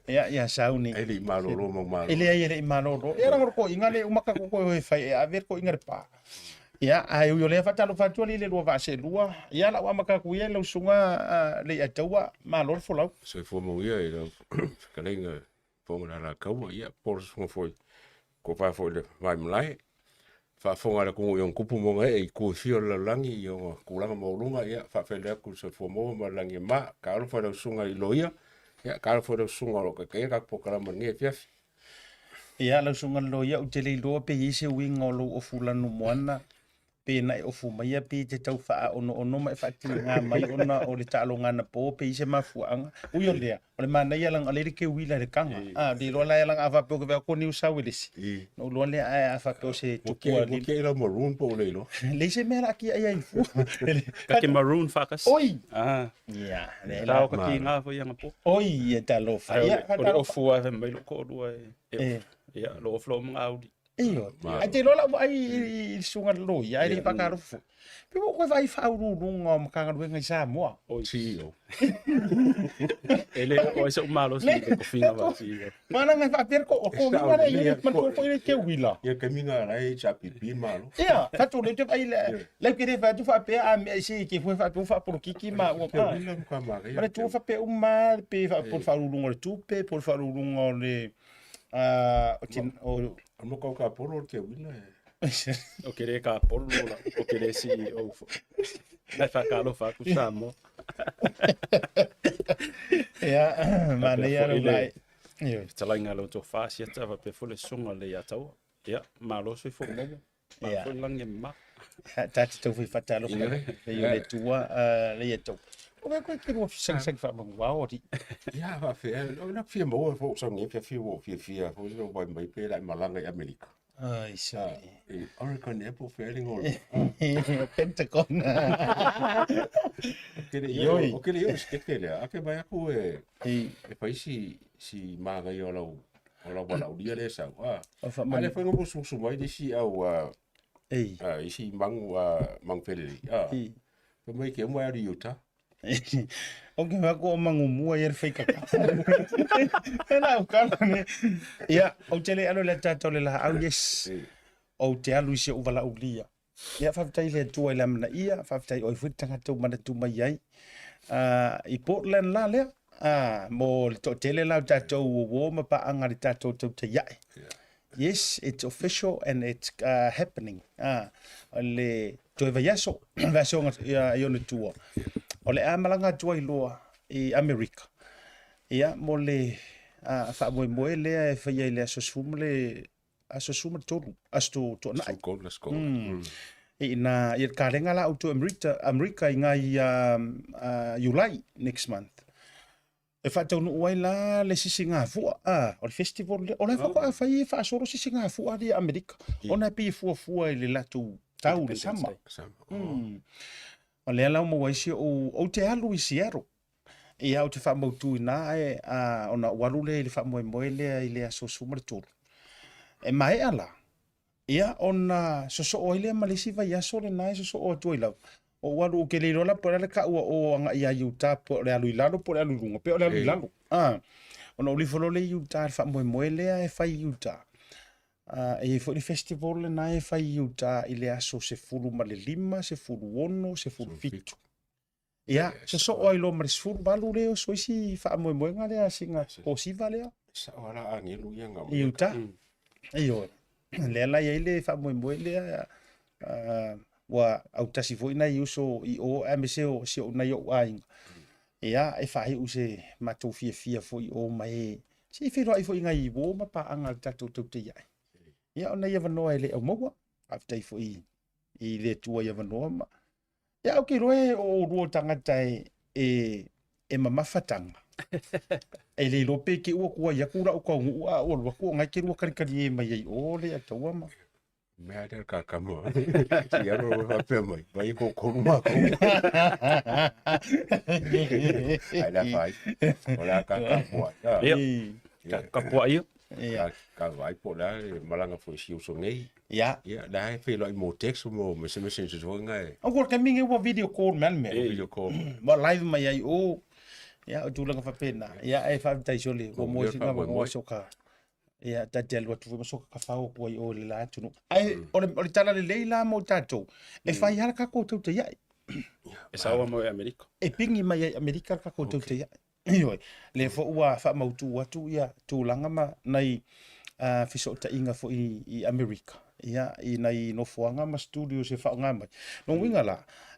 Ia, ia sauni. E le i malolo mau malo. E leai e le i malolo. Ia leaga o le toeaina le uma ka koko e fai e ave le toeaina le pa. Ia, ae ui o lea faatalofa atu alii le lua vaa seelua. Ia, lau amata atu ia i lau susuga Leiataua, malo le folau. Soifua manuia i lau fetalaiga Fofoga o le Alataua, ia po o le susuga foi tofa foi i le Vaimalae. Faafofoga a le atunuu i ona tupu ma ona ee i itu e fia o le lalolagi i ona tulaga maualuga, ia faafeiloai atu i le soifua maua ma le lagi e mama. Talofa i lau susuga i Loia, ia talofa i lau susuga o lo o taitaia le tatou polokalame i lenei afiafi. Ia, lau susuga i le Loia, ou te le iloa pe i ai se uiga o lou ofu lanumoana pe na e ofu maia pe te tau faaonoono ma e faatiga mai ona o le taaloga anapo pe i se mafuaaga. Ui o lea, o le manaia leaga o lea e le keuila i le kaga. A, le iloa la e leaga a faapea o ke vea ko Niu Sauelesi. Na ou iloa lea ae a faapea o se tupua Ua kiai lau maroon po o le iloa. Leai se mea la a kiai ai fua. Ka ke maroon faakasi. Oi! Ah. Ia, le la. O ka tiga foi anapo. Oi, e talofa. Ia, o le ofu lava fai mai lou toalua e. Ia, lo ofu lo ma ngauli. Ioe. Ae te iloa lau vaai i le susuga i le loia, ae le i faatalofa foi. Pe ua ou toe vaai i Faauluuluga o Matagaluega i Samoa. CEO. E le oo ai sou malosi i le tofiga ma CEO. Mana e faapea le ko komiga lea i manatua foi le Teuila. Ia kamiga la e HRPP malo. Ia, fatu le te vai le le ke le fatu faapea a mea se ke foi faapea faapolokiki ma ua pa. Teuila ma ka mare. Manatua faapea uma pe fa Faauluuluga o le Tupe, po o le Faauluuluga o le o tin o O mo kau ka polo o Teuila e. O ke le ka polo la, o ke le CEO fo. Nai whakalofa aku Samoa. Ia, manaia lau lai. Fetalaiga lau tofa siata faapea foi le susuga le ia taua. Ia, malo soifua maua. Malo foi le lagi e mama. Ta te tau fai faatalofa i le Atua le ia tau. O ke koe ke lua sagisagi faamanuao alii. Ia, faafeai. O na fia maua fo sau nei fia fia fia fia fo se vai mai pe la malaga i Amerika. Ai, sorry. I Oregon e po fea le ngolo. Pentagon. O ke le yo skete le. A ke mai aku e e fai si si magai o lau o lau walaulia le sau. Ah. A le fai ngo su su mai le si au a Ei. Isi mangu mangu felele. Ah. Fai mai ke uma i Utah. O ke mea ko o mangu mua i le whaikaka. E la ukala ne. Ia, ou te le alo le tātou le laha au, yes. Ou te alu i se uwala ulia. Ia, whawhitai le atua i le amana ia, whawhitai oi fui tangata u mana tu mai ai. I Portland la lea, mo le toatele la o tātou o wō ma paanga le tātou tau te iae. Yes, it's official and it's happening. Le toe vaiaso, vaiaso i ona tua. O le a malaga atu ai loa i Amerika. Ia, mo le faamoemoe lea e faia i le aso 13 ma le aso 13, aso Toonai. I ina, i le kalenga la outou Amerika, Amerika i ngai Iulai next month. E faataunuu ai la le sisigafua, a, o le festival lea. O la e faatoa fai e faasolo sisigafua alii a Amerika, ona e pei e fuafua i le latou tau i le sama. O lea la ua maua ai si ou, ou te alu i Seattle. Ia, ou te faamautu i ina, ae, a, ona ou alu lea i le faamoemoe lea i le aso 13. E maea la, Ia, ona sosoo ai lea ma le isi vaiaso lena e sosoo atu ai lava. Ou alu, ou te le iloa la po o le a le taua o agai ia Utah, po o le alu i lalo po o le alu i luga, pe o le alu i lalo. A, ona ou lifo loa lea i Utah i le faamoemoe lea e fai i Utah. A, e i ai foi le festival lena e fai i Utah i le aso 15, 16, 17. Ia, sosoo ai loa ma le 18 lea oso isi faamoemoega lea sina kosiva lea. Sao ala agelu ia ngā I uta. Ioe. Lea la i ai le faamoemoe lea, ua autasi foi nai uso i o aemaise o si ou nai ou aiga. Ia, e faaiu se matou fiafia foi i o ma e se i feiloai foi i nai uo ma paaga a le tatou tautaiae. Ia, o nai avanoa e le aumaua. Faafetai foi i le Atua i avanoa ma Ia, ou te iloa e o oulua o tagata e, e, e mamafa taga. E le iloa pe te ua tuai atu lau taunuu a ou alu atu o na e te lua kalikali e mai ai o le ataua ma. Mea lea ka kama. Si alo e faapea mai, mai e kōkolu mākou. Ai la whai. O la ka kapua. Ia, ka kapua ia. Ia. Ka vai po la e malanga foi si uso nei. Ia. Ia, la e whailoa i mō text mo mese message foi ngai. O ko ka mingi ua video call me me. Video call. Mo live mai ai o. Ia, o tulaga faapena. Ia, e faafetai sole, ua moe sina wa moe soka. Ia, ta te alu atu foi ma soka ka whao kua i o le la atu. Ai, o le, o le tala lelei la mo tātou. E whai hara ka koutou te iai. E saoa mo e Amerika. E pingi mai ai Amerika ka koutou te iai. Ioe, lea foi ua faamautu atu ia tulaga ma nai fesootaiga foi i Amerika, ia, i nai nofoaga ma studios e faaaoga mai. Lona uiga la,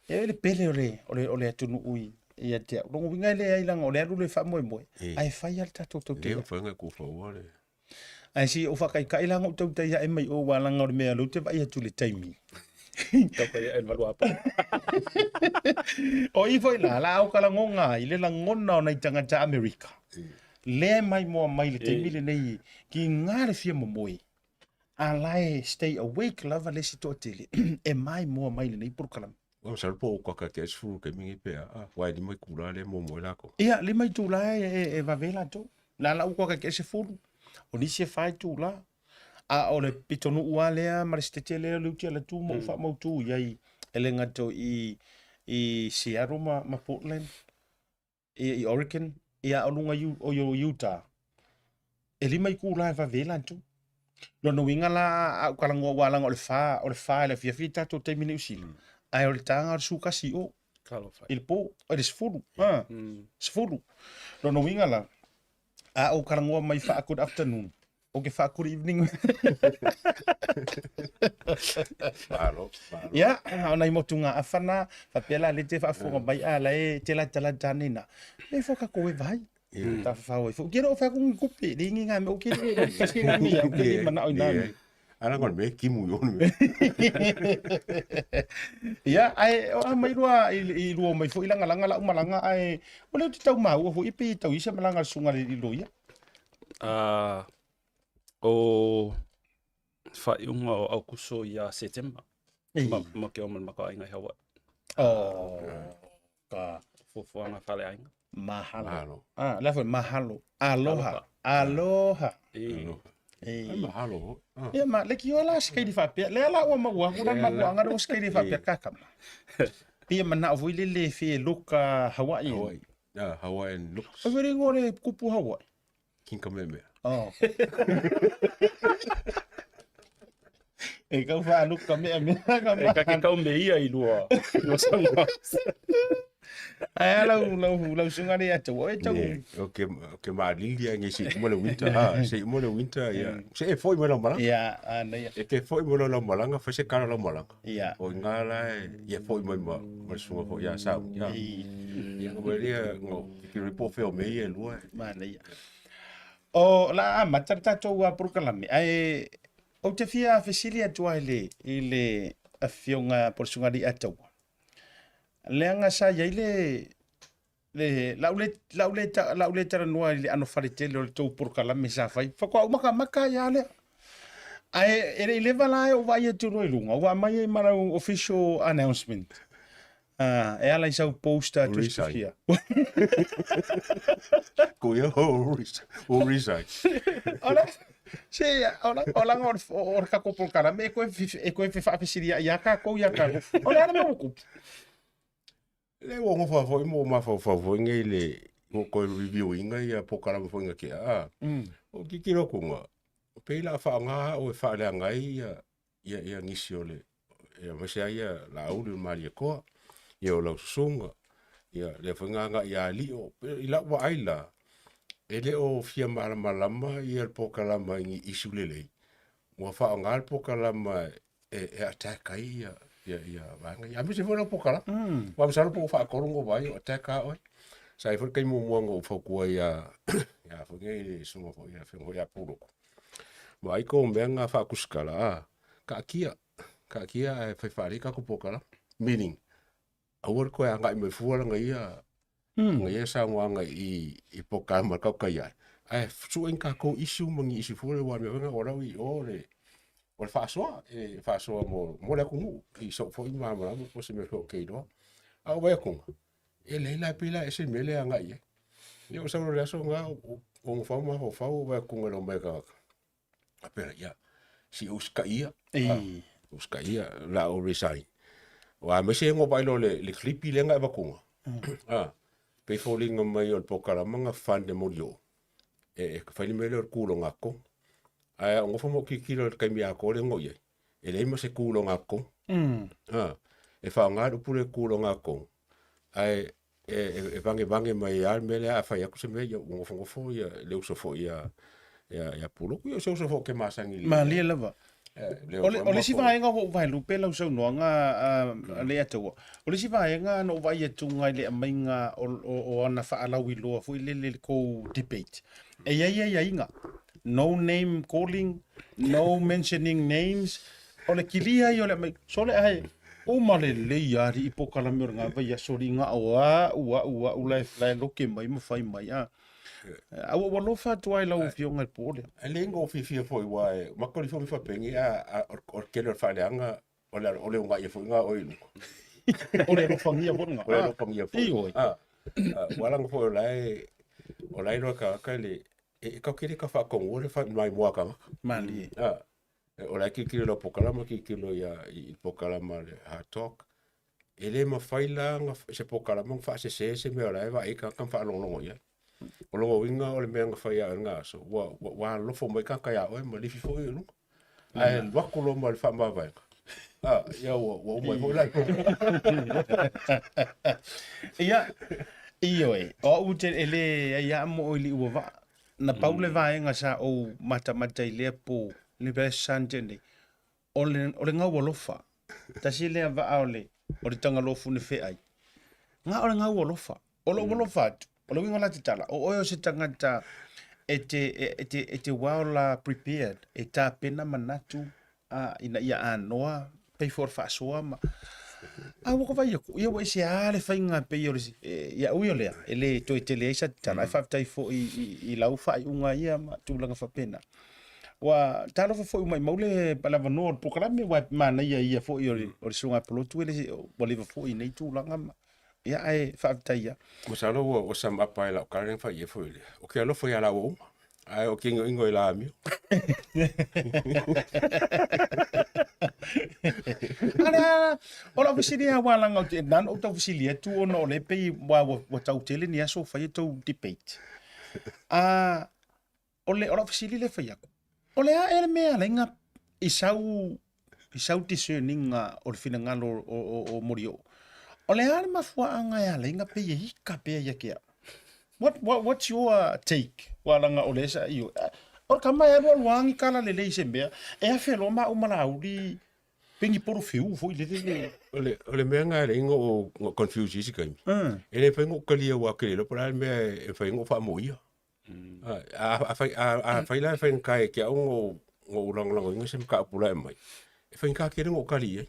e le pele o le, o le, o le atunuu i, ia te au. Lona uiga e leai leaga o le alu lea faamoemoe, ae fai lava le tatou tautai. Lea faiga kufaua le. Ae se i ou faataitai la ona ou tautai ae mai o aua leaga o le mea o lea ou te vaai atu i le taimi. Tautai ae le valu apo. O i foi la, la au ka lagona ai le lagona o nai tagata Amerika. Lea e maimoa mai le taimi lenei ki ngā le fia momoe. A la e stay awake lava le isi toatele e maimoa mai lenei polokalame. Ua masalo po o kaka ke sefulu taimi nei pe a, aua e lima itula lea e momoe latou. Ia, lima itula e vave latou. La la ua kaka ke sefulu, o nisi e fa itula. A o le pitonuu lava lea ma le setete lea o le uti alatu ma ou faamautu i ai e le gata i i Seattle ma, ma Portland ia i Oregon ia a o luga i, o i Utah e lima itula e vave ai latou. Lona uiga la a ou talanoa aua leaga o le fa, o le fa i le afiafi le tatou taimi i Niu Sila, ae o le taga o le 11 i o i le po, i le 10, a, 10. Lona uiga la, a ou talanoa mai faa good afternoon, ou te faa good evening. Malo, malo. Ia, o nai motugaafa na, faapea la lea e te faafofoga mai a la e te latalata ane i ina, e fua tatou e vai. Tafafao ai foi. Ke ro fa ku kupe le ngi ngā me o ke le kasi ngā me au ke le manao i nā me. Ala ngol me kimu yo me. Ia, ai o a mai lua i, i lua mai foi langa langa la umalanga ai o le te tau maua foi pe tau isa malanga le sunga le ilo ia. Ah, o faaiuga o Aukuso ia Setema. Ma, ma ke o ma le makauaiga i Hawaii. Oh, ka Fuafuaga faaleaiga. Mahalo. Mahalo. Ah, la foi mahalo. Aloha. Aloha. Aloha. E. Ai mahalo ho. Ah. Ia ma le kioa la se kaili faapea. Lea la ua maua aku la makuaga le o se kaili faapea kakama. Pei e manao foi le le fie look Hawaii. Hawaii. Ah, Hawaiian looks. O vere ngore kupu Hawaii. King Kamehameha. Oh. E kau whaaluka ka mea mea ka E kake kau me ia i lua, lua saunoa. Ai a lau lau lau suga le atu o e tau. Yeah. O ke o ke maalili a nge se mo le winter ha, se mo le winter ya. Se e foi mo la malanga. Ia, ana ia. E ke foi mo la malanga, fa se kala la malanga. Ia. O ngā la e ia foi mai ma ma sunga foi ia sa. Ia. Ia ngo ia ngo ki re po feo me ia lua. Mana ia. O la amata le tatou porokalame, ae ou te fia fesili atu ai le, i le afioga po o le Susuga Alii-a-Taua, leaga sa i ai le, le, lau le, lau le, lau le talanoa i le ʻano faletele o le tou porokalame sa fai, faatoa ou makamaka ai lava lea. Ae e le i leva la e ou vaai atu loa i luga, ua aumai ai ma lau official announcement. Ah, e ala i sau poster tusitusia. Ko ia o o resign. Ola, se ola ola o o le kako polokalame e koe e koe faafesilia ia kākou ia kākou. O le a le mea ua kupu? Le ua ngofa foi mo mafaufau foi nei le mo koe review inga ia polokalame foi nga ke a. O kikilo kunga. Pei la whaanga o e whaaleanga ai ia ia ia nisi o le ia aemaise ai ia Laauli o le Malietoa, ia o lau susuga, ia lea foi na agai ia Alii. I lau vaai la, e le o fia malamalama ia le polokalama i ni issue lelei, ua faaaoga le polokalama e, e attack ai ia ia ia vaega ia. Aemaise foi lau polokalama. Aua masalo po ua faatolu ona ou vaai o attack lava oe. Sa i ai foi le taimi muamua na ou fautua ia ia foi nei le susuga foi le afioga foi ia Puloko. Vaai kou mea na faakusikala, a, kaatia, kaatia ae fai faalelei tatou polokalama. Meaning, aua le toe agai mai fua lana ia, lana ia saunoaga i, i polokalama a le tatou ai. Ae sue ni tatou issue ma ni issue fua le aua o le mea foi lena o lau i o le, o le faasoa, e faasoa mo, mo le atunuu i sou foi malamalama po o se mea foi ou te iloa. A o vaai atuga, e leai la, pei la e ese le mea lea e agai i ai. Ia o sau loa i le aso lena, o gofau ma mafaufau o vaai atu i lou mai tagata. Faapea, ia, se i ou usitaia. Usitaia, o le a ou resign. Aua aemaise na ou vaai loa i le clip lea na e avatuga. Pei e foliga mai o le polokalama na fund e Molioo e fai le mea lea o le kulogatonu. Ae a ou nofo ma ou tilotilo i le taimi atoa lea na ou i ai, e leai ma se kulogatonu. E faaaoga le upu lea kulogatonu, ae e vagevage mai lava le mea lea, a fai atu se mea, ia ua nofonofo ia le uso foi ia ia Puluku, ia o se uso foi ou te masani i le Malie lava. O le, o le isi vaega ua ou vaelupe lau saunoaga a Leiataua, o le isi vaega na ou vaai atu i le aumaiga o, o, o ana faalauiloa foi lele i le tou debate, e i ai aiaiga, no name calling, no mentioning names, o le kilia ia o le aumai, sole ae, uma lelei lava alii polokalame o lena vaiaso alii na o a'u a'u a'u la e la e loke mai ma fai mai a. A ua ua alofa atu ai i lau afioga i le po lea. E le ngo fiafia foi aua e makoli foi ma faapeni a o le tele o le faaleaga o le o le unaia foi lena o oe i luga. O le alofagia foi lena. O le alofagia foi. Ioe. A ua laga foi o la e o la e iloa e tagata le e tatou te le tau faatonua le maimoa a tagata. Malie. A. O la e tilotilo i lau polokalama, tilotilo ia i le polokalama a le Hard Talk. E le mafai la ona se polokalama ona faasese se mea o la e vaai ai tagata ma faalogologo i ai. O lona uiga o le mea na fai ia oe i lena aso, ua, ua, ua alolofa mai tagata ia oe ma lifi foi i luga. Ae alu atu loa ma le faamavaega, ah, ia ua, ua uma ai foi la Ia, ioe, o au te e leai lava mo i liu o vaa. Na pau le vaega sa ou matamata i lea po, le Best Sunday nei, o le, o le gau alofa. Tasi lea vaa o le, o le Tagaloa Funefeai. Na o le gau alofa. O lou alofa atu, o le uiga o la te tala, o oe o se tagata e te, e, e te, e te well prepared, e tapena manatu a, ina ia anoa, pei foi o le faasoa ma... A ua ka vai aku, ia ua ese lava le faiga pei o le, e, ia ui o lea, e le toe tele ai sa tatala, ae faafetai foi i, i, i lau faaiuga ia ma tulaga faapena. Ua talofa foi ua maumau le avanoa o le polokalame, aua e manaia ia foi o le, o le susuga ia Polotu, e le, ua leva foi i nei tulaga ma, ia ae faafetai lava. Masalo ua, ua sum up ai lau tala lea na fai i ai foi lea. O ke alofa iā lāua uma, ae o ke inoino i la amio. A lea, o lau fesili lava aua leaga ou te, na ona ou tau fesili atu ona o lea e pei ua, ua, ua tau tele ni aso o fai a tou debate. A, o le, o lau fesili lea e fai atu, o le a ea le mea e ala ai ona i sau, i sau discerning o le finagalo o, o, o Molioo, o le a le mafuaaga e ala ai ona pei e ika pea ia te au? What, what, what's your take? Aua leaga o lea sa, ioe, o le tama e alualu lava ni tala lelei i se mea, e afe loa maua ma Laauli pei ni polo fiu foi lele le... O le, o le mea lena e ala ai ona ou confuse i isi taimi, e le mafai ona ou talia aua ou te le iloa po o le a le mea e mafai ai ona ou faamoia. Afai la e faigata ia te au ona ou lagolagoina se mataupu la e aumai, e faigata tele ona ou tali i ai.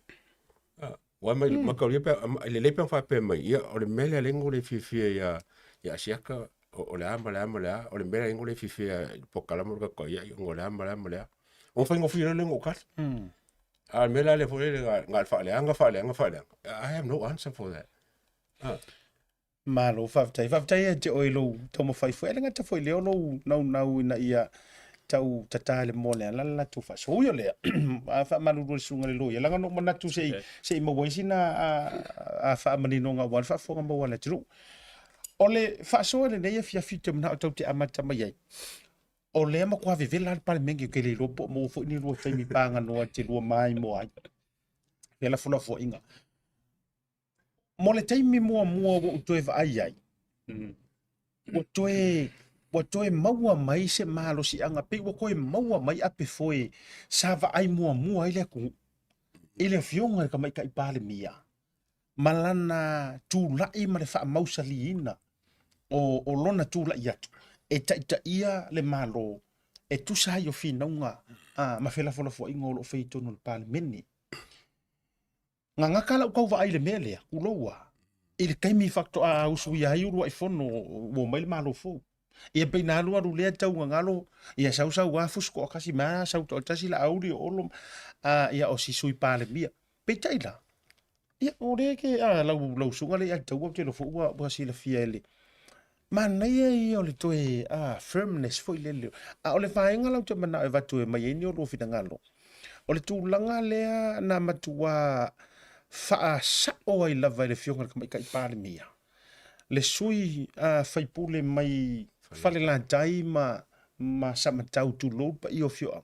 Aua e mataulia pe a, e lelei pe ana faapea mai, ia o le mea lea lea na ou le fiafia ia Asiata, o le a ma le a ma le a, o le mea lea na ou le fiafia i le polokalame o le tatou ia ona o le a ma le a ma le a. Ona faigofie loa lea ona ou tali. A o le mea la lea foi lele na o le faaleaga, faaleaga, faaleaga, I have no answer for that. Malo faafetai. Faafetai ia te oe i lou taumafai foi. E le gata foi i lea o lou naunau ina ia tau tata i le moa o le ala le latou faasoa. Ui o lea, a faamalulu i le susuga i le loia, leaga na ou manatu se i, se i maua ai sina a, a faamaninoga aua le faafofoga maua a le atunuu. O le faasoa i lenei afiafi ou te manao tatou te amata mai ai, o lea matua vevela lava le Palemene, ou te le iloa po o maua foi ni lua taimi paganoa e te lua maimoa ai. Felafolafoaiga. Mo le taimi muamua ua ou toe vaai ai, ua toe, ua toe maua mai se malosiaga, pei ua toe maua mai ape foe sa vaai muamua ai le atunuu i le Afioga i le Tamaitai Palemia ma lana tulai ma le faamausaliina o, o lona tulai atu e taitaia le Malo e tusa ai o finauga a, ma felafolafoaiga o lo o faia i totonu o le Palemene. Gagata lau tau vaai i le mea lea, tulou a, i le taimi faatoa usuia ai uluai fono ua omai le Malo fou. Ia pei na alualu lea tau gagalo, ia sau sau a fusu toatasi mai a sau toatasi Laauli o Olo, a ia o si Sui Palemia. Peitai la, ia o lea ke a lau lau susuga lea ia te taua ou te iloa foi ua ua silafia e le manaia ia o le toe a firmness foi lele. A o le vaega la ou te manao e avatu e aumai ai ni o lua finagalo, O le tulaga lea na matua faasao ai lava e le Afioga i le Tamaitai Palemia le sui faipule mai Falelatai ma, ma Samatau, tulou le paia o afioaga.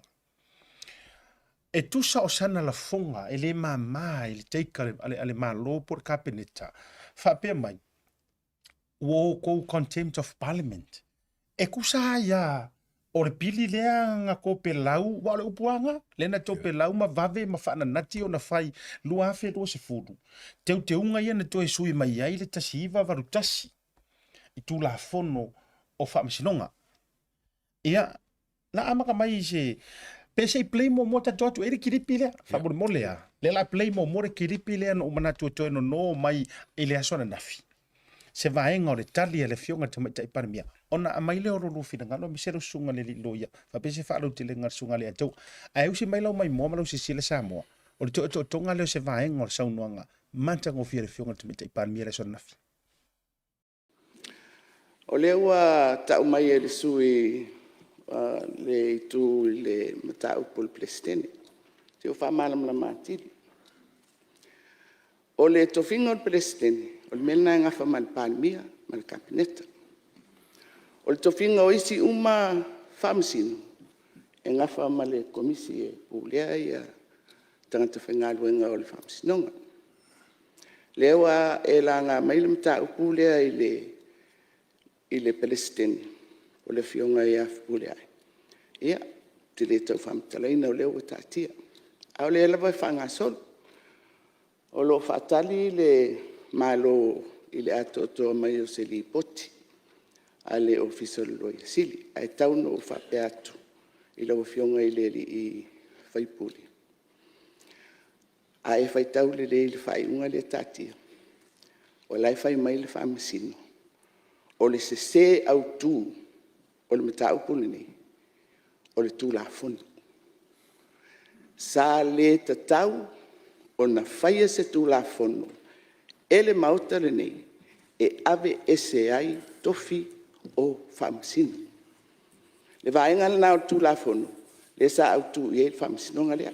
E tusa o sana lafoga e le mama i le take a le, a le Malo po o le Kapeneta, faapea mai, ua outou contempt of parliament. E tusa ai a o le pili lea na topelau, aua o le upu lava lena, lea na topelau ma vave ma faananati ona fai 2020, teuteuga ia na toe sui mai ai le 1981 i Tulafono o Faamasinoga. Ia, na amata mai i se, pe se i play muamua tatou atu e i ai le kilipi lea, faamolemole lava. Lea o le a play muamua le kilipi lea na ou manatu e toe nono mai i le aso ananafi, se vaega o le tali a le Afioga i le Tamaitai Palemia, ona aumai lea o lo lua finagalo aemaise lau susuga i le alii loia, faapea se faalautelega a le susuga i le Atua. Ae usi mai lau maimoa ma lau silasila Samoa, o le tootootoga lea o se vaega o le saunoaga matagofie a le Afioga i le Tamaitai Palemia i le aso ananafi. O lea ua tau mai e le sui usufono le itu i le mataupu a le Peresetene. Se i ou faamalamalama atili. O le tofiga o le Peresetene, o le mea lena e nafa ma le Palemia ma le Kapeneta. O le tofiga o isi uma Faamasino, e nafa ma le Komisi e Pulea tagata faigaluega o le Faamasinoga. O lea ua e laga mai le mataupu lea i le Peresetene o le Afioga ia Fepuleai, ia, ou te le tau faamatalaina o lea ua taatia, a o lea lava e faagasolo. O lo o faatali le Malo i le atoatoa mai o se Lipoti a le Ofisa o le Loia Sili. Ae tau ina ou faapea atu i lau Afioga i le sui usufono, a e faitau lelei i le faaiuga lea e taatia, o la e fai mai le Faamasino, o le sese autu o le mataupu lenei, o le Tulafono. Sa le tatau ona faia se Tulafono e le Maota lenei e aveese ai tofi o Faamasino. O le vaega lena o le Tulafono lea sa autu i ai le Faamasinoga lea.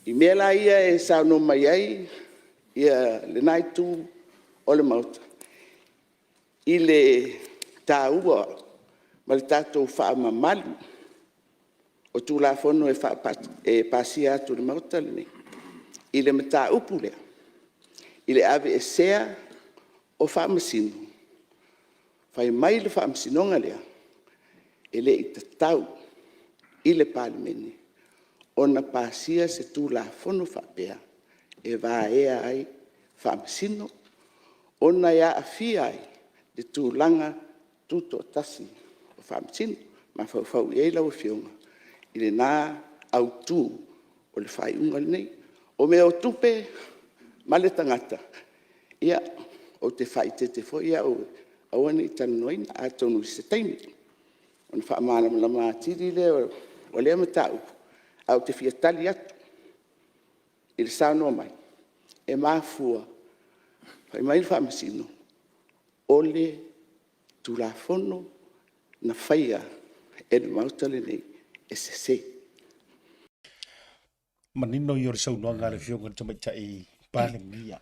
I mea la ia e saunoa mai ai lena Itu o le Maota i le taua ma le tatou faamamalu o Tulafono e pasia atu e le Maota lenei i le mataupu lea i le aveesea o Faamasino, fai mai le Faamasinoga lea, e le i tatau i le Palemene ona pasia se Tulafono faapea e vaea ai Faamasino ona e aafia ai le tulaga tutoatasi o Faamasino. Mafaufau i ai lau Afioga i lena autu o le faaiuga lenei. O mea o tupe ma le tagata, ia, ou te faaeteete foi au e aua ne i talanoaina, atonu i se taimi ona faamalamalama atili lea o lea mataupu. Ae ou te fia tali atu i le saunoa mai, e mafua, fai mai le Faamasino, o le Tulafono na faia e le Maota lenei, e sese. Manino ia o le saunoaga a le Afioga i le Tamaitai Palemia.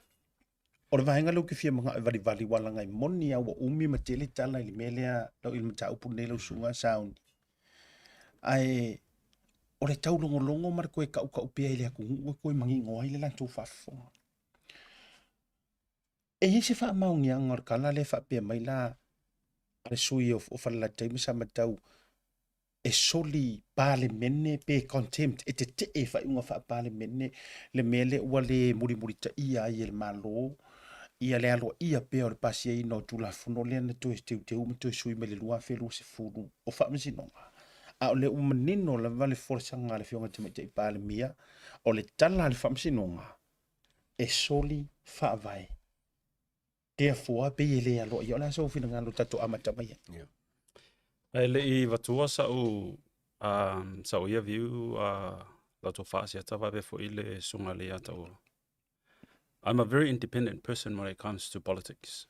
O le vaega lea ou te fia manao e valivali aua leaga e moni lava ua umi ma tele tala i le mea lea i le mataupu lenei lau susuga Sauni. Ae o le taulogologo ma le toe tautau pea i le atunuu e toe manino ai le latou faafofoga. E i ai se faamaoniaga o le tala lea e faapea mai la a le sui usufono o Falelatai ma Samatau e soli Palemene pe contempt, e tetee i faaiuga faa-Palemene le mea lea ua le mulimulitaia ai e le Malo ia le aloaia pea o le pasiaina o Tulafono lea na toe teuteu ma toe sui mai le 2020 o Faamasinoga. A o lea ua manino lava le folasaga a le Afioga i le Tamaitai Palemia, o le tala a le Faamasinoga, e soli faavae. Therefore, pei e le aloaia. O le a sou finagalo tatou amata mai ai? Yeah. Ae le i vatua sa'u sa'u ia view lau tofa Asiata vaave foi le susuga le ia Tauolo. I'm a very independent person when it comes to politics.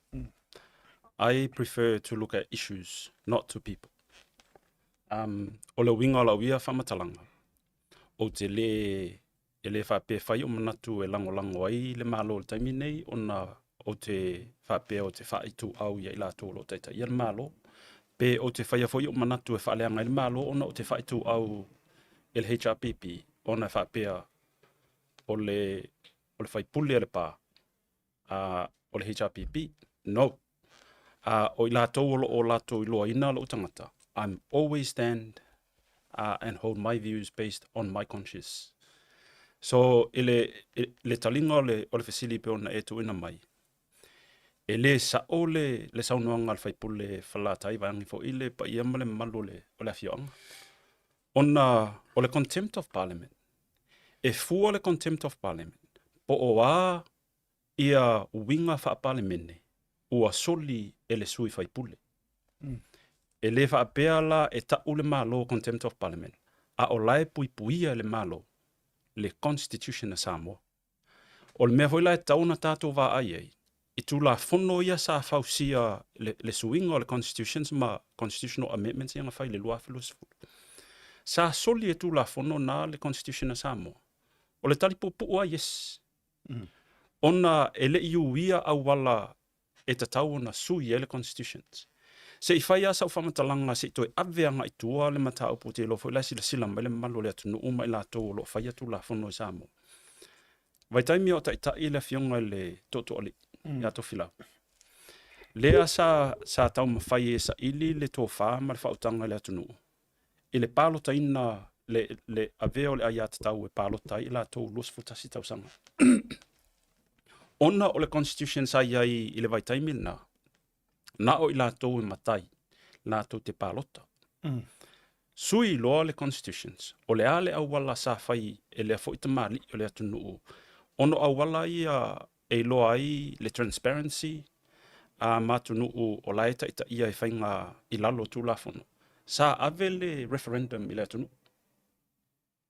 I prefer to look at issues, not to people. Um, o le uiga o lau ia faamatalaga, ou te le e le faapea e fai o manatu e lagolago ai le Malo i le taimi nei ona ou te faapea ou te faaituau ia i latou o lo o taitaia le Malo, pe ou te faia foi ou manatu e faaleaga ai le Malo ona ou te faaituau i le HRPP ona e faapea o le, o le faipule a Lepa o le HRPP. No. O i latou o lo o latou iloaina lou tagata, I'm always stand and hold my views based on my conscience. So, i le, i le taliga o le, o le fesili pei ona e tuuina mai, e le sa'o le, le saunoaga a le sui usufono Falelatai vaeane foi le paia ma le mamalu o le, o le afioaga, ona o le contempt of parliament. E fua le contempt of parliament po o a ia uiga faa-Palemene ua soli e le sui faipule. E le faapea la e ta'u le Malo contempt of parliament, a o la e puipuia e le Malo le Constitution a Samoa. O le mea foi la e tatau ona tatou vaai ai, i Tulafono ia sa fausia le, le suiga o le Constitutions ma Constitutional Amendments ia na fai i le 2020, sa soli e Tulafono na le Constitution a Samoa. O le tali puupuu lava, yes. Ona e le i uia auala e tatau ona sui ai le Constitutions. Se i fai lava sau faamatalaga se i toe ave agai i tua le mataupu ou te iloa foi la e silasila mai le mamalu o le atunuu ma i latou o lo o faia Tulafono i Samoa. Vaitaimi a o taitai le Afioga i le Tootooalii ia Tofilau, lea sa, sa taumafai e saili le tofa ma le faautaga i le atunuu i le palotaina le, le avea o le aiatatau e palota ai i latou 21 tausaga. Ona o le Constitution sa i ai i le vaitaimi lena, na o i latou e matai latou te palota. Sui loa le Constitutions, o le a le auala sa fai e lea foi tamalii o le atunuu, ona o auala ia e iloa ai le transparency a ma atunuu o la e taitaia e faiga i lalo o Tulafono, sa ave le referendum i le atunuu.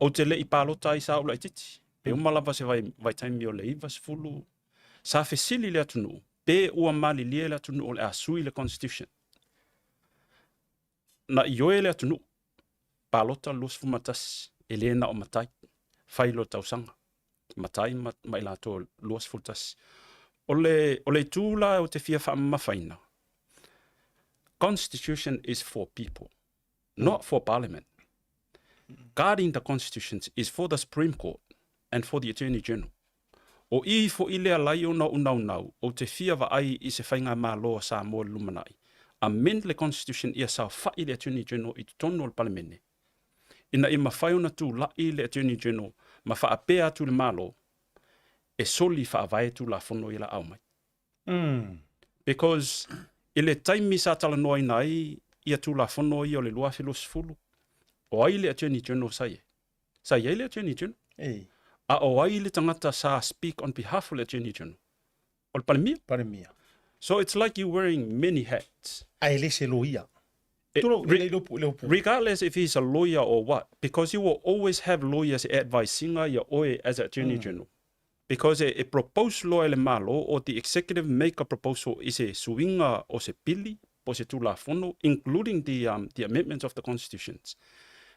Ou te le i palota ai sa ou laitiiti, pe uma lava se vaitaimi o le 90, sa fesili le atunuu pe ua malilie le atunuu o le a sui le Constitution. Na ioe le atunuu, palota le 21, e le na o matai, fai loa tausaga, matai ma, ma i latou 21. O le, o le itu la ou te fia faamamafaina, Constitution is for people, not for parliament. Guarding the Constitution is for the Supreme Court and for the Attorney General. O i foi le alai ona ou naunau, ou te fia vaai i se faigamalo a Samoa i le lumanai, amend le Constitution ia saofai le Attorney General i totonu o le Palemene, ina ia mafai ona tulai le Attorney General ma faapea atu i le Malo e soli faavae Tulafono ia la aumai. Because i le taimi sa talanoaina ai ia Tulafono ia o le 2020, o ai le Attorney General sa i ai? Sa i ai le Attorney General. Ei. A o ai le tagata sa speak on behalf o le Attorney General? O le Palemia. Palemia. So it's like you wearing many hats. Ae le se loia. Regardless if he's a lawyer or what, because you will always have lawyers advising ia oe as Attorney General. Because e, e propose loa e le Malo or the executive make a proposal i se suiga o se pili po o se Tulafono, including the, the amendments of the constitutions,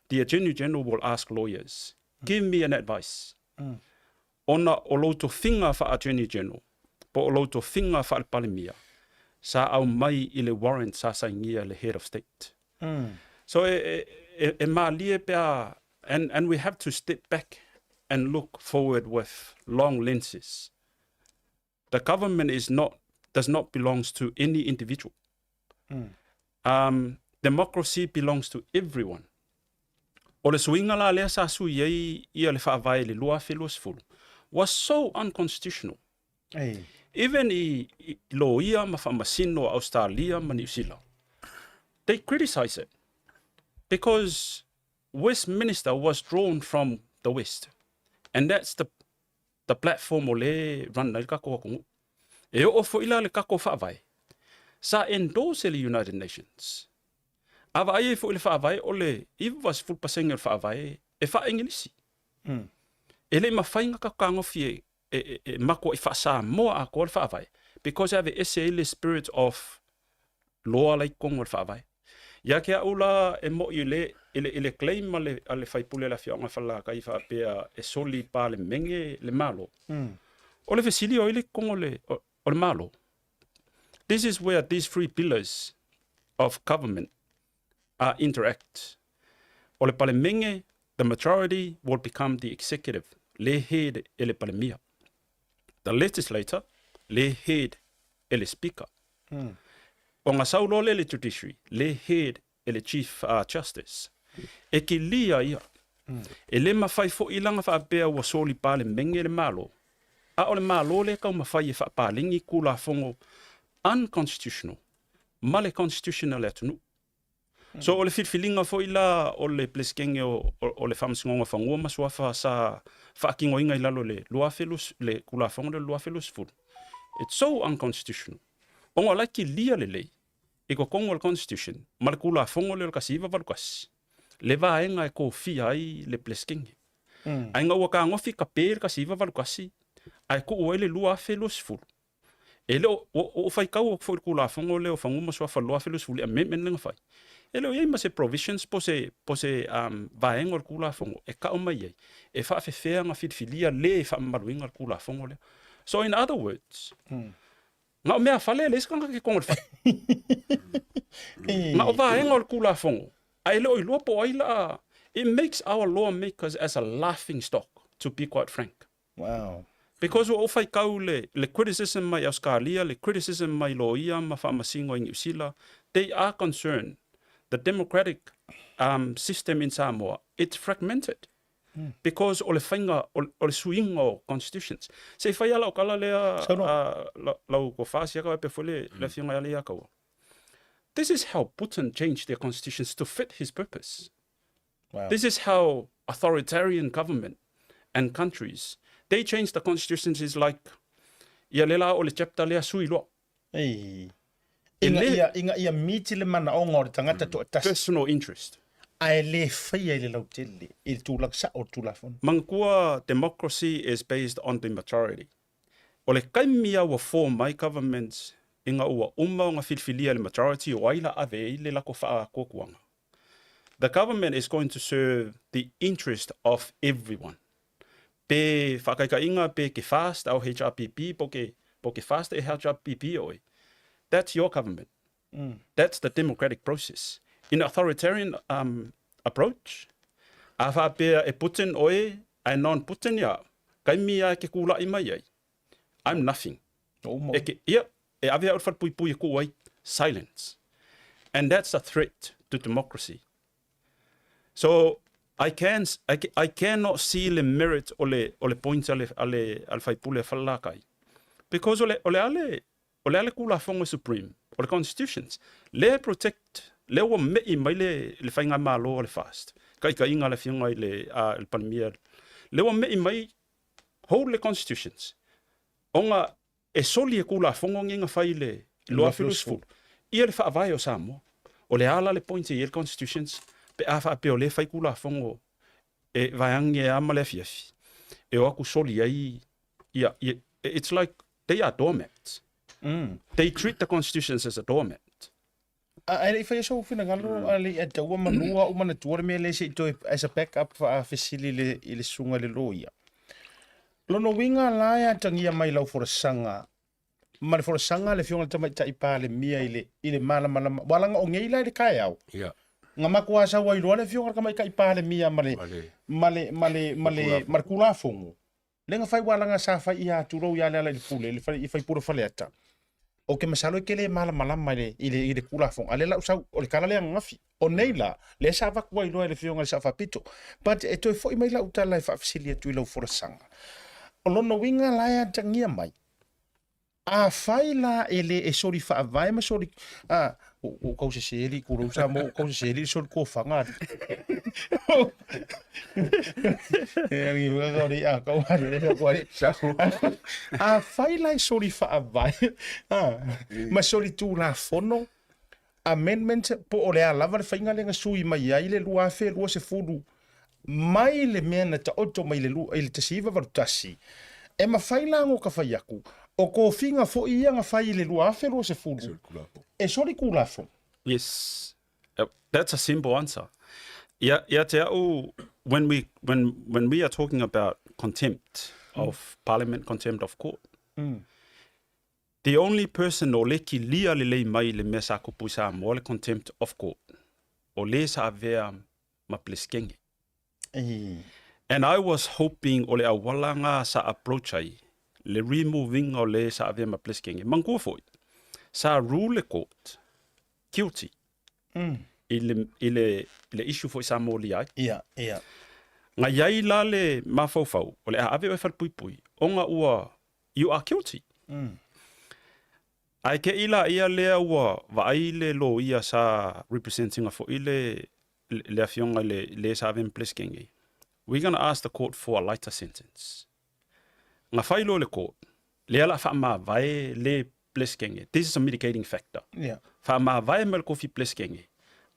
the Attorney General will ask lawyers, give me an advice. Ona o lou tofiga faa-Attorney General po o lou tofiga faale-Palemia sa aumai i le warrant sa sainia e le Head of State. So e, e, e, e malie pe a, and, and we have to step back and look forward with long lenses. The government is not, does not belongs to any individual. Democracy belongs to everyone. O le suiga la lea sa sui ai ia le faavae i le 2020 was so unconstitutional. Ei. Even i, i loia ma faamasino o Australia ma Niu Sila, they criticize it because Westminster was drawn from the West. And that's the, the platform o le run ai le tatou atunuu. E oo foi la le tatou faavae, sa endorse e le United Nations. A vaai ai foi i le faavae, o le 90% o le faavae e faa-Engelisi. E le i mafai ona tatou tagofi e, e, e, e matuai faa-Samoa atoa le faavae, because e aveese ai le spirit of loa la i totonu o le faavae. Ia te au la e mo'i i le, i le, i le claim a le, a le faipule o le afioaga o Falelatai faapea e soli Palemene le Malo. O le fesili o ai le totonu o le, o, o le Malo? This is where these three pillars of government are interact. O le Palemene, the majority will become the executive, le head e le Palemia. The legislator, le head e le Speaker. Ona sau loa lea i le Judiciary, le head e le Chief Justice. E kilia ia. E le mafai foi la ona faapea ua soli Palemene le Malo, a o le Malo lea e taumafai e faapaleni Tulafono unconstitutional ma le Constitution a le atunuu. So o le filifiliga foi la o le Peresetene o, o, o le Faamasinoga o Fanua ma Suafa sa faatinoina i lalo o le 2020, le Tulafono lea o le 2020, it's so unconstitutional. Ona o la e kilia lelei i totonu o le Constitution ma le Tulafono lea o le 1981 le vaega e kofia ai le Peresetene. Ae ina ua tagofi kape le 1981 ae tuu ai le 2020, E le o, ua ou faitau atu foi i le Tulafono lea o Fanua ma Suafa 2020 i amendment lea na fai. E le o i ai ma se provisions po o se, po o se um, vaega o le Tulafono e kau mai ai e faafefea ona filifilia le e faamamaluina le Tulafono lea. So in other words, na o meafale e leai se tagata ke kogo i le fale. Na o vaega o le Tulafono, ae le o iloa po o ai la. It makes our lawmakers as a laughing stock, to be quite frank. Wow. Because ua ou faitau le, le criticism mai Auskalia, le criticism mai loia ma faamasino i Niu Sila, they are concerned the democratic um, system in Samoa, it's fragmented. Because o le faiga, o, o le suiga o constitutions. Se i fai lava lau tala lea, uh, lau tofa siaka faapea foi le, le afioga ia Leiataua. This is how Putin changed their constitutions to fit his purpose. Wow. This is how authoritarian government and countries, they change the constitutions is like, ia le la o le chapter lea sui loa. Ei. Ina ia, ina ia miti le manaoga o le tagata toatasi. Personal interest. Ae le faia i le lautele, i le tulaga sao o le Tulafono. Manatua democracy is based on the majority. O le taimi a ua form ai governments ina ua uma ona filifilia e le majority o ai la ave ai le lako faatuatuaga. The government is going to serve the interest of everyone. Pe faakaikaiga pe ke fast au HRPP po ke po ke fast e HRPP oe. That's your government. Mm. That's the democratic process. In authoritarian um, approach, a whaapea e Putin oe, ae non-Putin ia, kaimi ia ke kūla'i mai ai. I'm nothing. E ke, ia, e ave au le whalepuipui e kū ai, silence. And that's a threat to democracy. So, I, can, I, I cannot see le merit o le, o le point a le, a le, a le faipule a Falelakai. Because o le, o le a le, o le a le Tulafono Supreme, o le Constitutions, lea e protect, lea ua me'i mai le, le faigamalo a le FAST, taitaiga a le Afioga i le, a, le Palemia, lea ua me'i mai hold le Constitutions, ona e soli e Tulafono nei na fai i le 2020, ia le Faavae o Samoa. O le a la le point e i ai le Constitutions pe a faapea o lea e fai Tulafono e vaeane a ma le afiafi, e o atu soli ai ia, ia, it's like they are doormats. Mm. They treat the constitutions as a doormat. Ae le i faia sou finagalo a le i ataua manua o manatua le mea lea se i toe as a backup faafesili i le, i le susuga i le loia. Lona uiga la e atagia mai lau folasaga ma le folasaga a le Afioga i le Tamaitai Palemia i le, i le malamalama, ua laga o nei la i le taeao. Ia. Nga matua sau ai loa le Afioga i le Tamaitai Palemia ma le, ma le, ma le, ma le, ma le Tulafono. Lea na fai ua laga sa fai ia tulou ia Lealailepule i le fale i faipule o Faleata. Ou te masalo e te le malamalama i le, i le, i le Tulafono. A lea la ua sau, o le tala lea ananafi. O nei la, lea sa avatu ai loa e le Afioga i le Sao Faapito. But e toe foi mai lau tala e faafesili atu i lau folasaga. O lona uiga la e atagia mai, Afai la e le e soli faavae ma soli a ua tau sese li ku sa mo tau sese li soli ko fanga e angi wa ka ri a ka wa ri ka wa ri afai la e soli faavae a ma soli tulafono amendment po o le a lava le faiga lea na sui mai ai le 2020 mai le mea na taoto mai le, i le 1981, e mafai la ona ka fai atu, o tofiga foi ia na fai i le 2020, e soli Tulafono. Yes, that's a simple answer. Ia, ia te au, when we, when, when we are talking about contempt of parliament, contempt of court, The only person o le kilia lelei mai le mea sa kupu i Samoa le contempt of court. O le sa avea ma Peresetene. And I was hoping o le auala nga sa approach ai le removing o le sa avea ma Peresetene. Manatua foi, sa rule le court guilty i le, i le, i le issue foi sa molia ai. Ia, ia. Nga iai la le mafaufau o le a ave oe falepuipui ona ua You are guilty. Mm. Ae ke i la ia lea ua vaai le loia sa representinga foi le, le afioga le, le sa ave ma Peresetene. We're gonna ask the court for a lighter sentence. Nga fai loa le court, lea la faamavae le Peresetene. This is a mitigating factor. Yeah. Faamavae mai le kofi Peresetene,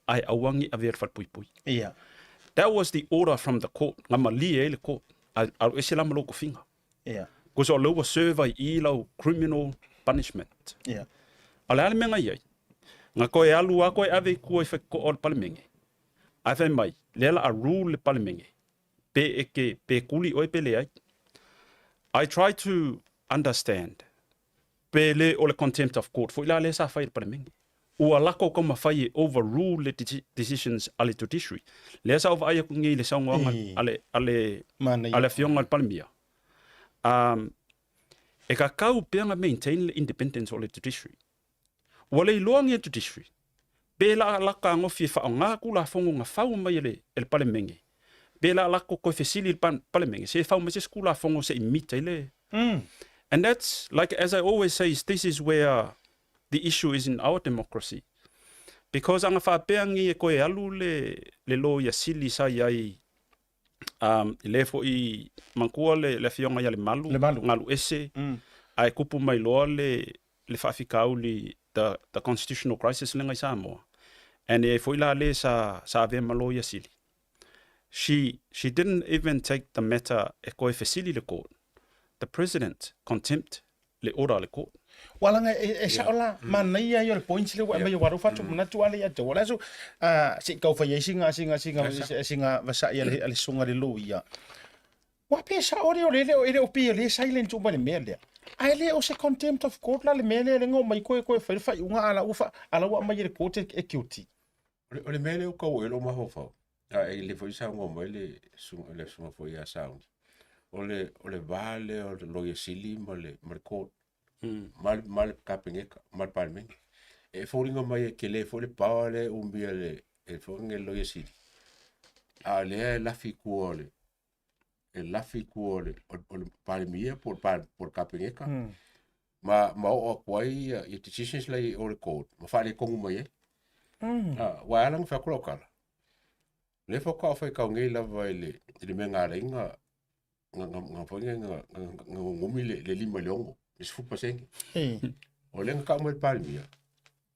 ae aua ne i avea le falepuipui. Yeah. That was the order from the court. Nga malie ai le court. Alu ese la ma lou kofiga. Yeah. Because o lea ua serve ai i lau criminal punishment. Yeah. A o le a le mea na i ai? Nga koe alu a koe ave i kua i whaikoa o le Palemenge. Ae fai mai, lea la a rule le Palemenge, pe e ke, pe kuli oe pe leai. I try to understand, pe le o le contempt of court foi la lea sa fai e le Palemenge. Ua lako ka mafai e overrule le decisions a le judiciary. Lea sa ou vaai aku nei i le saunoaga a le, a le, a le Afioga i le Palemia. Um, e kakau pea na maintain le independence o le judiciary. Ua le iloa ngia judiciary, pe la laka gofi e faaaoga Tulafono na fau mai e le, e le Palemenge, pe la lako koe fesili i le Palemenge, se e fau mai se isi Tulafono se i mita i le... And that's, like as I always say, this is where the issue is in our democracy. Because ana faapea ngi e koe alu le, le loia sili sa i ai Um, i le foi manatua le, le afioga ia Lemalu, Lemalu. galu ese, ae kupu mai loa le, le faafitauli the, the constitutional crisis lega i Samoa. And e ai foi la le sa, sa avea ma loia sili. She, she didn't even take the matter e koe fesili le court. The president contempt le order a le court. Ua laga e, e sao la, manaia ia o le points lea ua aumai aua lea ua fatu manatu a le ia te ua le aso, se i tau fai ai sina, sina, sina, sina vasai a le, a le susuga i le loia. Ua pe sao lea o le, e le o pei o lea e silent uma i le mea lea. Ae le o se contempt of court la le mea lea lea na omai koe koe fai le faaiuga a la ua fa, a la ua aumai e le court e guilty. O le mea lea ua tau oo i ai lou mafaufau, a e le foi saunoa mai le susuga le susuga foi ia Sauni, o le o le va lea o le Loia Sili ma le ma le court ma le ma le Kapeneta ma le Palemene. E foliga mai e tele foi le power lea e umia e le e foi le Loia Sili, a o lea e lafi i tua o le e lafi i tua o le o le Palemia po o le po o le Kapeneta ma ma oo atu ai ia ia decisions la i o le court ma faaletonu mai ai. Aua e ala ona fai atu lau tala, o lea faatoa ou faitau nei lava i le i le mea na ala ai na na na na foi nei na na na nunumi le le 5 i le 6, le 10%. O lea na tau mai le Palemia,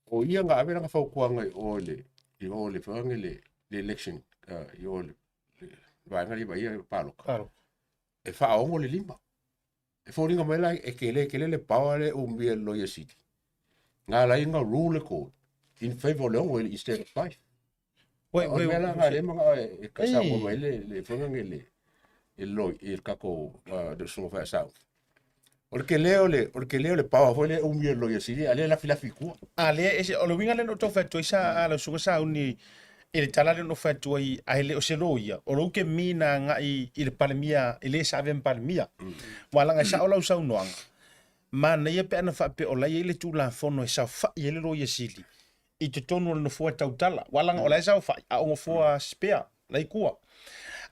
o ia na ave lana fautuaga i o i le i o i le foi nei le le election i o i le vaega lea e vaaia le palota, e faaono le 5. E foliga mai la e tele tele le power lea e umia e le Loia Sili. Na ala ai ona rule le court in favour o le 6 instead of 5. Wait, O le wait, mea la na lea manao e saunoa mai le le foi lea le le loi i le tatou le susuga foi a South. O le tele o le o le tele o le power foi lea e umia e le Loia Sili a lea e lafilafi i tua. A lea e se o le uiga lea na ou tau fai atu ai sa a lau susuga Sauni i le tala lea na ou fai atu ai, a e le o se loia, o lou ke mi na agai i le Palemia, i le sa avea ma Palemia. Ua laga e sao lau saunoaga, manaia pe ana faapea o la e i ai le Tulafono e saofai ai le Loia Sili i totonu o le nofoa tautala. Ua laga o la e saofai, a o nofoa spare la i tua.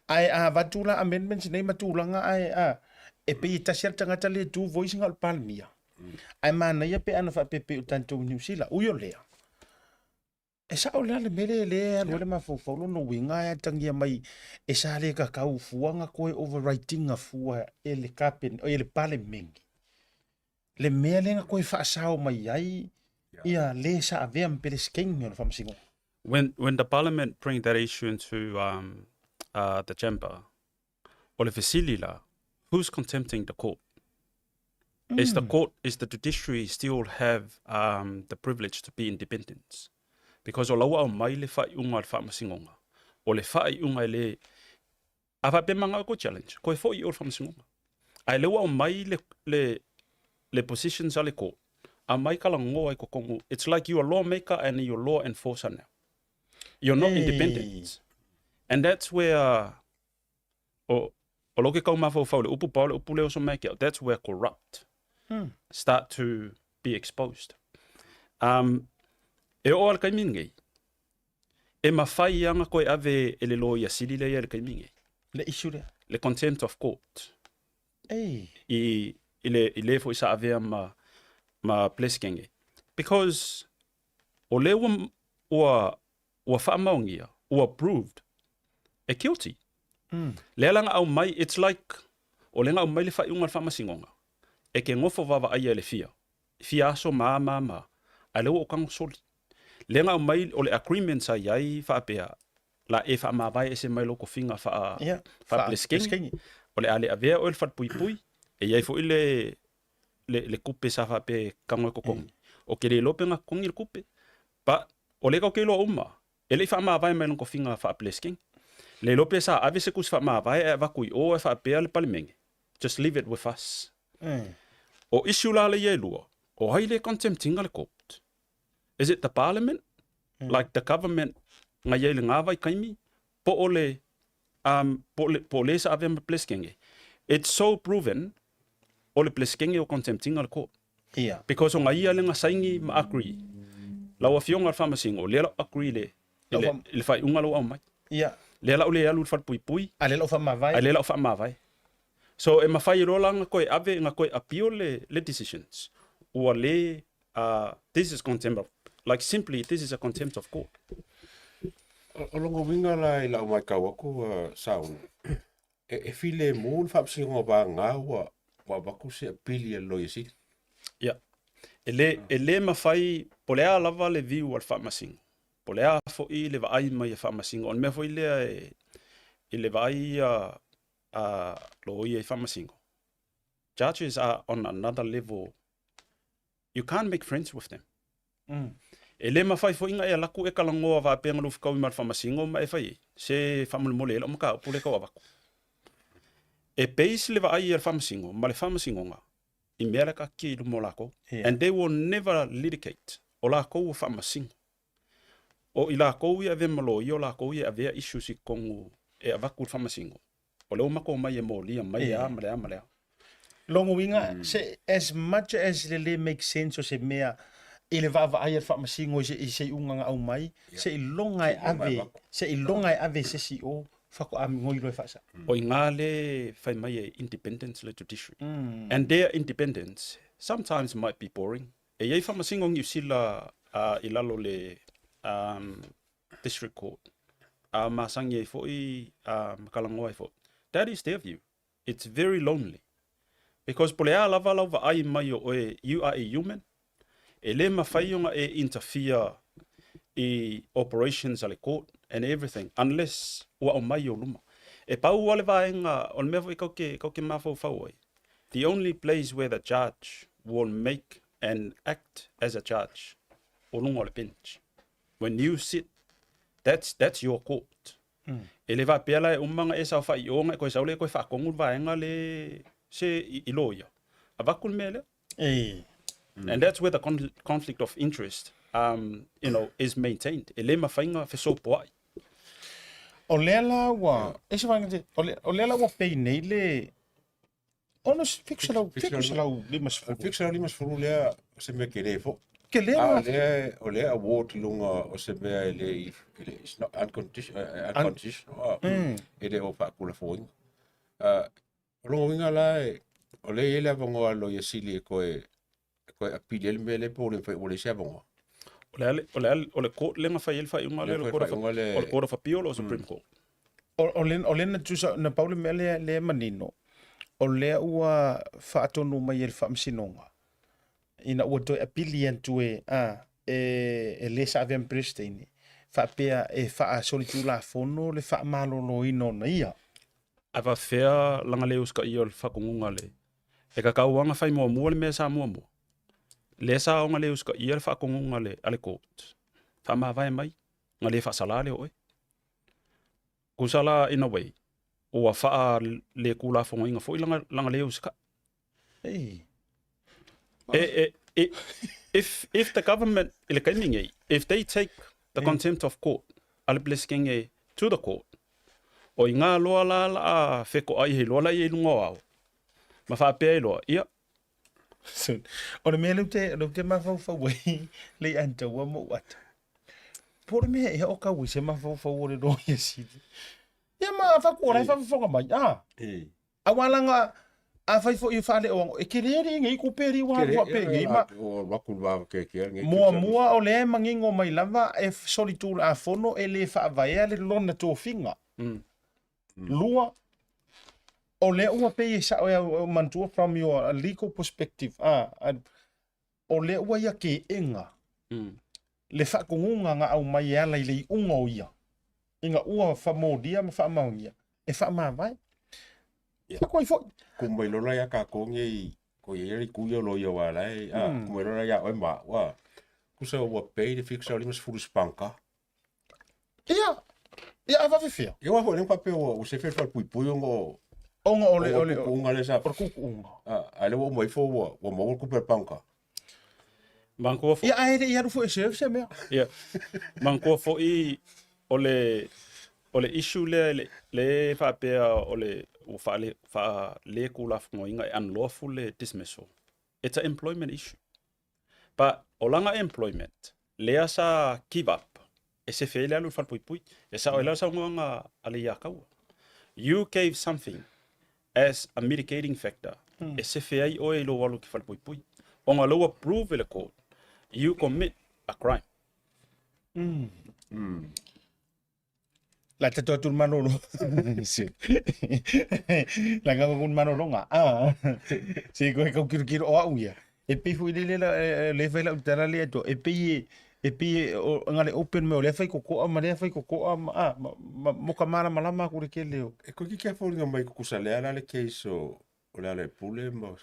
Ae a avatu la amendments nei ma tulaga ae a, e pei e tasi lava le tagata lea e tu voice na o le Palemia. Ae manaia pe ana faapea pei o tatou i Niu Sila. Ui o lea, E sao la le mea lea lea e alu ai le mafaufau lona uiga e atagia mai e sa le kakau fua na koe overwriting a fua e le kapen e le Palemene le mea lea na koe faasao mai ai ia le sa avea ma Peresetene o le Faamasinoga. When the parliament bring that issue into um, the chamber, o le fesili la, who's contempting the court? Is the court, is the judiciary still have um, the privilege to be independent? Because o la ua aumai le faaiuga a le faamasinoga, o le faaiuga e le, a faapea manao e koe challenge, koe foi i o le faamasinoga. Ae lea ua aumai le, le, le positions a le court, aumai talanoa i totonu, it's like you are lawmaker and you are law enforcer now. You're not independent. And that's where o, o lo ke kau mafaufau le upu pao le upu le oso mai ke that's where corrupt start to be exposed. Um, e oo a le kaimi nei, e mawhai anga koe ave e le loia sili le ia le kaimi nei. Le issue lea. Le contempt of court. Ei. I, i le, i le foi sa avea ma, ma Pleskenge. Because o le ua, ua, ua faamaonia, ua proved, e guilty. Lea la na aumai, it's like, o lea na aumai le faaiuga o le faamasinoga, e ke nofo vaavaaia e le fia, fia aso ma a ma a ma, ae lea ua ou tago soli. Lea na aumai, o le agreement sa i ai faapea, la e faamavae ese mai lou tofiga faa, Yeah, faa-Pelesikeñi, o le a le avea oe le falepuipui, e i ai foi le, le, le kupe sa faapea e tago e totogi. O ke le iloa pe na totogi le kupe. But o lea tatou te iloa uma, e le i faamavae mai lona tofiga faa-Peresetene. Le iloa pe sa ave se tusi faamavae ae avatu i o ae faapea le Palemene, just leave it with us. O issue la lea e lua, o ai le contempt ina le court? Is it the parliament? Like the government na i ai i lena vaitaimi? Po o le, um, po o le, po o le sa avea ma Peresetene? It's so proven o le Peresetene o contempt ina le court. Ia. Because o nga ia le nga saini ma agree. Lau afioga i le Faamasino, o lea la o agree le, i le, i le faaiuga la ua aumai. Ia. Lea la o le alu i le falepuipui. A lea la o faamavae. A lea la o faamavae. So e mafai loa la ona toe ave, ona toe appeal le, le decisions. Ua le, uh, this is contempt of, like simply this is a contempt of court. O lona uiga la i lau matau atu, Sauni, e filemu le faamasinoga vagana ua avatu se apili a le Loia Sili. Ia. E le, e le mafai, po o le a lava le view a le Faamasino, po o le a foi le vaai mai a Faamasino, o le mea foi lea e, i le vaai a, a loia i Faamasino, judges are on another level you can't make friends with them. Mm. E le mafai foi nga e alaku e kalangoa faapea nga lufikaui ma le faamasino ma e fai ai, se faamolemole e lau mataupu lea e tau avatu. E base le vaai a le faamasino ma le faamasinoga i mea la e taatia i luma o lakou. Yeah. And they will never litigate. O lakou ua faamasino. O i lakou ia e avea ma loia, o lakou ia e avea issues i totonu e avatu i le faamasino. O lea ua matou omai e molia mai le a ma le a ma le a. Lona uiga, se as much as le le make sense o se mea i le vaavaai a le Faamasino i se i se iuga na aumai, seiloga e ave, seiloga e ave e se isi i o, faatoa migoi loa e faasao. O i ina le fai mai e independence le judiciary. And their independence sometimes might be boring. E i ai Faamasino o Niu Sila i lalo le District Court, a masani ai foi ma talanoa ai foi. That is their view. It's very lonely. Because po o le a lava lau vaai mai o oe, you are a human, e le mafai ona e interfere i operations a le court and everything unless ua aumai i ou luma. E pau lava le vaega, o le mea foi kau te, kau te mafaufau ai, the only place where the judge will make and act as a judge, o luga o le bench. When you sit, that's, that's your court. Mm. E le faapea la e uma ona e saofai i o ona e koe sau lea e koe faatonu le vaega le se i, i loia. Avatu le mea lea. E. And that's where the con conflict of interest um, you know, is maintained. E le mafai ona fesopoai. O lea la ua, e se vaega te, o lea, o lea la ua pei nei le, Ono 750. 750 lea o se mea kele foi. Kele A o lea, o lea award i luga o se mea e le i, e le, it's not unconditional, unconditional, e le o faatulafoina. O lona uiga la, o lea e i ai le avanoa a le Loia Sili e toe, e toe apili ai le mea lea pe ua le mafai, ua leai se avanoa. O le a le, o le a le, o le court lea na fai ai le faaiuga lea, o le Court of, o le Court of Appeal o le Supreme Court? O, o le, o le na tusa, na pau le mea lea, lea e manino, o lea ua faatonu mai e le Faamasinoga, ina ua toe apili atu e, a, e, e le sa avea ma Peresetene, faapea e faasolitulafono le faamaloloina ona ia. Ae faapefea lana le usitaia o le faatonuga le, e tatau lava ona fai muamua le mea sa muamua. Lea sa ona le usitaia le faatonuga a le, a le court, faamavae mai, na le faasala lea o oe. Tusa la in a way, ua faa le tulafonoina foi lana, lana le usitai. Ei. E, e, e, if, if the government, i le taimi nei, if they take the contempt of court a le Peresetene to the court, o i ngā loa la la a whekoʻai he loa la ia i lunga o ao. Ma faapea ai loa, ia. So, o le mea lea ou te, lea ou te mafaufau ai, le i antaua ma ou ata. Po o le mea ea o kau i se mafaufau o le loia sili. Ia ma faku o la e faafofoga mai, a. Aua laga afai foi e faaleoago, e kele alii nei kupe alii ua alu faapenei ma. Ua alu atu le va keakea lenei. Muamua o lea e manino mai lava e solitulafono e le faavaea le lona tofiga. Lua, o lea ua pei e sao e manatua from your legal perspective, a, o lea ua ia keega le faatonuga na aumai e ala i le iuga o ia, ina ua famolia ma faamaonia e faamavae. Ia koe foi. Ku mai lola ia kākou nei, ko ia i ku ia loia wa la e, a, ku mai lola ia oe ma, wa. Tusa ua pay le fix au 50 i se panka. Ia, ia a faafefea? Ia aua foi lea na faapea ua sefe le falepuipui ona o Ona o le o le kuukuuga lea sa o le kuukuuga. A lea ua uma ifo ua maua le tupe a le panka. Manatua foi. Ia ae le i alu foi e serve se mea. Ia. Manatua foi o le o le issue lea le le faapea o le ua faale faale tulafonoina e unlawful le dismissal. It's a employment issue. But o lana employment, lea sa give up e sefe ai le alu i le falepuipui. E sao ai la le saunoaga a le Iataua. You gave something as a mitigating factor e sefe ai oe i lou alu i ke falepuipui. Ona lea ua prove e le court, you commit a crime. La tatou atu le malolo. La ngau ku le malologa. Ah. Se koe kau kiro kiro o au ia. E pei foi lele la le fai lau tala le ato e pei e pei o nga le open me o le fai kokoa ma le fai kokoa ma ah ma mo ka malamalama aku le kele o. E koe ki kia foliga mai kukusa lea la le case o o le Aleipule ma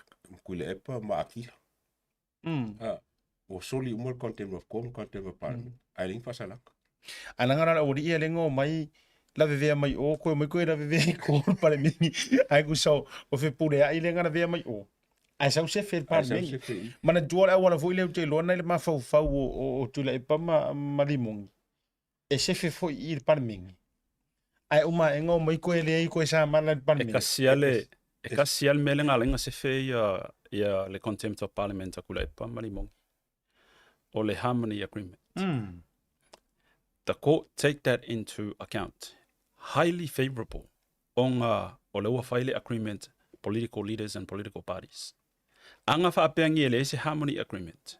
Tuilaepa ma Akila. A, ua soli uma le contempt of court ma contempt of parliament, ae leai ni faasalaga. A laga la le aualii ia lengo mai lavevea mai o, koe mai koe lavevea i ko le Palemene, ae kusa o fepuleai lenga lavea mai o. Ae sau sefe le Palemene. Manatua le auala foi lea ou te iloa na i le mafaufau o Tuilaepa ma Limogi, e sefe foi i le Palemene. Ae uma aega omai koe leai koe samala i le Palemene. E kasi lava le, e kasi lava le mea lea na ala ai ona sefe ia le Contempt of Parliament a Tuilaepa ma Limogi. O le Harmony Agreement. The court take that into account. Highly favourable ona o lea ua fai le agreement political leaders and political parties. Aga faapea e leai se Harmony Agreement.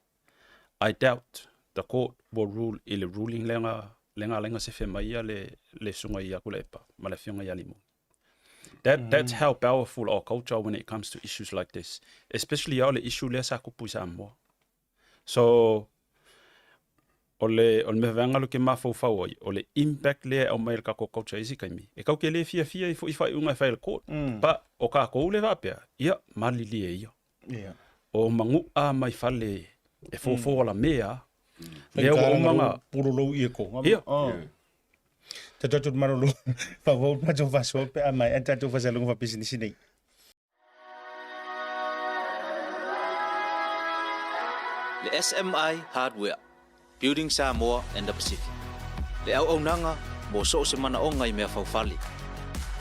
I doubt the court will rule i le ruling lea na lea na ala ai ona sefe mai ia le le susuga ia Tuilaepa ma le afioga ia Limogi. That, that's how powerful our culture when it comes to issues like this. Especially o le issue lea sa tupu i Samoa. So, o le, o le mea vaega lea ou te mafaufau ai, o le impact lea e aumai e le tatou culture i isi taimi. E tatou te le fiafia ai foi i faaiuga e fai e le court. But o tatou lea e faapea, ia, malilie ia. Ia. O manu'a mai fale e fofo ala mea, lea ua uma na... Pulolou ia ko. Ia. Tatou atu malolo, faaauau le matou faasoa pe a maea tatou faasalaga faapisinisi nei. Le SMI Hardware, Building Samoa and the Pacific. Le auaunaga mo so o se manaoga i mea faufale.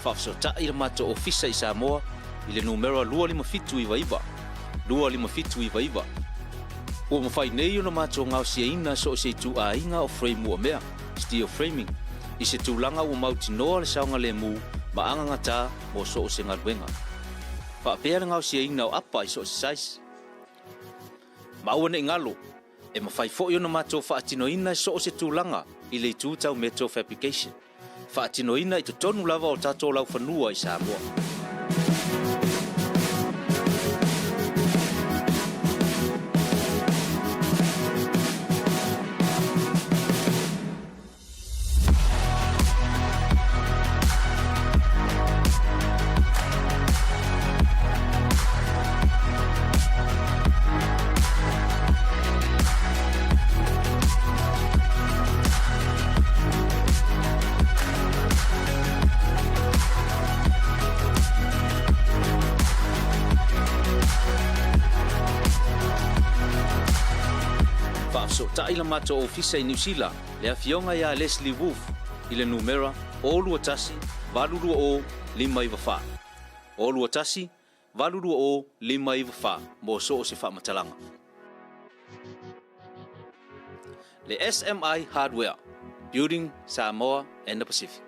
Faafesootai le matou ofisa i Samoa i le numera 25799, 25799. Ua mafai nei ona matou gaosiaina so o se ituaiga o frame uamea, steel framing, i se tulaga ua mautinoa le saogalemu ma agagatā mo so o se galuega. Faapea le gaosiaina o apa i so o se size. Ma aua ne i galo, e mafai foi ona matou faatinoina i so o se tulaga i le itu tau metal fabrication, faatinoina i totonu lava o tatou laufanua i Samoa. Faafesootai la matou ofisa i Niu Sila Le afioga ia Leslie Wolfe i le numera 0 21 820 594. 0 21 820 594 mo so o se faamatalaga. Le SMI Hardware, Building Samoa and the Pacific.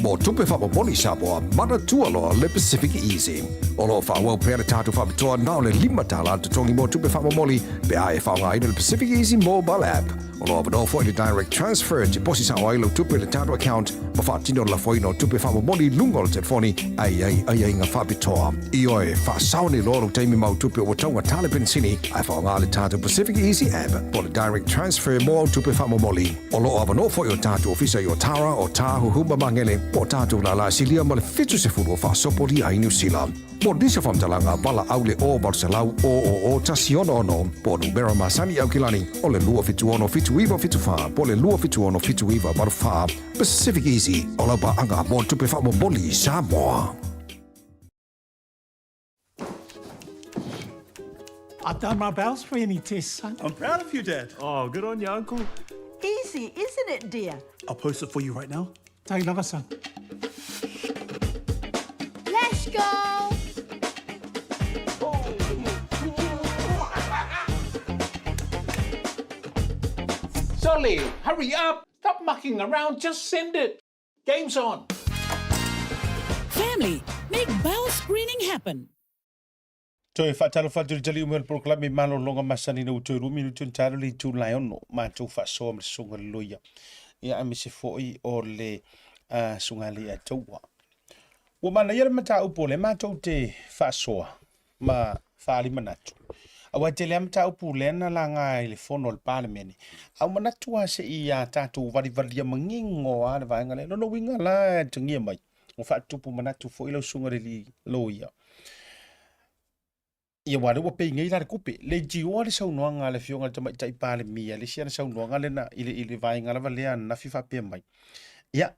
Mo tupe faamomoli Samoa, manatua loa le Pacific Easy. O lo o faaauau pea le tatou faapitoa na o le $5 le totogi mo tupe faamomoli pe a e faaaogaina le Pacific Easy mobile app. O lo o avanoa foi le direct transfer e tiposi sao ai lau tupe i le tatou account ma faatino le lafoina o tupe faamomoli i luga o le telefoni a i ai aiaiga faapitoa. Ioe, faasao nei loa lou taimi ma au tupe ua taugata le penisini ae faaaoga le tatou Pacific Easy app po o le direct transfer mo au tupe faamomoli. O lo o avanoa foi o tatou ofisa i Otara, Otāhuhu ma Magele, po o tatou lālā silia ma le 70 o faasopolia ai Niu Sila. Mo nisi o faamatalaga, valaau le 0 800 000 166 po o numera masani i Aukilani o le 276 7974 po o le 276 7984. Pacific Easy, o lau paaga mo tupe faamomoli i Samoa. I've done my bowel screening test, son. I'm proud of you, Dad. Oh, good on you, Uncle. Easy, isn't it, dear? I'll post it for you right now. Take love, son. Let's go! Solly, hurry up! Stop mucking around, just send it! Game's on! Family, make bowel screening happen. Toe faatalofa atu i le taliu mai o le polokalame i malologa masani ina ua toe 2 minute ona taalo le itu la e 6 matou faasoa ma le susuga i le loia ia aemaise foi o le uh, susuga i le Ataua. Ua manaia le mataupu o lea matou te faasoa ma faaali manatu. Aua e tele lava mataupu lea na laga i le fono a le Palemene. A ua manatu lava se i a tatou valivalia manino lava le vaega lea. Lona uiga la e atagia mai, ua faatupu manatu foi lau susuga i le alii loia. Ia aua o lea ua pay nei la le tupe. Leitioa le saunoaga a le Afioga i le Tamaitai Palemia, le isi ana saunoaga lena i le, i le vaega lava lea ananafi faapea mai, ia,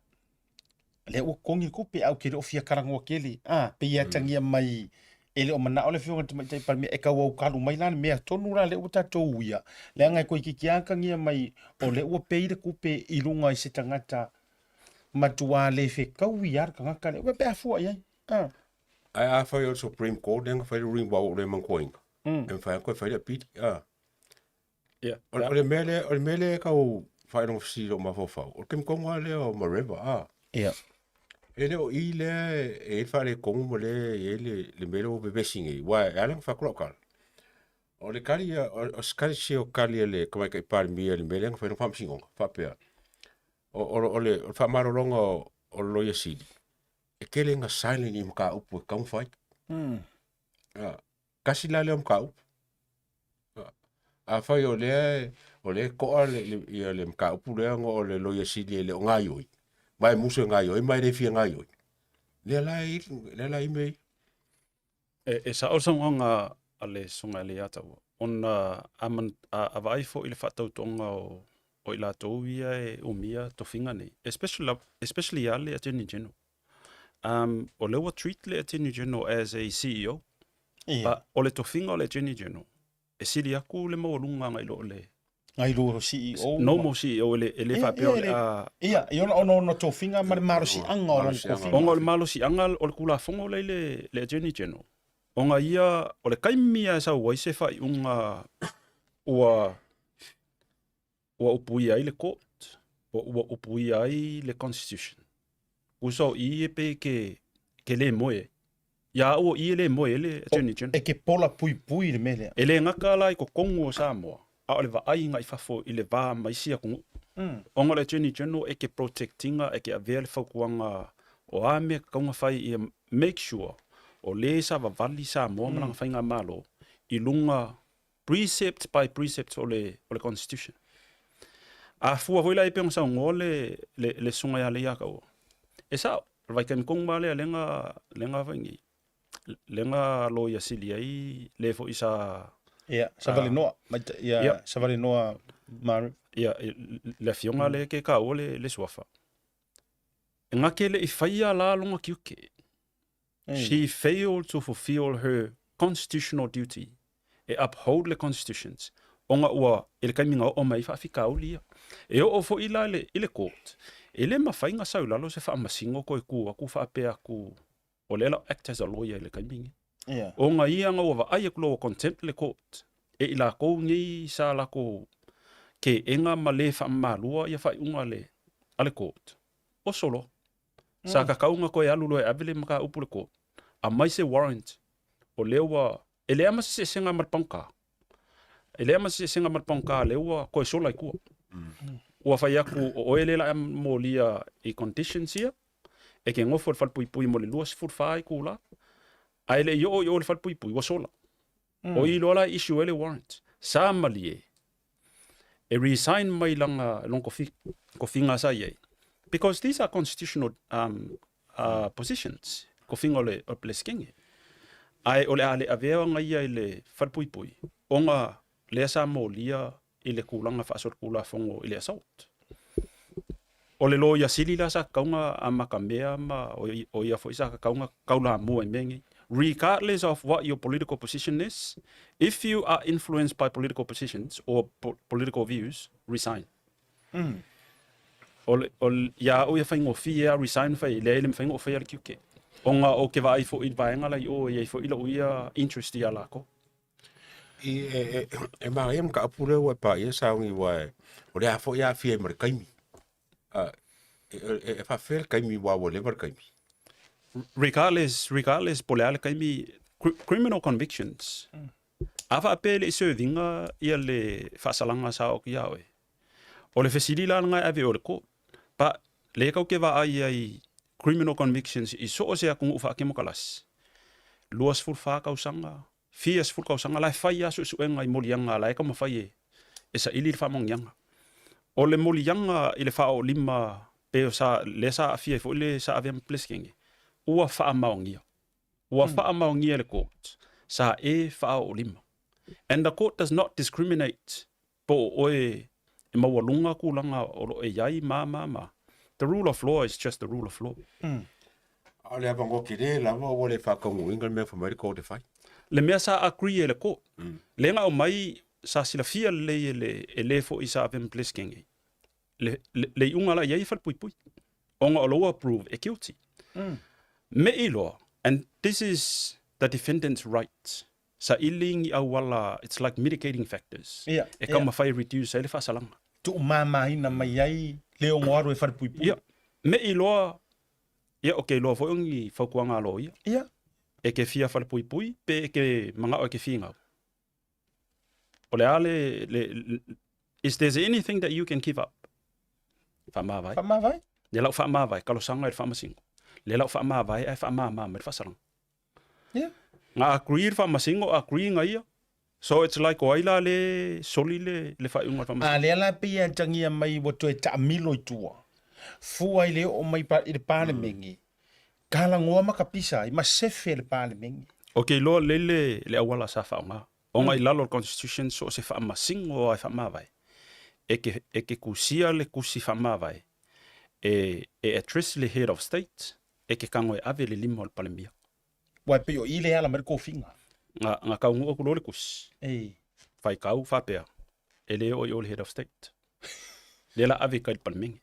lea ua totogi le tupe ae ou te le o fia talanoa tele, a, pei e atagia mai e le o manao le Afioga i le Tamaitai Palemia e tau aukalu mai la le mea tonu la lea ua tatou uia, leaga e toeitiiti lava atagia mai o lea ua pay le tupe i luga i se tagata matua le fetaui lava le tagata lea. Pe a fua i ai? A. Ae afai o le Supreme Court lea na fai le ruling ua ou le mantuaina, e mafai ona toe fai le apili. A. Yeah. O, o le mea lea, o le mea lea e tau faailoga fesili i lou mafaufau, o le taimi tonu lava lea o Mareva, a. Yeah. E le o i lea e i ai le faaletonu ma lea e i ai le, le mea lea ua vevesi nei, aua e ala ona fai atu lau tala. O le kali ia, o, o se kali se o kali a le Tamaitai Palemia i le mea lea na fai ai lona faamasinoga, faapea, o, o, o le, o le faamalologa o, o le Loia Sili, e tele ina silent i mataupu e tatau ona fai. A, tasi la lea o mataupu. A, afai o lea, o lea e to'a le, le, ia le mataupu lea ona o le Loia Sili e le o gaoioi, ma e musu e gaoioi ma e le fia gaoioi, lea la e i, lea la e i mea ia. E, e sa'o le saunoaga a le Susuga ia Leiataua, ona a, man, a, a vaai foi i le faatautoga o, o i latou ia e umia tofiga nei, especially, especially ia le Attorney General. Um, o lea ua treat le Attorney General as a CEO, Ia. but o le tofiga o le Attorney General, e sili atu le maualuga agai lo le Ngai lo CEO. Normal CEO e le, e le Ia, faapea o ia, le le- a Ia, i ona ona ona tofiga ma le malosiaga o lona Malosiaga. tofiga. Ona o le malosiaga o le Tulafono lea i le, le Attorney General, ona ia, o le taimi lava e sau ai se faaiuga ua, ua upuia ai le court, po ua upuia ai le Constitution. Usa o i e pe ke, ke le moe ai. Ia au o i e le moe ai le Attorney General. E ke pola puipui le mea lea. E le gata la i totonu o Samoa, a o le vaaiga i fafo i le va ma isi atunuu. Ona o le Attorney General e ke protect ina, e ke avea le fautuaga o a mea tatau ona fai ia make sure o le sa vavali Samoa ma lana faigamalo i luga precept by precept o le, o le Constitution. A fua foi la e pei ona saunoa le, le, le susuga ia Leiataua, e sao, o le vaitaimi tonu lava lea lea na, lea na fai nei, lea na loia sili ai le foi sa... Ia, Savalenoa, ia, Ia. Savalenoa Mare. Ia, le afioga lea ke taua le, le suafa. E gake le i faia la lona tiute. She failed to fulfill her constitutional duty e uphold le constitutions ona ua i le taimi na oo mai ai faafitauli ia. E oo foi la i le, i le court, e le mafai ona sau i lalo se faamasino toe tu atu faapea atu o lea la o act as a lawyer i le taimi lenei. Ona ia na ua vaai atu loa ua contempt le court e i latou nei sa latou keena ma le faamamalua ia faaiuga a le, a le court, oso loa. Sa kakau nga koe alu loa e ave le mataupu i le court, aumai se warrant o lea ua, e leai ma se eseesega ma le pagota. E leai ma se eseesega ma le pagota lea ua toe sola i tua. Ua fai atu o oe lea o le a e molia i conditions ia, e te nofo i le falepuipui mo le 24 itula, ae le i oo i o i le falepuipui, ua sola. O i loa la e issue ai le warrant. Sa malie e resign mai lana lona tofiga sa i ai because these are constitutional um, uh, positions, tofiga o le, o le Peresetene. Ae o le a le avea ona ia i le falepuipui ona lea sa molia i le tulaga faasolitulafono i le assault. O le loia sili la sa tatau ona amatamea ma o ia foi sa tatau ona taulamua i mea nei. Regardless of what your political position is, if you are influenced by political positions or political views, resign. O le, o le, ia au ia faigofie lava resign fai, leai e le mafai ona ou faia le tiute. Ona ou te vaai foi i le vaega la i o e i ai foi lou ia interest ia latou. I, e, e, e manaia mataupu lea ua e paia sauni aua e, o le a foi e aafia ai ma le taimi. A, e, e, e faafefea le taimi aua ua leva le taimi? Regardless, regardless po o le a le taimi, criminal convictions, a faapea e le i serve ina ia le faasalaga sa oo atu ia oe, o le fesili la lena e ave i o i le court. But lea tatou te vaai ai criminal convictions i so o se atunuu faakemokalasi, 24 tausaga, fia sefulu tausaga, la e fai lava suesuega i moliaga la e taumafai e, e saili le faamaoniaga. O le moliaga i le faaoolima pe o sa, lea sa aafia ai foi le sa avea ma Peresetene, ua faamaonia. Ua faamaonia e le court, sa e faaoolima. And the court does not discriminate po o oe e maualuga tulaga o lo o e i ai ma, ma, ma. The rule of law is just the rule of law. A o le avanoa tele lava ua le faataunuuina le mea fai mai le court e fai. Le mea sa agree e le court. Lea na aumai sa silafia lelei e le, e le foi sa ave ma Peresetene. Le, le, le iuga la i ai e falepuipui. Ona o lo ua prove e guilty. Me i loa, and this is the defendant's right, saili ni auala, it's like mitigating factors, Ia, e ia. taumafai e reduce ai le faasalaga. Tuumamaina mai ai le ono alu e falepuipui. Ia, me i loa, ia o ke iloa foi o ni fautuaga a loia. Ia. E ke fia falepuipui pe e ke manao e ke figau. O le a le, le, le, is there's anything that you can give up? Faamavae. Faamavae. Le lau faamavae, talosaga i le faamasino. Le lau faamavae ae faamama mai le faasalaga. Yeah. Nga agree le faamasino, agree nga ia. So it's like o ai la le soli le, le faaiuga o le faamasino. A lea la pei e atagia mai ua toe taamilo i tua. Fua i le oo mai pa, i le Palemene, kalagoa ma kapisa ai, ma sefe le Palemene. Ok iloa lelei le, le auala sa faaaoga. Ona i lalo o le Constitution so o se faamasino a e faamavae, e ke, e ke kusia le kusi faamavae e, e address le Head of State, e ke kago e ave le lima o le Palemia. Ua e pei o i le ala mai le kofiga. Nga, nga taunuu atu loa le kusi. Ei. Faitau faapea, e le oo i o le Head of State. Lea la ave i kai le Palemene.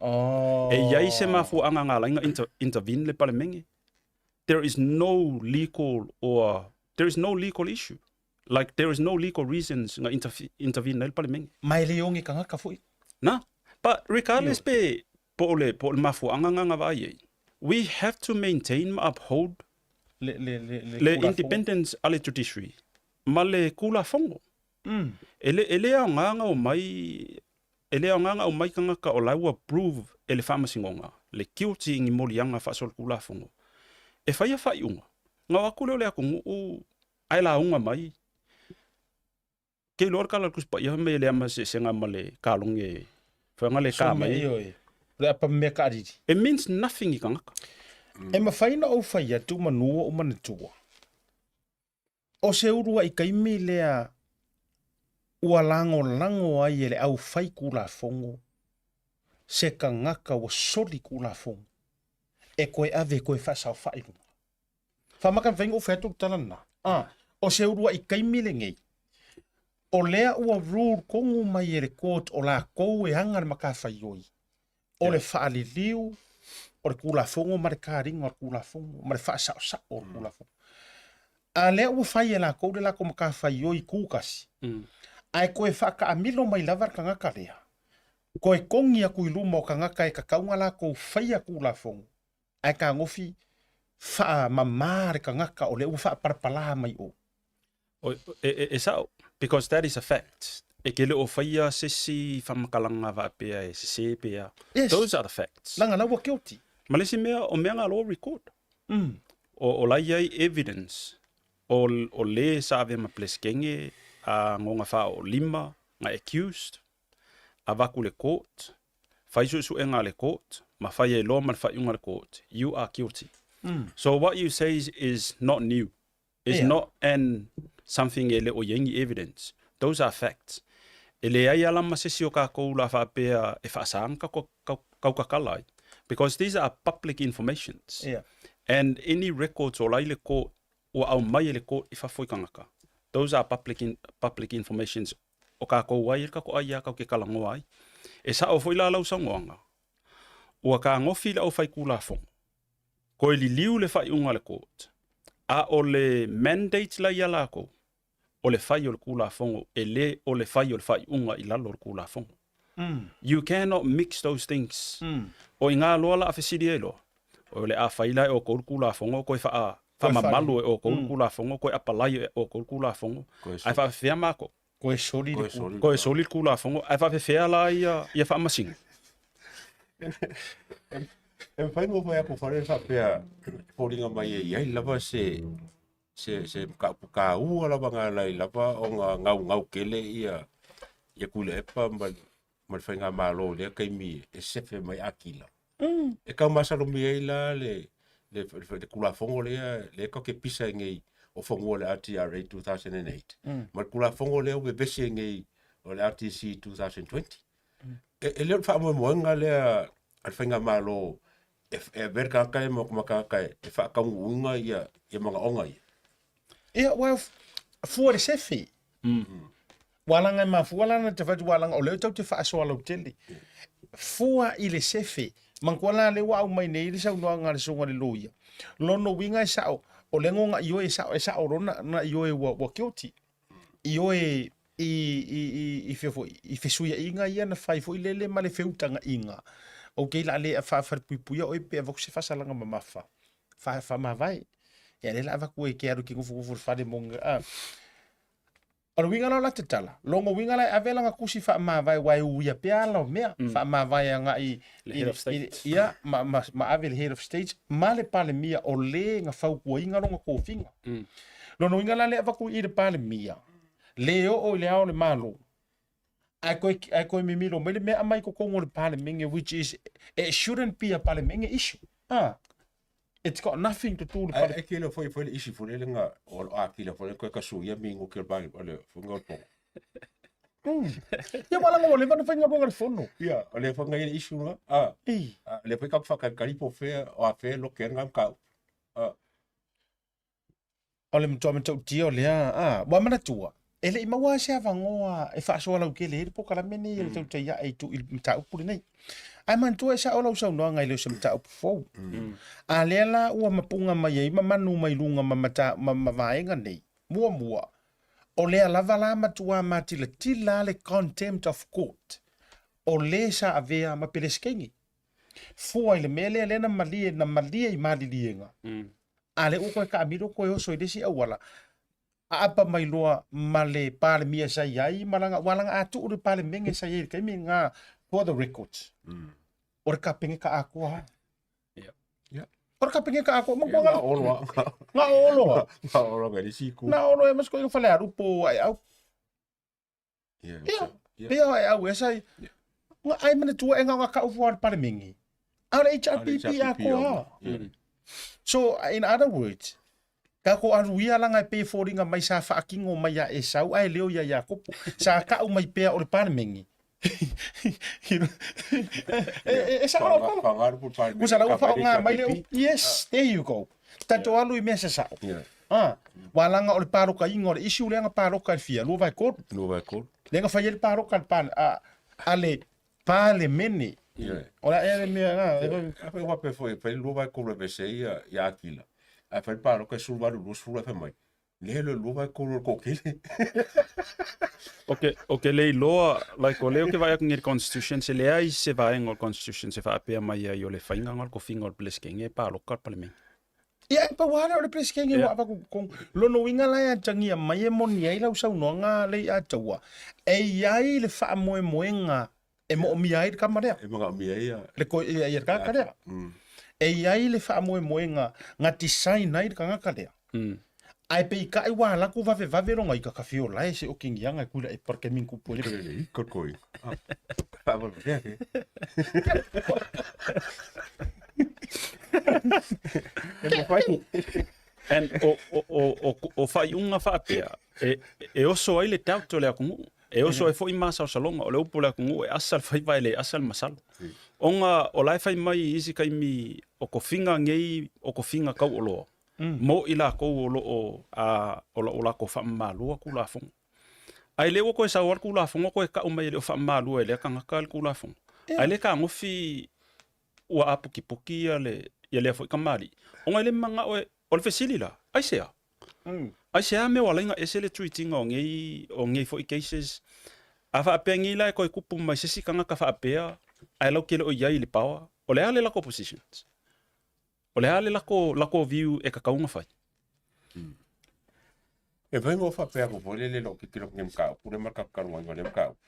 Oh. E i ai se mafuaaga na ala ai na inter, intervene le Palemene. There is no legal or there is no legal issue. Like there is no legal reasons na intervene ai le Palemene. Ma e le oge tagata foi. Na. But regardless pe po o le po o le mafuaaga na na vaai ai, we have to maintain ma uphold Le le le le le Tulafono. independence a le judiciary ma le Tulafono. E le e le aoga na omai e le aoga na aumai tagata o la ua prove e le Faamasinoga le guilty i ni moliaga faasolitulafono e faia faaiuga. Na o atu lea o le atunuu ae lauga mai, ke iloa le tala a le Tusi Paia fai mai e leai ma se eseesega ma le kaloge foi le ka mai. Ioe, o le apa mea kaalili. It means nothing i tagata. E mafai ona ou fai atu manu o ou manatua. O se uluai taimi lea ua lagolago ai e le aufai Tulafono se tagata ua soli Tulafono e toe ave e toe faasaofai i luga. Faamata mafai ona ou fai atu le tala lena. A, o se uluai taimi lenei, o lea ua rule tonu mai e le court o lakou e ana le matafaioi o le faaliliu o le Tulafono ma le taliga o le Tulafono ma le faasaosao o le Tulafono. A lea ua fai e lakou le latou matafaioi tutasi, ae toe faataamilo mai lava le tagata lea. Koe kogi aku i luma o kagaka e kakau ga lakou faia kulafogo, ae kagofi faamamā le kagaka o lea ua faapalapalā mai o. E sa'o, because that is a fact. E ke le o faia se isi faamakalaga faapea e sesē pe a. Yes. Those are the facts. Laga la ua guilty. Ma le isi mea, o mea ga loa record. O la e i ai evidence o o le sa avea ma Peresetene a goga faaoolima ga accused, avaku i le court, fai suesuega a le court, ma fai ai loa ma le faaiuga a le court, you are guilty. So what you say is not new. Is not an something e le o i ai ni evidence. Those are facts. E leai ala ma se isi o kakou la faapea e faasa ka kaukakala ai. Because these are public informations. And any records o la i le court, ua aumai e le court i fafo i kagaka. Those are public, in, public informations o kakou ai e le kako ai ia kau ke kalagoa ai. E sa'o foi la lau saunoaga, ua kagofi le aufaikulafono, koe liliu le faaiuga a le court, a o le mandate la ia lakou, o le fai o le kulafono, e le o le fai o le faaiuga i lalo o le kulafono. You cannot mix those things. O i ngā loa la a fesili ai loa, o le a fai la e o kou le kulafono, koe wha, whamamalu e o kou le kulafono, koe apalai e o kou le kulafono, ai whaafefea mākou. Koe soli le Koe soli le kulafono, ai whaafefea la ia, ia whaamasina. E mafai mo fai aku fale faapea e foliga mai e i ai lava se se se mataupu taua lava na alai lava ona gaugau tele ia ia Tuilaepa ma ma le faigamalo i lea taimi e sefe mai Akila. E taumasalomia ai la le le le Tulafono lea lea tatou te pisa ai nei o fanua o le RTRA 2008 ma le Tulafono lea ua vevesi ai nei o le RTC 2020. E, e le o le faamoemoega lea a le faigamalo e, e avea le tagata ia ma tagata e, e faataunuuina ia, ia manaoga ia. Ia, ua fua le sefe. Ua laga e mafua la na te fai atu ua laga o lea tau te faasoa lautele. Fua i le sefe. Manatua la lea ua aumai nei le saunoaga a le susuga i le loia. Lona uiga e sao, o lea goga ioe e sao, e sao lona na ioe ua, ua guilty. Ioe i, i, i, i fea foi, i fesuiaiga ia na fai foi lele ma le feutagaiga. Okay, la le faafalepuipuia oe pe avatu se faasalaga mamafa. Fa, faamavae. Ia lea la avatu e ke alu ke nofonofo i le fale mo ah. O le uiga la o la tatala, logo uiga la e ave lana tusi faamavae aua e uia pea ala o mea, faamavae agai Le head of state. ia, ma, ma, ma ave i le head of state ma le Palemia o le na fautuaina lona tofiga. Lona uiga la lea avatu i le Palemia, le oo i le Ao o le Malo, ae koe, ae koe mimilo mai le mea aumai i totonu o le Palemene which is, it shouldn't be a Palemene issue. Ah. It's got nothing to do le Ae e kilo foi foi le isi foi le nga o lo akila foi le koe kasuia mi nguki o le pāle o le funga o le pogo. Ia wala nga wale vana whainga runga le fono. Ia, o le whanga i le isu nga. Ah, le whai ka whakaikari po whea o a whea lo ke nga mkau. Ah. O le matua matautia o lea, a, ua manatua, e le i maua se avanoa e faasoa lautele ai le polokalame lenei e le tautai ae i tu i le mataupu lenei. Ae manatua e sao lau saunoaga e le o se mataupu fou. A lea la ua mapuga mai ai ma manu mai luga ma, mata, ma, ma vaega nei. Muamua, o lea lava la matua matilatila le contempt of court o le sa avea ma Peresetene. Fua i le mea lea lea na malie, na malie i maliliega. A lea ua koe taamilo koe oso i le isi auala, aapa mai loa ma le Palemia sa i ai ma lana, ua lana a tuu le Palemene sa i ai i le taimi lena for the records. O le Kapeneta atoa lava. O le Kapeneta atoa, ma Nga oloa. Nga oloa. Nga oloa ngai le siku. Na oloa e masiko i fale alu po ai au. Ia, pea ai au e sai. Nga ai manatua e nga nga kau fua le Palemene. A o le HRPP atoa lava. So, in other words, ka ko alu ia langa e pei foliga mai sa faakino mai ia Esau ae leo ia Iakopo. Sa kau mai pea o le Palemene. E sao lau tala. Ua sa lau whaonga mai le Yes, there you go. Tatou alu i mea sa sao. Ah, wa langa o le paloka inga o le issue lea nga paloka i le fia, 2/3. 2/3. Lea nga fai ai le paloka a le a, a le Palemene. O la ea le mea na. A fai wape foi, fai le 2/3 e vese ia, ia Akila. Ae fai le paloka e 18 20 ae fai mai. Lea lo lua vai kolo ko kele. Ok, ok le iloa, like o lea ou te vaai atu nei i le constitution, se leai se vaega o le constitution se faapea mai ai o le faiga o le kofiga o le Peresetene e paloka le Palemene. Ia, e pau lava lea o le Peresetene ua avatu i totonu. Lona uiga la e atagia mai e moni ai lau saunoaga lea i Ataua, e i ai le faamoemoega e moomia ai le tama lea. E manaomia ai ia. Le ko ia ia le tagata lea. E i ai le faamoemoega na design ai le tagata lea. Ae peitai ua ala atu vavevave lona ika ka fio lae se o kingianga e kuila e parke min kupu ele. Ko koi. Faavavevea ke. E mafai. And o, o, o, o, o faaiuga faapea, e, e oso ai le doubt o le atunuu. E oso ai foi masalosaloga, o le upu o le atunuu e asa le faiva e le asa le masalo. Ona o la e fai mai i isi taimi o tofiga nei o tofiga tauoloa mo i latou o lo o o lo o latou faamamalua Tulafono. Ae le ua toe sau lava le Tulafono toe tau mai e le o faamamalua e lea tagata le Tulafono. Ae le tagofi ua aputiputi ia le ia lea foi tamalii, ona e le manao e, o le fesili la, aisea? Aisea mea ua ala ai ona ese le treat ina o nei, o nei foi cases? A faapea nei la e toe tupu mai se isi tagata faapea ae latou te le o i ai i le power, o le a le latou positions? O le a le latou, latou view e tatau ona fai? E mafai ona faapea atu foi lele i lou tilotilo atu i lenei mataupu lea ma le tatou talanoaina o lea mataupu.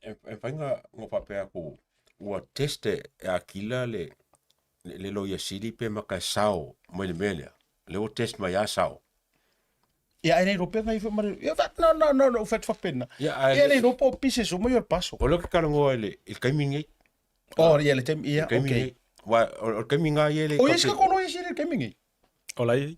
E mafai ona faapea atu ua test e Akila le le loia sili pe mata e sao mai le mea lea. Lea ua test mai lava sao. Ia ae le iloa pe nai foi ma le ia fa no no no no fa fapena. Ia, Ia le iloa po o pise suma ia o le paso. O lea ou te talanoa i le taimi lenei. Oh, ia le taimi, ia, okay. Wa, o le taimi ngā ia le... O ia sika kono ia siri le taimi ngi? O lai ei.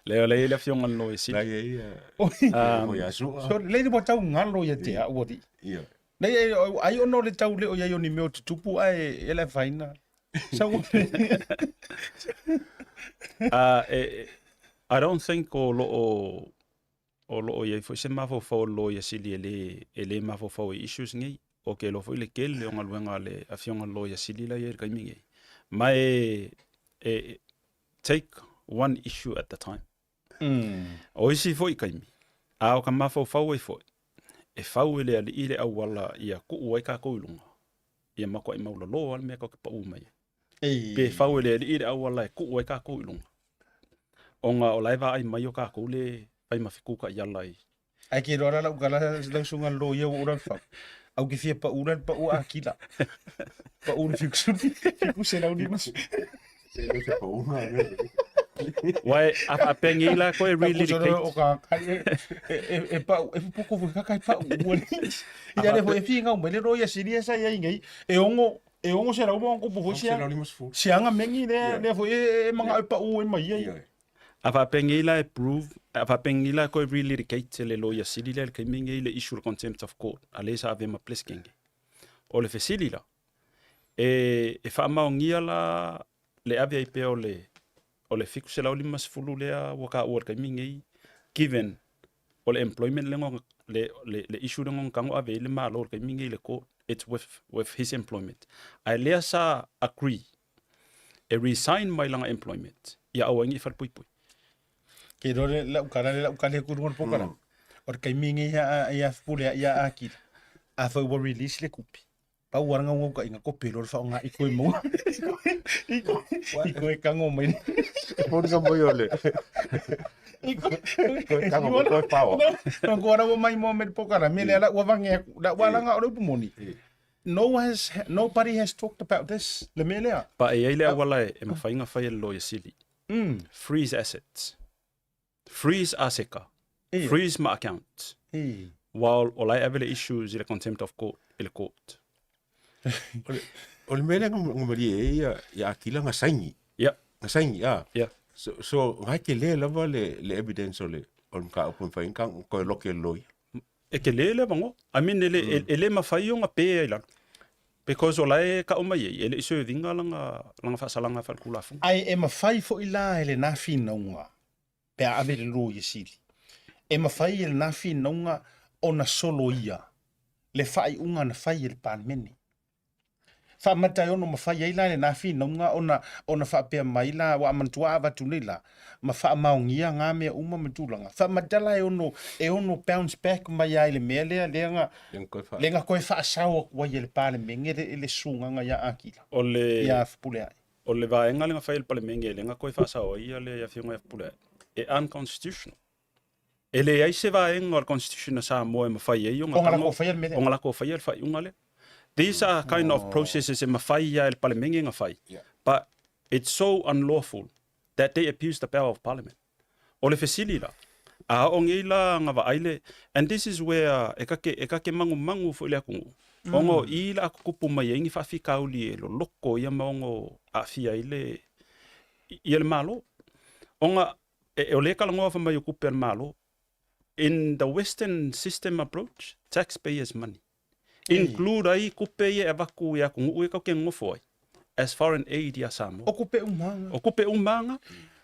Le o lai ei le afioga le loia sili. Lai ei ia... O ia sua. Sorry, le ua tau ngalo ia te au ori. Ia. Nei, ai ono le tau leo ia i o ni mea o tutupu ae e le whaina. Sau I don't think o lo o o lo o i ai foi se mafaufau o le Loia Sili e le, e le mafaufau i issues nei. Ou te iloa foi le tele o galuega a le Afioga i le Loia Sili la e i ai i le taimi nei. Ma e, e take one issue at the time. O isi foi taimi, a o ka mafaufau ai foi, e fau e le alii le auala ia tuu ai tatou i luga, ia matuai maulolo lava le mea tatou te pau mai ai. Pe fau e le alii le auala e tuu ai tatou i luga, ona o la e vaai mai o tatou le fai ma fetutai ala i. Ae ke iloa la lau tala lau susuga loia ua ou lalo fau. Au ke fia pau la le pau a Akila. Pau le 750. Uae a faapea nei la koe relocate. O ka kai e e e pau e poko foi ka kai pau ua ni. Ia le foi e fia ngau mai le loia sili e sa ia ingai e ongo e ongo se rau mo ko foi sia. Sianga mengi le le foi e manga e pau e mai ia. A faapea nei la e prove, a faapea nei la koe relocate le loia sili lea i le taimi lenei le issue o le contempt of court a lea sa avea ma Pleskenge. O le fesili la, e, e faamaonia la le ave ai pea o le, o le 750 lea ua taua i le taimi lenei, given o le employment lea na, le, le, le issue lea na tago ave ai le Malo i le taimi lenei i le court, it's with, with his employment. Ae lea sa agree e resign mai lana employment ia aua ai ne i falepuipui. Ke iloa le lau kala le lau kale ku luga o le pokala. O le taimi lenei ia ia pule ia Akila. Afai ua release le kupi. Pau lava le gaugaukaʻiga kope loa le faaaoga i koe maua. I koe i koe kago mai. Foliga mai o le. I koe Koe kago mai koe paoa. No ko ara ua maimoa mai le pokala me lea la ua vage aku. La ua laga o le upu moni. No has nobody has talked about this le mea lea. Pa e i ai le auala e mafai ona fai e le Loia Sili. Freeze assets. Freeze aseka. Freeze ma accounts. While o la e ave le issues i le contempt of court, i le court. O le mea lea na malie ai ia, ia Akila na saini. Ia. Na saini, a. Ia. So, so ngai tele lava le, le evidence o le, o le mataupu e mafai ona toe loke e le loia. E tele le avanoa. I mean, e le, mm. e, e le mafai ona pe ai lalo. Because o la e kau mai ai, e le i serve ina lana, lana faasalaga faaletulafono. Ae e mafai foi la e lena finauga pe a ave le Loia Sili, e mafai e lena finauga ona soloia le faaiuga na fai e le Palemene. Faamata e ono mafai ai la lena finauga ona ona faapea mai la, ua manatua a avatu nei la, ma faamaonia nga mea uma ma tulaga. Faamata la e ono e ono bounce back mai ai le mea lea lea nga lea nga koe faasao atu ai e le Palemene le le sugaga ia Akila. O le ia Fepuleai. O le vaega lea na fai e le Palemene lea na toe faasao ai ia le Afioga ia Fepuleai, e unconstitutional. E leai se vaega o le Constitution a Samoa e mafai ai ona Ona lako faia le mea lea. Ona lako faia le faaiuga lea. These are kind of processes e mafai ia e le Palemene na fai. But it's so unlawful that they abuse the power of Parliament. O le fesili la, a oo nei la na vaai le, and this is where e kake, e kake mangumangu foi le atunuu. Ona o i la a tutupu mai ai ni faafitauli e loloko ia ma ono aafia ai le, ia le Malo. Ona e, o lea e talanoa fai mai o tupe a le Malo. In the Western system approach, taxpayers money. Include ai tupe ia e avatu i atunuu ia tatou te nonofo ai as foreign aid ia Samoa. O kupe umaga. O kupe umaga.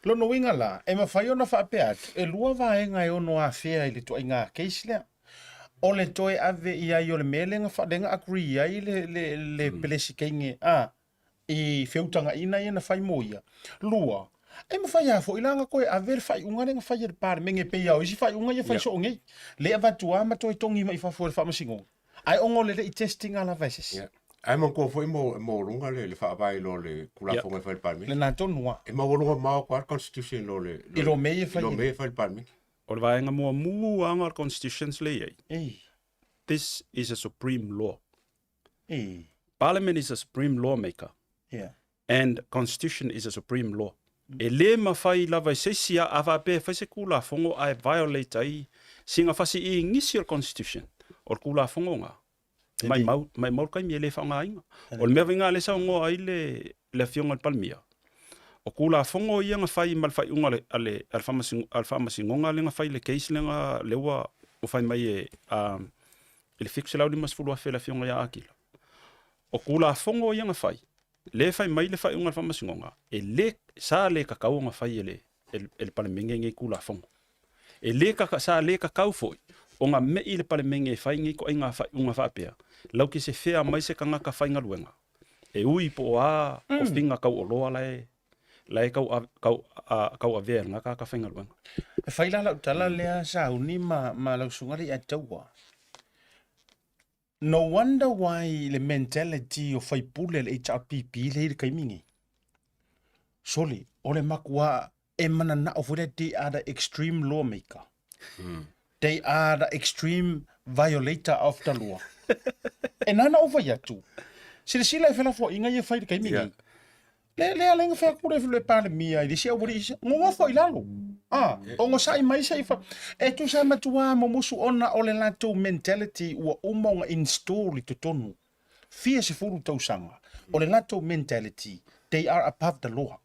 Lona uiga la, e mafai ona faapea atu, e lua vaega e ono afea i le ituaiga case lea. O le toe ave i ai o le mea lea na, lea na agree ai le, le, le Pelesikeine a, i feutagaina ia na fai mo ia. Lua, e mafai lava foi la ona toe ave le faaiuga lea na fai e le Palemene e pei lava o isi faaiuga ia e fai soo nei. Lea e avatu lava ma toe togi mai i fafo e le Faamasinoga. Ae ona o le le i test ina lava e se isi. Ia. Ae manatua foi mo maualuga le faavae i lo le Tulafono e fai e le Palemene. Lena tonu lava. E maualuga mamao atu lava le Constitution i lo le I lo mea ia e fai i lo mea ia e fai e le Palemene. O le vaega muamua lava o le Constitutions lea e i ai, this is a supreme law. Parliament is a supreme lawmaker. Yeah. And constitution is a supreme law. E le mafai lava e se isi a faapea e fai se Tulafono ae violate ai sina fasiigisi o le constitution o le Tulafono na. Maimau, maimau le taimi e le faaaogaina. O le mea foi lena lea e saunoa ai le, le Afioga i le Palemia, o Tulafono ia na fai ma le faaiuga a le, a le, a le, a le Faamasinoga lea na fai i le case lea na, lea ua fai mai e, um, i le 750,000 e le Afioga ia Akila. O Tulafono ia na fai, lea e fai mai le faaiuga a le Faamasinoga, e le, sa le tatau ona fai e le, e le Palemene nei Tulafono. E le kaka, sa le tatau foi ona me'i le Palemene e fai nei ituaiga faaiuga faapea, lau ke se fea mai se tagata faigaluega, e ui po o a tofiga tauoloa la e, la e tau, tau, tauavea e lena tagata faigaluega. E fai la lau tala lea sauni ma, ma lau susuga le Ataua. No wonder why le mentality o faipule le HRPP le i le taimi nei. Sole, o le makuā e mananao foi lea they are the extreme lawmaker. They are the extreme violator of the law. E nana ou fai atu. Silasila e felafoaiga ia e fai i le taimi nei. Le le ala fai atu le le Palemia i le isi aualii isi, nonofo i lalo. Ah, ogosai mai se i fa. E tusa matua momosu ona o le latou mentality ua uma ona install i totonu. Fia sefulu tausaga, o le latou mentality, they are above the law.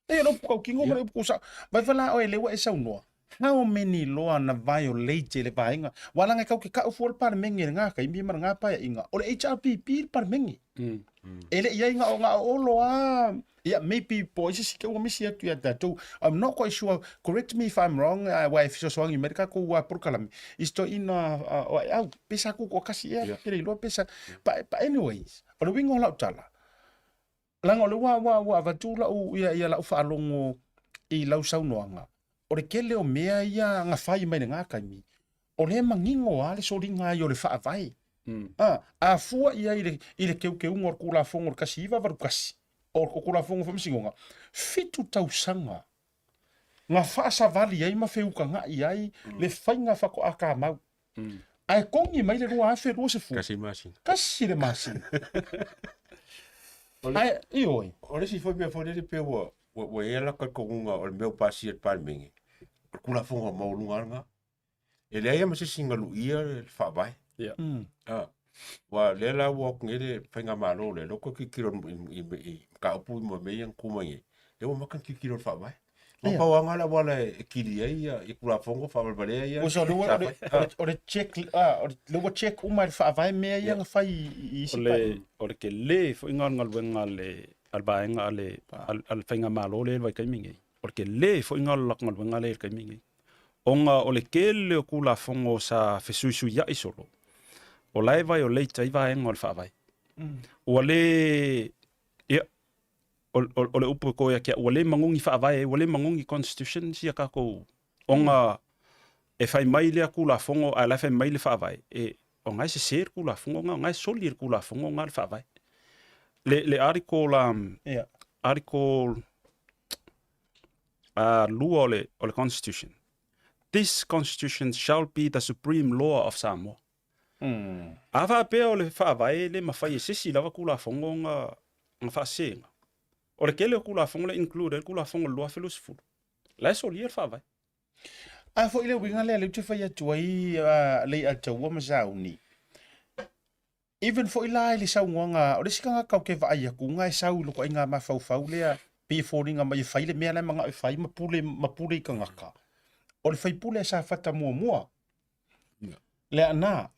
E le upu tautino ma le upu kusao. Vai fa la oe lea ua e saunoa, how many loa na violate e le vaega? Ua laga e kau ke kau fua le Palemene i lena taimi ma lena paeaiga. O le HRPP le Palemene. E le i ai na o na o olo a ia maybe po o ai se isi ke ua misi atu ia tatou. I'm not quite sure, correct me if I'm wrong, aua e fesoasoani mai le tatou polokalame i se toeaina o Aeau, pe sa tutoatasi ea, ke le iloa pe sa. But anyways, o le uiga o lau tala, Leaga o lea ua, ua, ua avatu lau, ia, ia lau faalogo i lau saunoaga, o le tele o mea ia na fai mai lena taimi, o lea e manino lava le soliga ai o le Faavae. A, a fua i ai i le, i le teuteuga o le Tulafono o le 1981, o, o Tulafono o Faamasinoga, fitu tausaga na faasavali ai ma feutaga'i ai le faiga faatoa tamau. Ae togi mai le 2020. Tasi le masina. Tasi le masina. Ae, ioe. O le isi foi mea foi lele pei ua, ua, ua i ai la talitonuga o le mea ua pasia e le Palemene, o le Tulafono maualuga lava lena. E leai lava ma se isi na luia le Faavae. Ia. Ah, aua o lea la ua o atu nei le Faigamalo lea, lea ua toe tilotilo i, i, i mataupu ma mea ia na tu mai nei, lea ua amata ona tilotilo i le Faavae. Na pau lava lena o le auala e kili ai ia Tulafono faavalevalea ia. O le, o le check, ah, o le ua check uma e le Faavae mea ia na fai i isi O le, o le tele foi lena o le galuega a le, a le vaega a le, a le Faigamalo lea i le vaitaimi lenei. O le tele foi lena o le latou galuega lea i le taimi lenei. Ona o le tele o Tulafono sa fesuisuiai solo, o la e violate ai vaega o le Faavae. Ua le, ia, o, o, o le upu e ko ia kia, ua le magogi faavae ai, ua le magogi constitution sia kākou, ona e fai mai lea Tulafono ae la e fai mai le Faavae, e, o na e sese le Tulafono na, o na e soli le Tulafono na le Faavae. Le, le article, um, yeah. article 2 o le, o le Constitution. This Constitution shall be the supreme law of Samoa. Mm. A faapea o le Faavae le mafai e se isi lava Tulafono na, na faasesega. O le tele o Tulafono le include ai le Tulafono o le 2020. La e solia le Faavae. A foi le uiga lea lea ou te fai atu ai uh, Leiataua ma Sauni. Even foi la i le saunoaga, o le isi tagata ou te vaai atu ga e sau i loko aiga mafaufau lea, pei e foliga mai e fai le mea la e manao e fai ma pule, ma pule i tagata. O le faipule a Safata muamua. Leaana,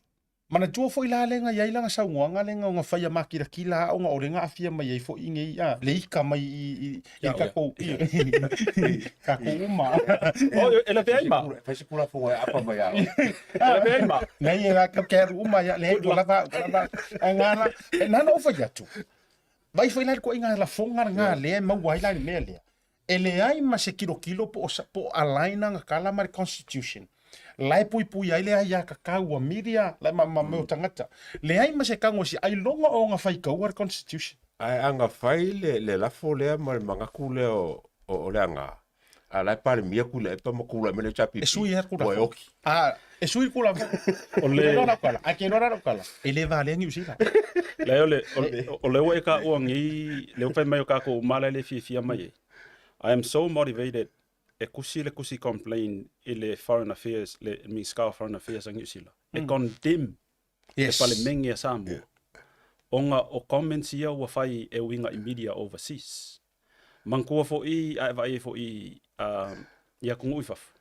Manatua foi la lea na i ai lana saunoaga lea na fai a makilatila a ona o lea na aafia mai ai foi nei a le ika mai i i takou takou uma. O e lavea ai ma. Fai se kulafono e apa mai a. E lavea ai ma. Nei e la ke alu uma ia le ua lava ua lava e ngana e nana o fai atu. Vai foi la ko inga lafoga nga lea e maua ai la le mea lea. E leai ma se kilokilo po o, po o align aga kala ma le constitution. La e puipui ai le aiatatau a media la ma, ma mea o tagata. Leai ma se kago si ailoga o aga faikaua le constitution. Ae aga fai le, le lafo lea ma le manatu lea o, o, o le aga, a la e Palemia Tuilaepa ma tulai mai le HRPP. E sui ai le Ua e Tulafono. oki. A, e sui le Tulafono. O le- Ke iloa lau tala, ae ke iloa lau tala, e le valea Niu Sila. Leai, o le, o, o le ua e taua nei, le ua fai mai o kākou uma la e le fiafia mai ai. I am so motivated e kusi le kusi complain i le Foreign Affairs, le Minista o Foreign Affairs a Niu Sila, e condemn le Palemene a Samoa, ona o comments ia ua fai e uiga i media overseas. Manatua foi a e vaai ai foi i atunuu i fafo,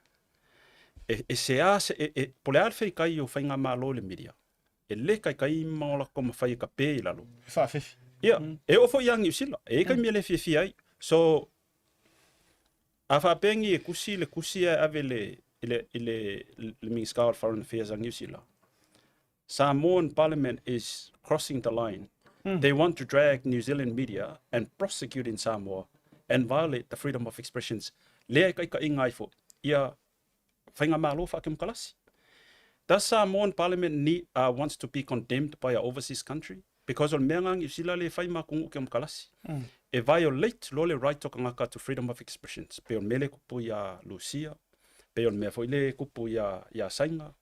e, e sea se, e, e, po o le a le feitai o faigamalo i le media, e le taitai ma o latou mafai e tape i lalo. E faafefi. Ia, e oo foi ia Niu Sila, e i ai taimi e le fiafia ai. So, a faapea ni e kusi le kusi ae ave le, i le, i le, le Minista o Foreign Affairs a Niu Sila, Samoan Parliament is crossing the line. They want to drag New Zealand media and prosecute in Samoa and violate the freedom of expressions. Lea e taitaiga ai foi ia faigamalo faakemokalasi. Does Samoan Parliament need, wants to be condemned by a overseas country? Because o le mea nga Niu Sila le fai ma atunuu kemokalasi. E violate loa le right o tagata to freedom of expressions. Pei o le mea lea e kupu ia Lusia, pei o le mea foi lea e kupu ia, ia Saina.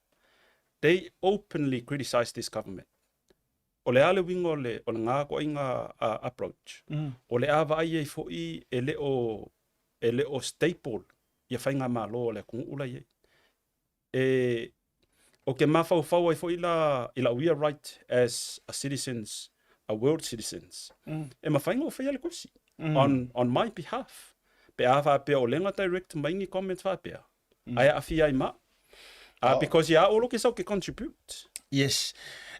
They openly criticize this government. O le a le uiga o le, o lena ituaiga approach? O le a vaai ai foi e le o, e le o stable ia faigamalo a le atunuu la i ai. E, ou te mafaufau ai foi la i lau ia right as a citizens, a world citizens, e mafai ona ou faia le kusi on, on my behalf. Pe a faapea o lea na direct mai ni comments faapea, ae aafia ai ma au. Because ia au loke sau ke contribute. Yes,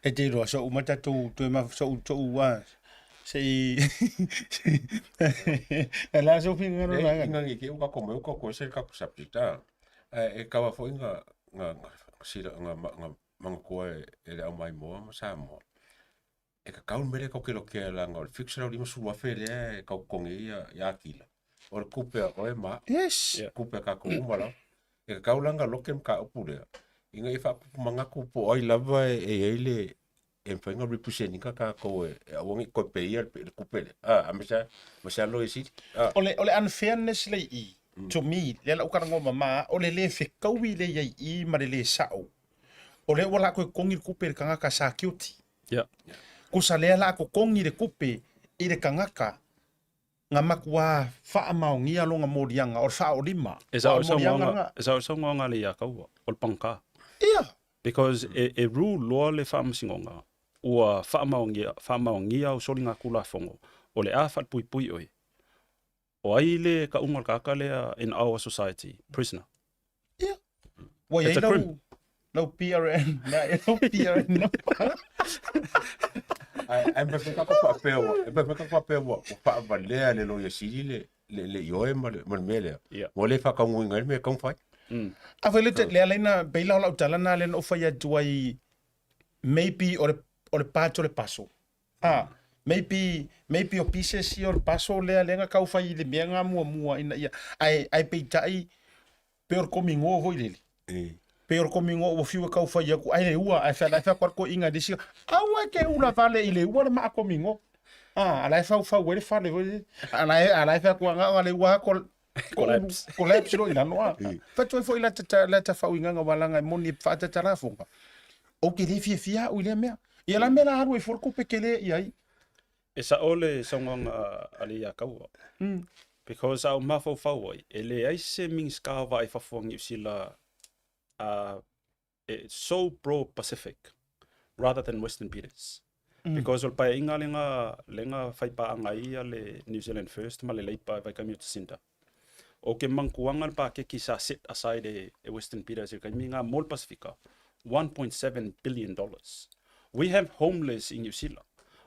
e te iloa, so uma tatou toe ma, so so a, se i, e la so finagalo Nei, na inga ngi ke uka ko me uka ko se ka ko subject a. E kawa foi nga nga nga sila nga nga mangakoa e, e le au mai moa ma Samoa. E kakau le mea lea e kau langa o le 750,000 lea e kau totogi ai ia, ia Akila. O le kupe a oe ma au. Yes. Yeah. Kupe a kākou uma lava. E kakau la loke mataupu lea. Ina ia faapupu manatu po o ai lava e, e i ai le e mafai ona represent ina kākou e, e aua ne i toe pay-ia le, le kupe lea. Ah, a me sa, ma se alo e sili. Ah. O le, o le unfairness lea i i, to me, lea la ou talanoa mama, o le le fekaui lea i ai i i ma le le sao. O lea ua latou e totogi le kupe i le tagata sa guilty. Yeah. Kusa lea la totogi le kupe i le tagata nga matua faamaonia lona moliaga o le faaolima. E sao O le moliaga saunoaga, lena. e sao saunoaga le ia kaua, o le pangka. Ia. Because e, e rule loa le faamasinoga, ua faamaonia, faamaonia au soligatulafono, o le a faalepuipui oe. O ai le kauga o le tagata lea in our society? Prisoner. Ia. Ua i It's ai a lau, crime. lau PRN, na e lau PRN number. Ae ae mafai ka faapea ua, e mafai ka faapea ua ua faavalea le Loia Sili le le le ioe ma le ma le mea lea. Ia. Ua le faataunuuina ai le mea e taumafai. A fai le te, le ala ina, pei la o lau tala na lea na ou fai atu ai, maybe o le, o le part o le puzzle. A, maybe, maybe o pieces ia o le puzzle lea lea na tau fai i le mea na muamua ina ia, ae, ae peitai, pei o le komigo foi lele. Pei o le komigo ua fiu e tau fai atu, ae le ua, ae fea la e fai atu a le toeaina i le isi, aua e te ula vale i le ua le maa komigo. A, a la e faufau ai le fale foi lele. A la e, a la e fai atu ana, le ua lava Collapse. Collapse loa i lalo, a. Fai atu ai foi la ta, la ta faauigaga aua leaga e moni e faatatalafoga. Ou te le fiafia au i lea mea. Ia la mea la alu ai fua le tupe tele i ai. E sa'o le saunoaga a le ia Kaua. Because a ou mafaufau ai, e leai se Minisita o Vaa i Fafo a Niu Sila e so pro Pacific rather than Western Peters. Because o le paeaiga lea lea na faipaaga ai ia le New Zealand First ma le Labour i vaitaimi o Jacinda. Ou te manatuaga le paketi sa set aside e, e Western Peters i le taimi lena mo le Pasifika, $1.7 billion. We have homeless in New Zealand.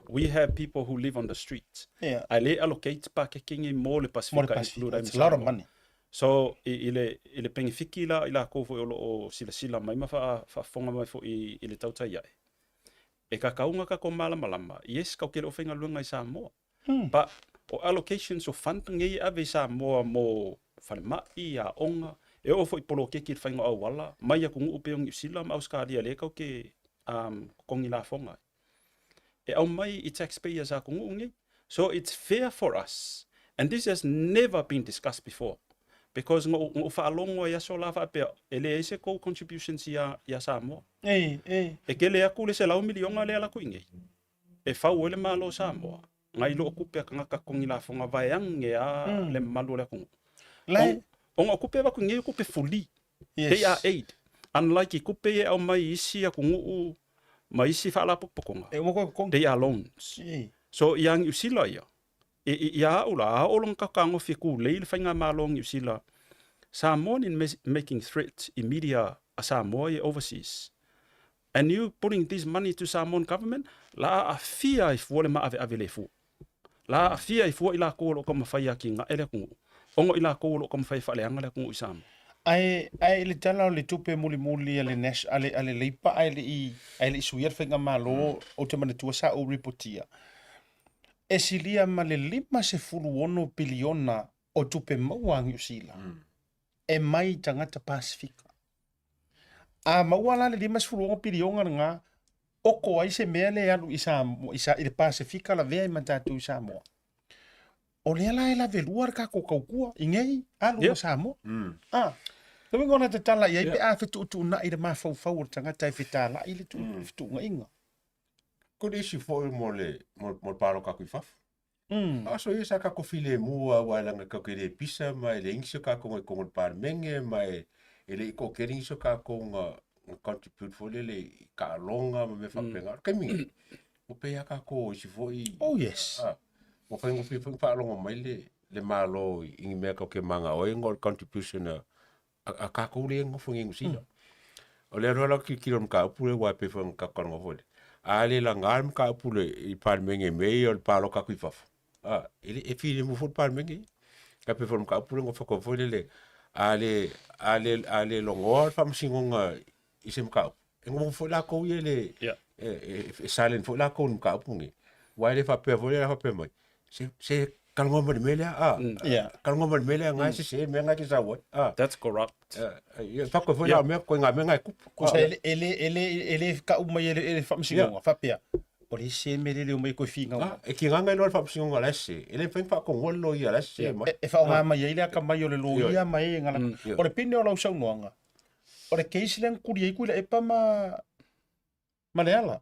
We have people who live on the street. Yeah. Ae le allocate paketi nei mo le Mo le Pasifika, Pasifika. include ai ma It's a lot of Samoa. money. So, i, i le, i le pengefiki la i lakou foi o lo o silasila mai ma faa, faafofoga mai foi i le tautai ae, e kakauga kakou malamalama, yes, kau ke le o faigaluega i Samoa. But o allocations o fund nei e ave i Samoa mo falemai, aoga, e oo foi i poloketi i le faiga o auala, mai atunuu pei o Niu Sila ma Ausetalia lea kau ke um, totogi lafoga ai. E aumai i taxpayers a atunuu nei. So it's fair for us and this has never been discussed before because na ou, na ou faalogo ai aso la faapea e leai se tou contributions ia, ia Samoa. Ei, ei. E kele atu le selau miliona lea latou i nei e fau ai le Malo o Samoa nai lo o tupe a tagata totogi lafoga vaeane a le mamalu o le atunuu. Lai. Ona o tupe e avatu i nei o tupe fuli. Yes. They are aid. Unlike i tupe ia e aumai i isi atunuu ma isi faalapotopotoga, E uma koe totogi. they are loans. Ei. So ia Niu Sila ia, i, i, ia au la, a oo lona takagofi e kulei le faigamalo a Niu Sila, Samoan in making threat i media a Samoa ia overseas. And you putting this money to Samoan government, la aafia ai fua le maaveave le fua. La aafia ai fua i lakou o lo o taumafai e atinae le atunuu, ona o i lakou o lo o taumafai e faaleaga le atunuu i Samoa. Ae, ae i le tala o le tupe mulimuli a le Nash, a le, a le Leipa ae le i, ae le i suia le faigamalo, ou te manatua sa ou ripotia, e silia ma le 56 piliona o tupe maua a Niu Sila e mai i tagata Pasifika. A maua la le 56 piliona lena, oko ai se mea lea e alu i Samoa, i, sa, i le Pasifika lavea ai ma tatou i Samoa. O lea la e lavelua le tatou tautua i nei alu ma Samoa. Ah, le uiga o la tatala i ai pe a fetuutuunai le mafaufau o le tagata e fetalai le fetuunaiga. Good issue foi mo le, mo, mo le pāloka atu i fafo. Aso ia sa kako filemu a aua leaga kako e le pisa ma e le ingisi o kakou ngai totonu o le palemene ma e e le i toatele nisi o kakou na na contribute foi lele i taaloga ma mea faapena. O le taimi nei, ua pei lava kakou o isi foi Oh yes. a ua faigofie foi ona faalogo mai le le Malo i ni mea kakou te manao ai ona o le contribution a a kakou lea e nonofo nei i Niu Sila. O lea loa la tilotilo i le mataupu lea aua e pei foi ona tatou talanoa foi lea, a le laga le mataupu i le Palemene i mea ia o le palota atu i fafo, a, e le, e filemu foi le Palemene ia. E pei foi o le mataupu lea na fai foi lele, a le, a le, a le logoa le faamasinoga i se mataupu, e nonofo foi latou ia i le, e silent foi latou i le mataupu lenei. Aua e le faapea foi lea faapea mai, se, se talanoa mai i le mea lea, a, talanoa mai i le mea lea, na e sese le mea na e te sau ai, a. That's corrupt. Ia, faapea foi la mea, koe mea na e tupu. Kusa e le, e le, e le, e le kau mai e le, e le faamasinoga, faapea, o le ese mea le leo mai koe finau. A, e tigaga loa le faamasinoga la e sese, e le mafai ona faatonuina le loia la e sese mai. E, e faaaoga mai ai le akamai o le loia ma e gala. O le pine o lau saunoaga, o le case lea na tuli ai Tuilaepa ma, ma Leala.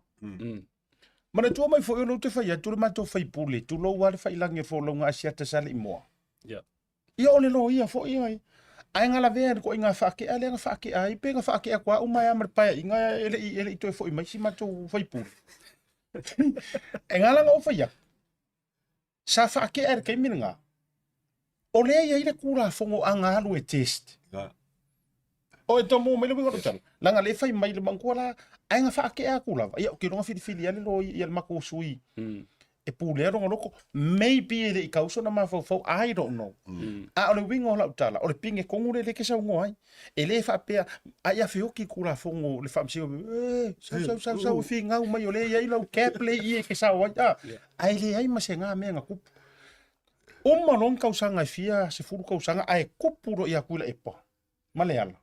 Manatua mai foi o lea ou te fai atu le matou faipule, tulou lava le failagi o le folauga Asiata sa le i moa. Ia o le loia foi ai. Ae na lavea i le ituaiga faakea lea na faakea ai, pe na faakea atu lava uma ai lava ma le paeaiga e le i, e le i toe foi mai si matou faipule. E gala ona ou fai atu, sa faakea i le taimi lena, o lea e i ai le Tulafono a na alu e test. O e tomo mai le uiga o le tala. Leaga lea e fai mai le matua la, ae na faakea atu lava. Ia, ou te iloa na filifili lava le loia, ia le matou sui. E pulea lona loto, maybe e le i tau sona mafaufau, I don't know. A o le uiga o lau tala, o le pine tonu lea lea e te saunoa ai. E le faapea, a ia feoti i Tulafono o le Faamasinoga, e, sau, sau, sau, sau, e finau mai o lea e i ai lau cap lea i i e te sao ai, a, ae leai ma se na mea na tupu. Uma loa ni tausaga e fia, 10 tausaga, ae tupu loa ia Tuilaepa ma Leala.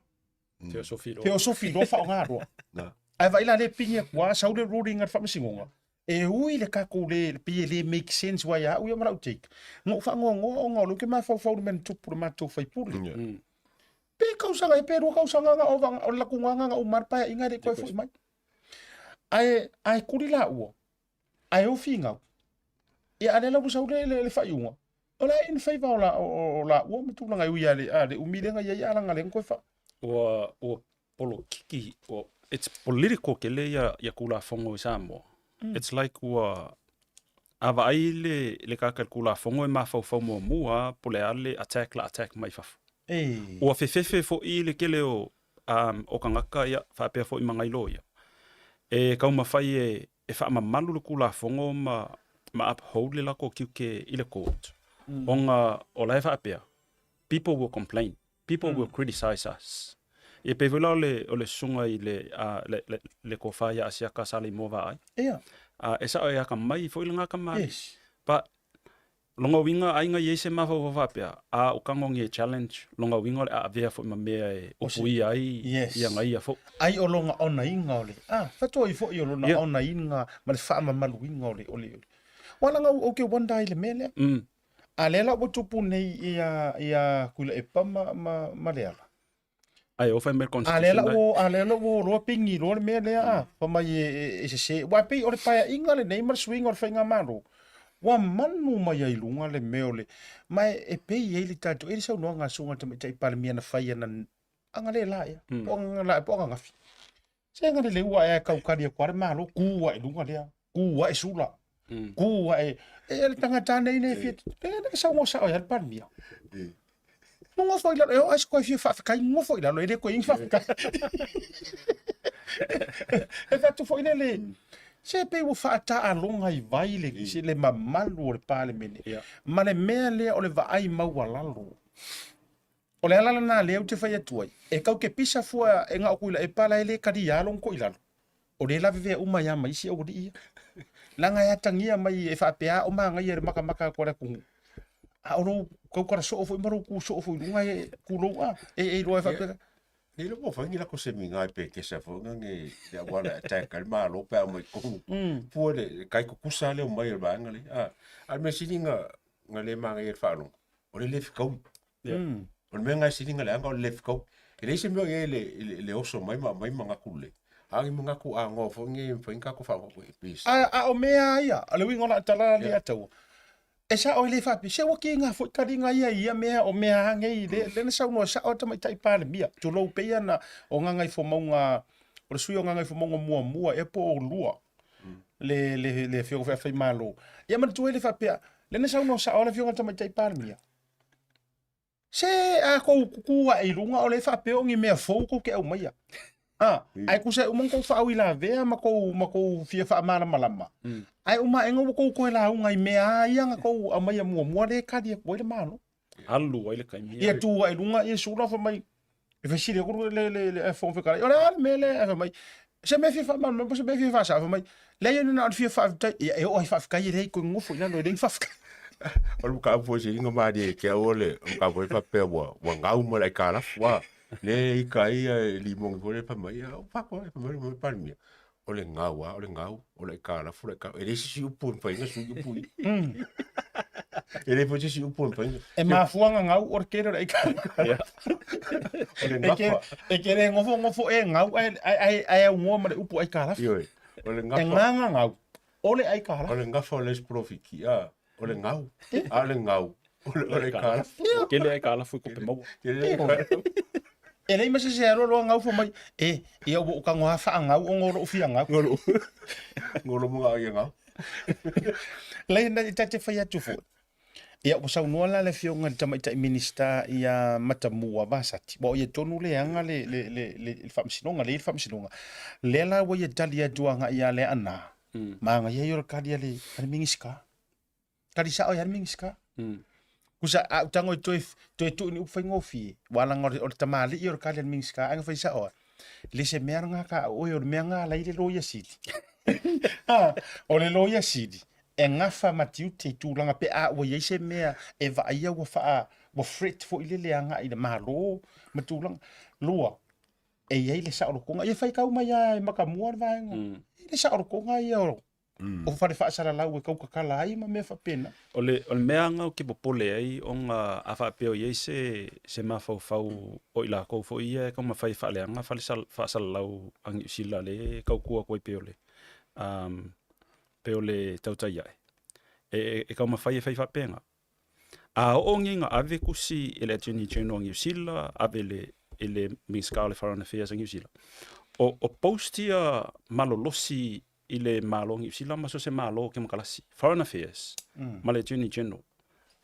Feosofi loa. Feosofi loa faaaoga loa. Ae vaai la lea e pini atu lava, sau le ruling a le Faamasinoga, e ui le tatou le, pei e le make sense aua ia au ia ma lau take, na ou faanoanoa ona o lea ou te mafaufau i le mea na tupu i le matou sui usufono. Pe tausaga ea pe lua tausaga na ova, o le latou agaga na uma lava le paeaiga e le i toe foi mai. Ae, ae tuli laua, ae o finau. Ia a o lea la ua sau le, le, le faaiuga, o le a in favor o, la, o, o laua ma tulaga e ui lava i le, le umi lea na i ai, a leaga lea na toe faa. Ua, ua polokiki, ua, it's political tele ia, ia Tulafono i Samoa. It's like ua, a vaai le, le tagata i le Tulafono e mafaufau muamua po o le a le attack la attack mai fafo. E. Ua fefefe foi le tele o, um, o tagata ia, faapea foi ma nai loia, e taumafai e, e faamamalu le Tulafono ma, ma uphold le latou tiute i le court, ona o la e faapea, people will complain, people will criticize us. Ia pei foi la o le, o le susuga i le, a, le, le, le tofa ia Asiata Saleimoa Vaai. Ia. A, e sao e akamai foi lena kamali'i. Yes. But, lona uiga aiga i ai se mafaufau faapea, a o tago e challenge, lona uiga o le a avea foi ma mea e upuia ai Yes. ia gaia foi. Ai o lona onaina o le, a, fatoa ai foi o lona onaina ma le faamamaluina o le, o le, aua leaga ou te wonder ai i le mea lea. A lea la ua tupu nei ia, ia Tuilaepa ma, ma, ma Leala. Ai, o fai mai le A lea la constitution ua, a lea la ua loa pigi loa le mea lea, a, fai mai e, e, e sese. Aua e pei o le paeaiga lenei ma le suiga o le faigamalo, ua manu mai ai i luga le mea o le, ma e, e pei ai le tatou, e i ai le saunoaga a le Susuga i le Tamaitai Palemia na fai ana agalelā ea, po o agalelā po o ananafi. Se agalelei ua ae tautali atu lava le Malo, tu ae i luga lea, tu ae sula, tu ae, e le tagata nei nei fia, e le saunoa sao ai le Palemia. Nofo i lalo, e oo lava se koe fia faafetai, nofo i lalo, e le toe i ai ni faafetai. E fai atu foi lele, se pei ua faataaloga i vai le, le mamalu o le Palemene, ma le mea lea o le vaai maualalo. O le ala lena lea ou te fai atu ai, e kau ke pisa fua e nga o Tuilaepa la e le kalia lona toilalo. O lea e lavevea uma ai lava ma isi aualii ia. Leaga e atagia mai e faapea o magaia i le makamaka atu a le atunuu. A o lou tautala soo foi ma lou tu soo foi i luga e tulou a, e e iloa e faapea. Nei lava ua fai ni lako seminar i Pekesa foi nga nge le auala e attack ai le Malo pe a omai i totonu. Fua le kai kukusa lea omai o le vaega lea. A, a o le mea sili nga, nga le magaia i le faalogo, o le le fekaui. O le mea lena e sili ona leaga o le le fekaui. E leai se mea o i ai i le, i le, le oso mai ma aumai manatu lelei. A o ni manatu anoa foi nei e mafai ona tatou faaopoopo i ai. A, a o mea lava ia, o le uiga o lau tala lea taua, e sao e le faapea, se ua kiga foi taliga ia i ia mea, o mea lava nei, lea, lea na saunoa sao le Tamaitai Palemia, tulou pei ona o Gagaifomauga, o le sui usufono o Gagaifomauga muamua ea po o lua, le, le, le afioga foi ia Faimalo. Ia manatua ai le faapea, lea na saunoa sao lava le afioga i le Tamaitai Palemia, Se a kou kuku ae i luga o le faapea o ni mea fou kou te aumaia. A, ae tusa e uma ona kou faauilavea ma kou, ma kou fia faamalamalama. Ae uma aega ua kou toe lauga i mea a ia na kou aumaia muamua lea e kali atu ai le Malo. Alu ai le taimi. Ia tu ae i luga ia sula fai mai, e fesili atu le, le, le Fofoga Fetalai, o le a le mea lea? Ae fai mai, se mea e fia faamalamalama po o se mea e fia faasao? Fai mai, leai na o le fia faafetai. Ia e oo lava i faafetai e leai toe nofo i lalo e leai ni faafetai. O le mataupu foi sili ona malie ia te au o le mataupu foi faapea ua ua gau ma le aitalafu a lea e ita ai e limoni foi lea fai mai ia o fako e fai mai le Palemia o le gau a o le gau o le aitalafu o le aitalafu e leai se isi upu e mafai ona sui upu ia e leai foi se isi upu e mafai ona E mafua ona gau o le tele o le aitalafu. O le gafa. E te le nofonofo e gau ae, ae, ae aunoa ma le upu aitalafu. Ioe, o le gafa. E gaga gau, o le aitalafu. O le gafa o le isi polofiki, a, o le gau, a o le gau, o le, o le aitalafu. Tele aitalafu i tupe maua. Tele aitalafu. E leai ma se isi e alu alu a gau fai mai, e, ia ua ou tago lava faagau ona o lou fia gau. Ngolo, ngolo mo ngau ia gau. Leai, na, ta te fai atu foi. Ia, ua saunoa la le Afioga i le Tamaitai Minisita ia Matamua Vasati, aua o ia tonu lea e ana le, le, le, le, le Faamasinoga, lea e i ai le Faamasinoga. Lea la ua ia tali atu agai ia Leaana, manaia ia o le tali a le, a le Minisita. Tali sa'o ai le Minisita. Kusa a ou tago i toe toe tuu ni upu faigofie, ua laga o le, o le tamalii o le kali a le Minisita ae na fai sa'o ai, le se mea lena ka au oe o le mea lena la i le Loia Sili. Ha, o le Loia Sili e gafa ma tiute i tulaga pe a ua i ai se mea e vaaia ua faa ua threat foi lele agai i le Malo ma tulaga. Lua, e i ai le saolotoga, ia faitau mai lava e matamua le vaega. E i ai le saolotoga ia o o fale faasalalau e tau tatala ai ma mea faapena. O le, o le mea lena ou te popole ai ona a faapea o i ai se, se mafaufau o i lakou foi ia e taumafai e faaleaga fale sal, faasalalau a Niu Sila lea e tautua atu ai pei o le, um, pei o le tautai ae, e, e, e taumafai e fai faapena. A oo nei ina ave tusi i le Attorney General o Niu Sila, ave i le, i le Minisita o le Foreign Affairs a Niu Sila, o, o post ia malolosi i le Malo o Niu Sila ma so o se Malo kemokarasi, Foreign Affairs mm. ma le Attorney General,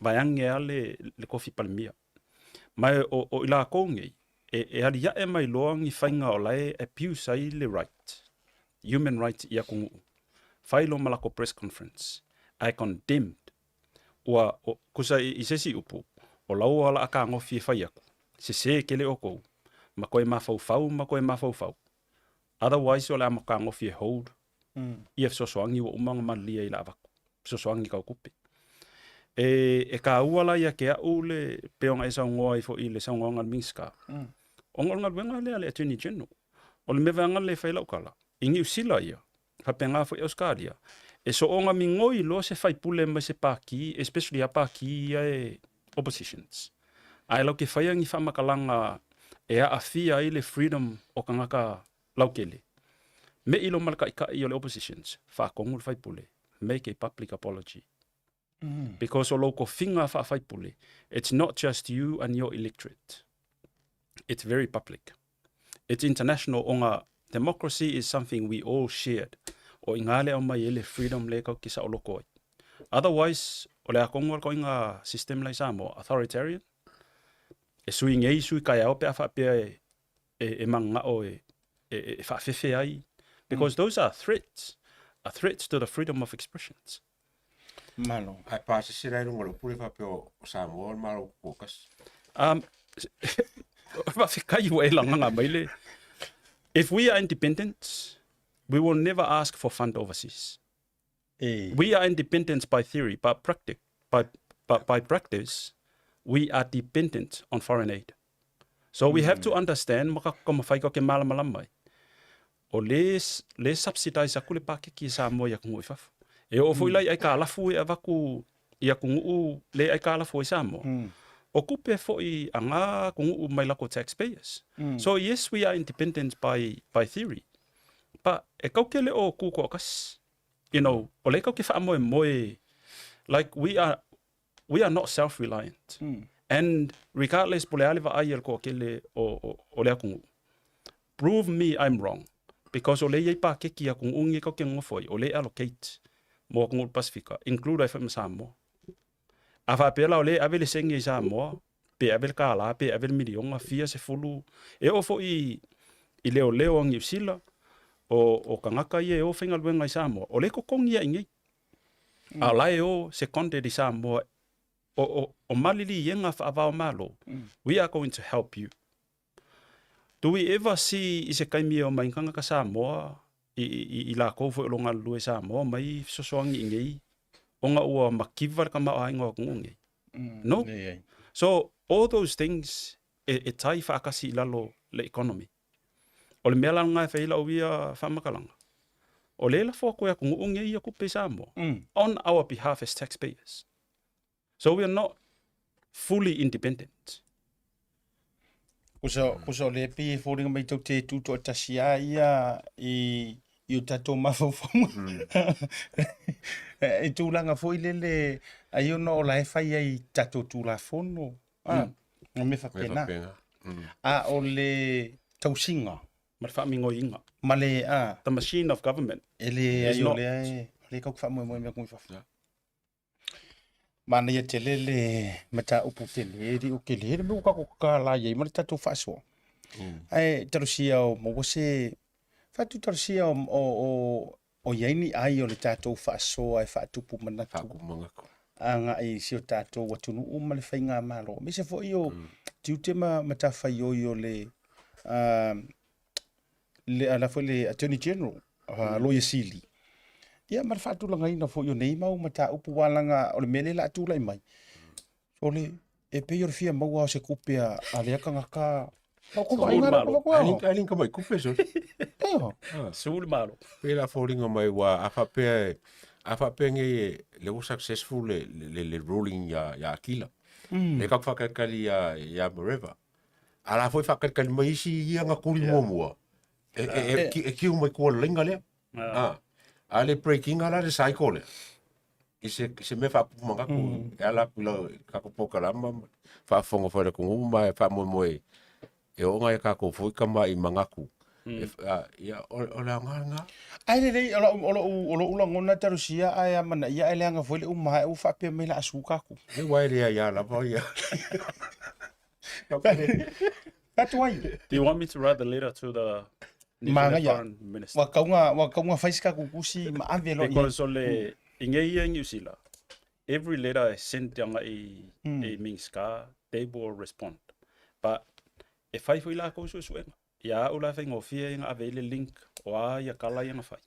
vaeane a le, le tofi Palemia. Ma e, o, o i lakou nei, e, e aliae mai loa ni faiga o la e abuse ai le right, human right i atunuu. Fai loa ma lakou press conference, ae condemned Ua, o, kusa i, i se isi upu, o lau ala a kagofi e fai aku, sesē kele oukou, ma koe mafaufau ma koe mafaufau. Otherwise o le a makagofi e hold ia fesoasoani ua uma ona malilia i la avaku, fesoasoani tau tupe. E, e kāua la ia te a'u le, pei ona e saunoa ai foi i le saunoaga a le Minisita, ona o le galuega lea a le Attorney General. O le mea vaega lea e fai lau tala, i Niu Sila ia, faapena foi Ausetalia, e soona migoi loa se faipule mai se pākī, especially a pākī ia e oppositions. Ae lau ke faia ni faamatalaga e aafia ai le freedom o tagata lautele. Me'i loa ma le taʻitaʻi o le oppositions, faatonu le faipule, make a public apology. Because o lou tofiga faafaipule, it's not just you and your electorate. It's very public. It's international ona democracy is something we all shared. O iga le aumai ai le freedom lea tatou te saoloko ai. Otherwise, o le a tonu a le ituaiga system la i Samoa, authoritarian, e sui nei sui kaeao pe a faapea e, e, e mananao e, e, e faafefe ai. Because those are threats, are threats to the freedom of expressions. Malo. Ae pasese la i luga o le upu lea faapea o Samoa o le Malo Tutoatasi. Um, faafetai ua e lagaga mai le. If we are independent, we will never ask for fund overseas. E. We are independent by theory, but, practic, by, but by practice, we are dependent on foreign aid. So we have to understand ma ka mawhai ka ke malamalama ai. O le, le subsidize aku le pakeki i Samoa i atunuu i fafo. E oo foi la i aikalafu e avaku i atunuu le aikalafu i Samoa. O kupe foi a ngā atunuu mai lako taxpayers. So yes, we are independent by, by theory. But e kau ke le o ku ko akas. You know, o le kau ke whaamoemoe, like we are, we are not self-reliant. Mm. And regardless po le a le vaai a le toatele o, o, o le atunuu, prove me I'm wrong. Because o le iai pakeki atunuu nei tatou te nonofo ai, o le allocate mo atunuu o le Pasifika, include ai foi ma Samoa. A faapea la o le ave le senge i Samoa, pe ave le kālā, pe ave le miliona, fia sefulu, e oo foi i, i leoleo a Niu Sila, o, o tagata ia e o faigaluega i Samoa, o le totogi ia i nei. A o la e o seconded i Samoa, o, o, o maliliega faava-o-Malo, we are going to help you. Do we ever see i se taimi e omai tagata Samoa, i, i, i lakou foi o lo o galulue i Samoa mai fesoasoani i nei, ona ua makiva le tamaoaiga o atunuu nei? No. So, all those things e, e tai faatasi i lalo le economy. O le mea la lena e fai ai lau ia faamatalaga, o lea e lafo atu e atunuu nei ia tupe i Samoa on our behalf as taxpayers. So we are not fully independent. Kusa, kusa o le pei e foliga mai tau te tutoatasi a ia i, i o tatou mafaufauga. I tulaga foi lele, ai ona o la e fai ai tatou Tulafono, a, o mea faapena. A o le tausiga. Ma le faamingoiga. Ma le, a. The machine of government. E le, ai o lea e, o lea e kau faamoemoe mea i fafo. Manaia tele le mataupu tele, e o tele le mea ua tatou tatala ai ma le tatou faasoa. Ae talosia o maua se, faatu talosia o, o, o, o i ai ni ai o le tatou faasoa e faatupu manatu. Faatupu manatu. agai i si o tatou atunuu ma le faigamalo, aemaise foi o tiute ma matafaioi o le le ala foi le Attorney General, Loia Sili, ia ma le faatulagaina foi o nei mau mataupu, aua leaga o le mea lea o le a tulai mai, o le e pei o le fia maua o se tupe a, a lea tagata. O ko vaaiga la ko Ai ai linka mai kupe so. Eho. Su le malo. Pe la foliga mai ua a faapea a faapea nei le ua successful le le, le ruling ia ia Akila. Le ka whakakali ia ia Mareva. A la foi whakakali mai isi ia nga kuri muamua. E e e, e kiu mai kua lenga lea. Ah. A le breaking ala le cycle lea. I se, se mea faapupu mangaku e ala atu i lau kako polokalama ma faafofoga foi le atunuu ma e faamoemoe e oo nai a tatou foi tama i manatu. E, a, ia, o, o le aoga lena. Ae lelei, o lau, o lou, o lou lagona talosia ae amanaia ae leaga foi le uma ae ua faapea mai la a su tatou. E ua e leai a lava ia. Atu ai. Do you want me to write the letter to the New Zealand Manaia. Foreign Minister? Ua kauga, ua kauga fai se tatou tusi ma ave loa i ai. Because o le, i ngei ia i New Zealand, every letter e send anga i, i Minska, they will respond. But e fai foi lakou suesuega. Ia au la e faigofie ia na ave ai le link o a ia kala ia na fai.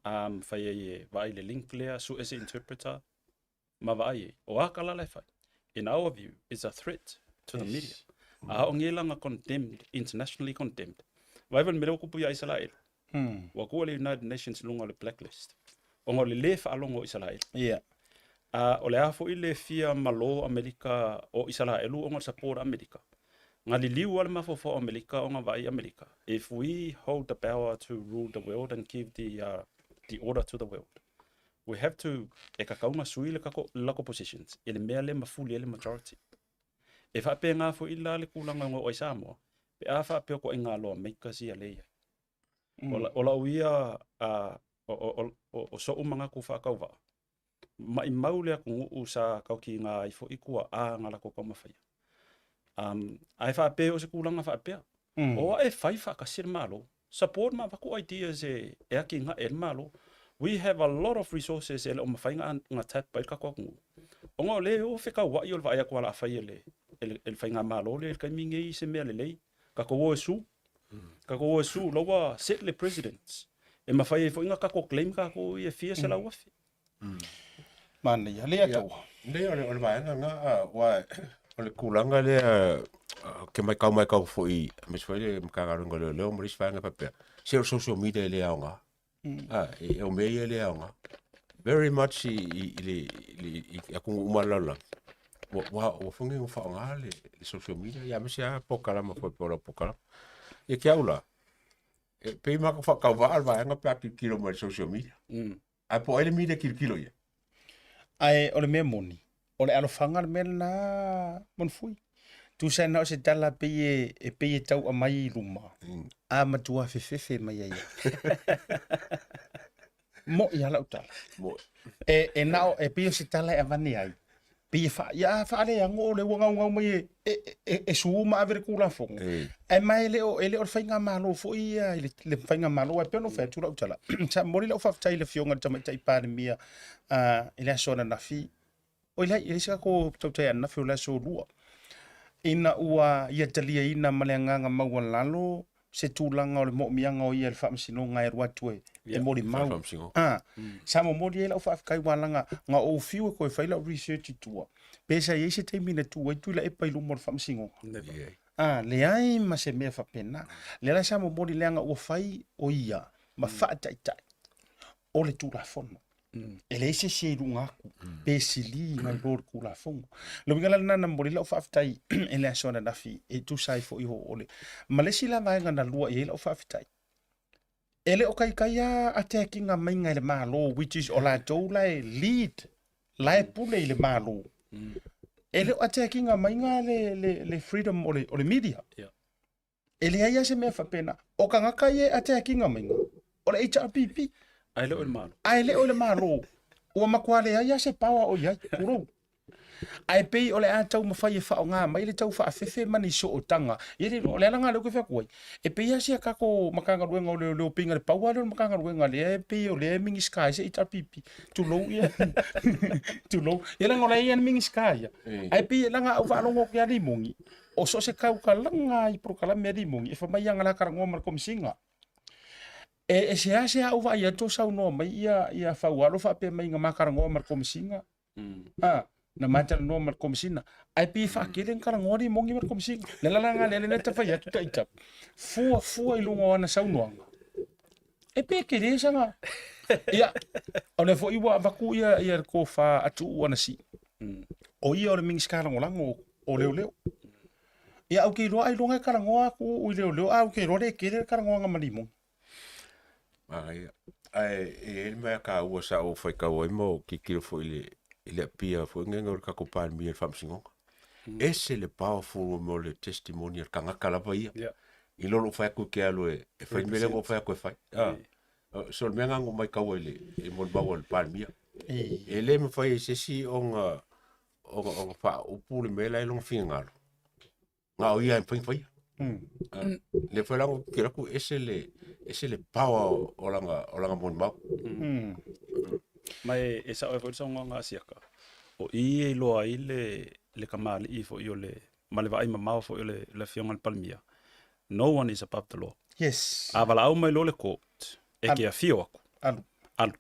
Um, fai ai e vaai le link lea, sue se interpreter, ma vaai ai, o a kala la e fai. In our view, is a threat to the media. A o ngela nga condemned, internationally condemned. Vai le mea lea ua kupu ia Isaraelu. Ua kua le United Nations i luga o le blacklist. Ona o le le faalogo o Isaraelu. Yeah. A o le a foi le fia malo Amerika o Isaraelu ona o le support a Amerika. Nga liliu a le mafaufau o Amerika ona vaai Amerika. If we hold the power to rule the world and give the, the order to the world, we have to, e kakau nga sui le kako, le lako positions, i le mea lea mafuli ai le majority. E faapena foi la le tulaga e oo ai Samoa, pe a faapea ko ai loa makers ia le iai. O, la, o lau ia, o, o, o, o so'u manatu faatauvaa, maimau le atunuu sa taukiga ai foi tuaa na latou taumafaia. Um, ae faapea o se tulaga faapea. O ae fai faatasi le Malo. Support ma avatu ideas e, e atinae e le Malo. We have a lot of resources e le o mafai na, na tap ai le tatou atunuu. Ona o lea e o fekauai o le vaai atu a la fai e le, e le, e le faigamalo lea i le taimi nei se mea lelei. Tatou o e su. Tatou o e su, la ua set le presidents. E mafai ai foi na tatou claim tatou ia fia 100,000. Manaia, lea taua. Nei, o le, o le vaega lena, aua o le tulaga lea ke maitau maitau foi, aemaise foi le Matagaluega o Leoleo ma le isi vaega faapea, se o le social media e le aoga. Ah, e, o mea ia e le aoga. Very much i, i, i le, i, le, i atunuu uma o le lalolagi, ua, ua, ua foi nei ua faaaoga le, le social media, ia aemaise lava polokalama foi po o lau polokalama. Ia te au la, e pei matou faatauvaa le vaega pe a tilotilo mai i le social media. Ae po o ai le media tilotilo i ai? Ae o le mea moni, o le alofaga le mea lena Monfui. Tusa na o se tala pei e, e pei e tau aumai i luma, a matua fefefe mai ai. Mo'i a lau tala. Mo'i. E, e na o, e pei o se tala e avane ai. Pei e wha, ia whaaleango o le ua ngaungau mai e, e, e, e su ma ave le kulafono. Ae ma e le o, e le o le faigamalo foi ia i le, le faigamalo ai pei ona fai atu lau tala. Sa momoli lau faafetai i le Afioga i le Tamaitai Palemia i le aso ananafi. Oi lai, e leai se tatou tautai ananafi o le aso Lua. Ina ua ia taliaina ma le agaga maualalo se tulaga o le moomiaga o ia i le faamasinoga e alu atu e, e molimau. Ah, sa momoli ai lau faafetai ua laga na ou fiu e toe fai lau research i tua. Pe sa i ai se taimi na tu ai Tuilaepa i luma o le faamasinoga. Ah, leai ma se mea faapena. Lea la sa momoli leaga ua fai o ia ma faataitai o le Tulafono. E leai se isi e i luga atu pe sili nai lo le Tulafono. Le uiga la lena na momoli lau faafetai i le aso ananafi e tusa ai foi o o le. Ma le isi la vaega na lua i ai lau faafetai, e le o taitai lava attacking maiga e le Malo which is o latou la e lead, la e pule i le Malo. E le o attacking maiga le, le, le freedom o le, o le media. E leai lava se mea faapena. O tagata ia e attacking maiga, o le HRPP. Ae le o le Malo. Ae le o le Malo. Ua matua leai lava se power o i ai, tulou. Ae pei o le a taumafai e faaaoga mai le tau faafefe ma ni sootaga. Ia le iloa, o le ala lena lea ou te fai atu ai, e pei lava si a tatou Matagaluega o Leoleo pei na le pau lava lea o le Matagaluega lea e pei o lea e Minisita ai se HRPP, tulou ia, tulou. Ia leaga o la e i ai lava le Minisita ia, ae pei leaga a ou faalogo atu ia Limoni, o so o se tautalaga lava i polokalame a Limoni, e fai mai lava na la talanoa ma le Komesina. E seasea ou vaai atu o saunoa mai ia Faualo faapea mai na ma talanoa ma le Komesina. A, na ma talanoa ma le Komesina. Ae pei e faatele ona talanoa Limoni ma le Komesina. Le ala la lena lea lea ta fai atu ita, fua fua i luga o ana saunoaga. E pei e tele sana. Ia, o lea foi ua avatu ia le tofa a Tuuu Anasii. O ia o le Minisita Lagolago o Leoleo. Ia, ou te iloa ailoga e talanoa atu i leoleo, ae ou te iloa le tele le talanoaga ma Limoni. Manaia. Ae e i ai le mea taua sa ou faitau ai ma ou tilotilo foi i le i le appear foi lenei o le tatou Palemia i le Faamasinoga. Ese le powerful mo le testimony a le tagata lava ia. Yeah. I lo lou fai atu e te alu e e fai le mea lea na ou fai atu e fai. Ah. So le mea lena na ou matau ai i le i le molimau a le Palemia. E le mafai e se isi ona ona ona faaupu le mea la e i lona finagalo. Na o ia e mafai ona faia. Lea foi la na ou tilotilo atu ese le ese le power o lana o lana molimau. Ma e sao ai foi le saunoaga a Siaka, o i e iloa ai le le kamali'i foi o le ma le vaai mamao foi o le le afioga i le Palemia, no one is above the law. Yes. A valaau mai loa le court, e te afio atu. Alu. Alu.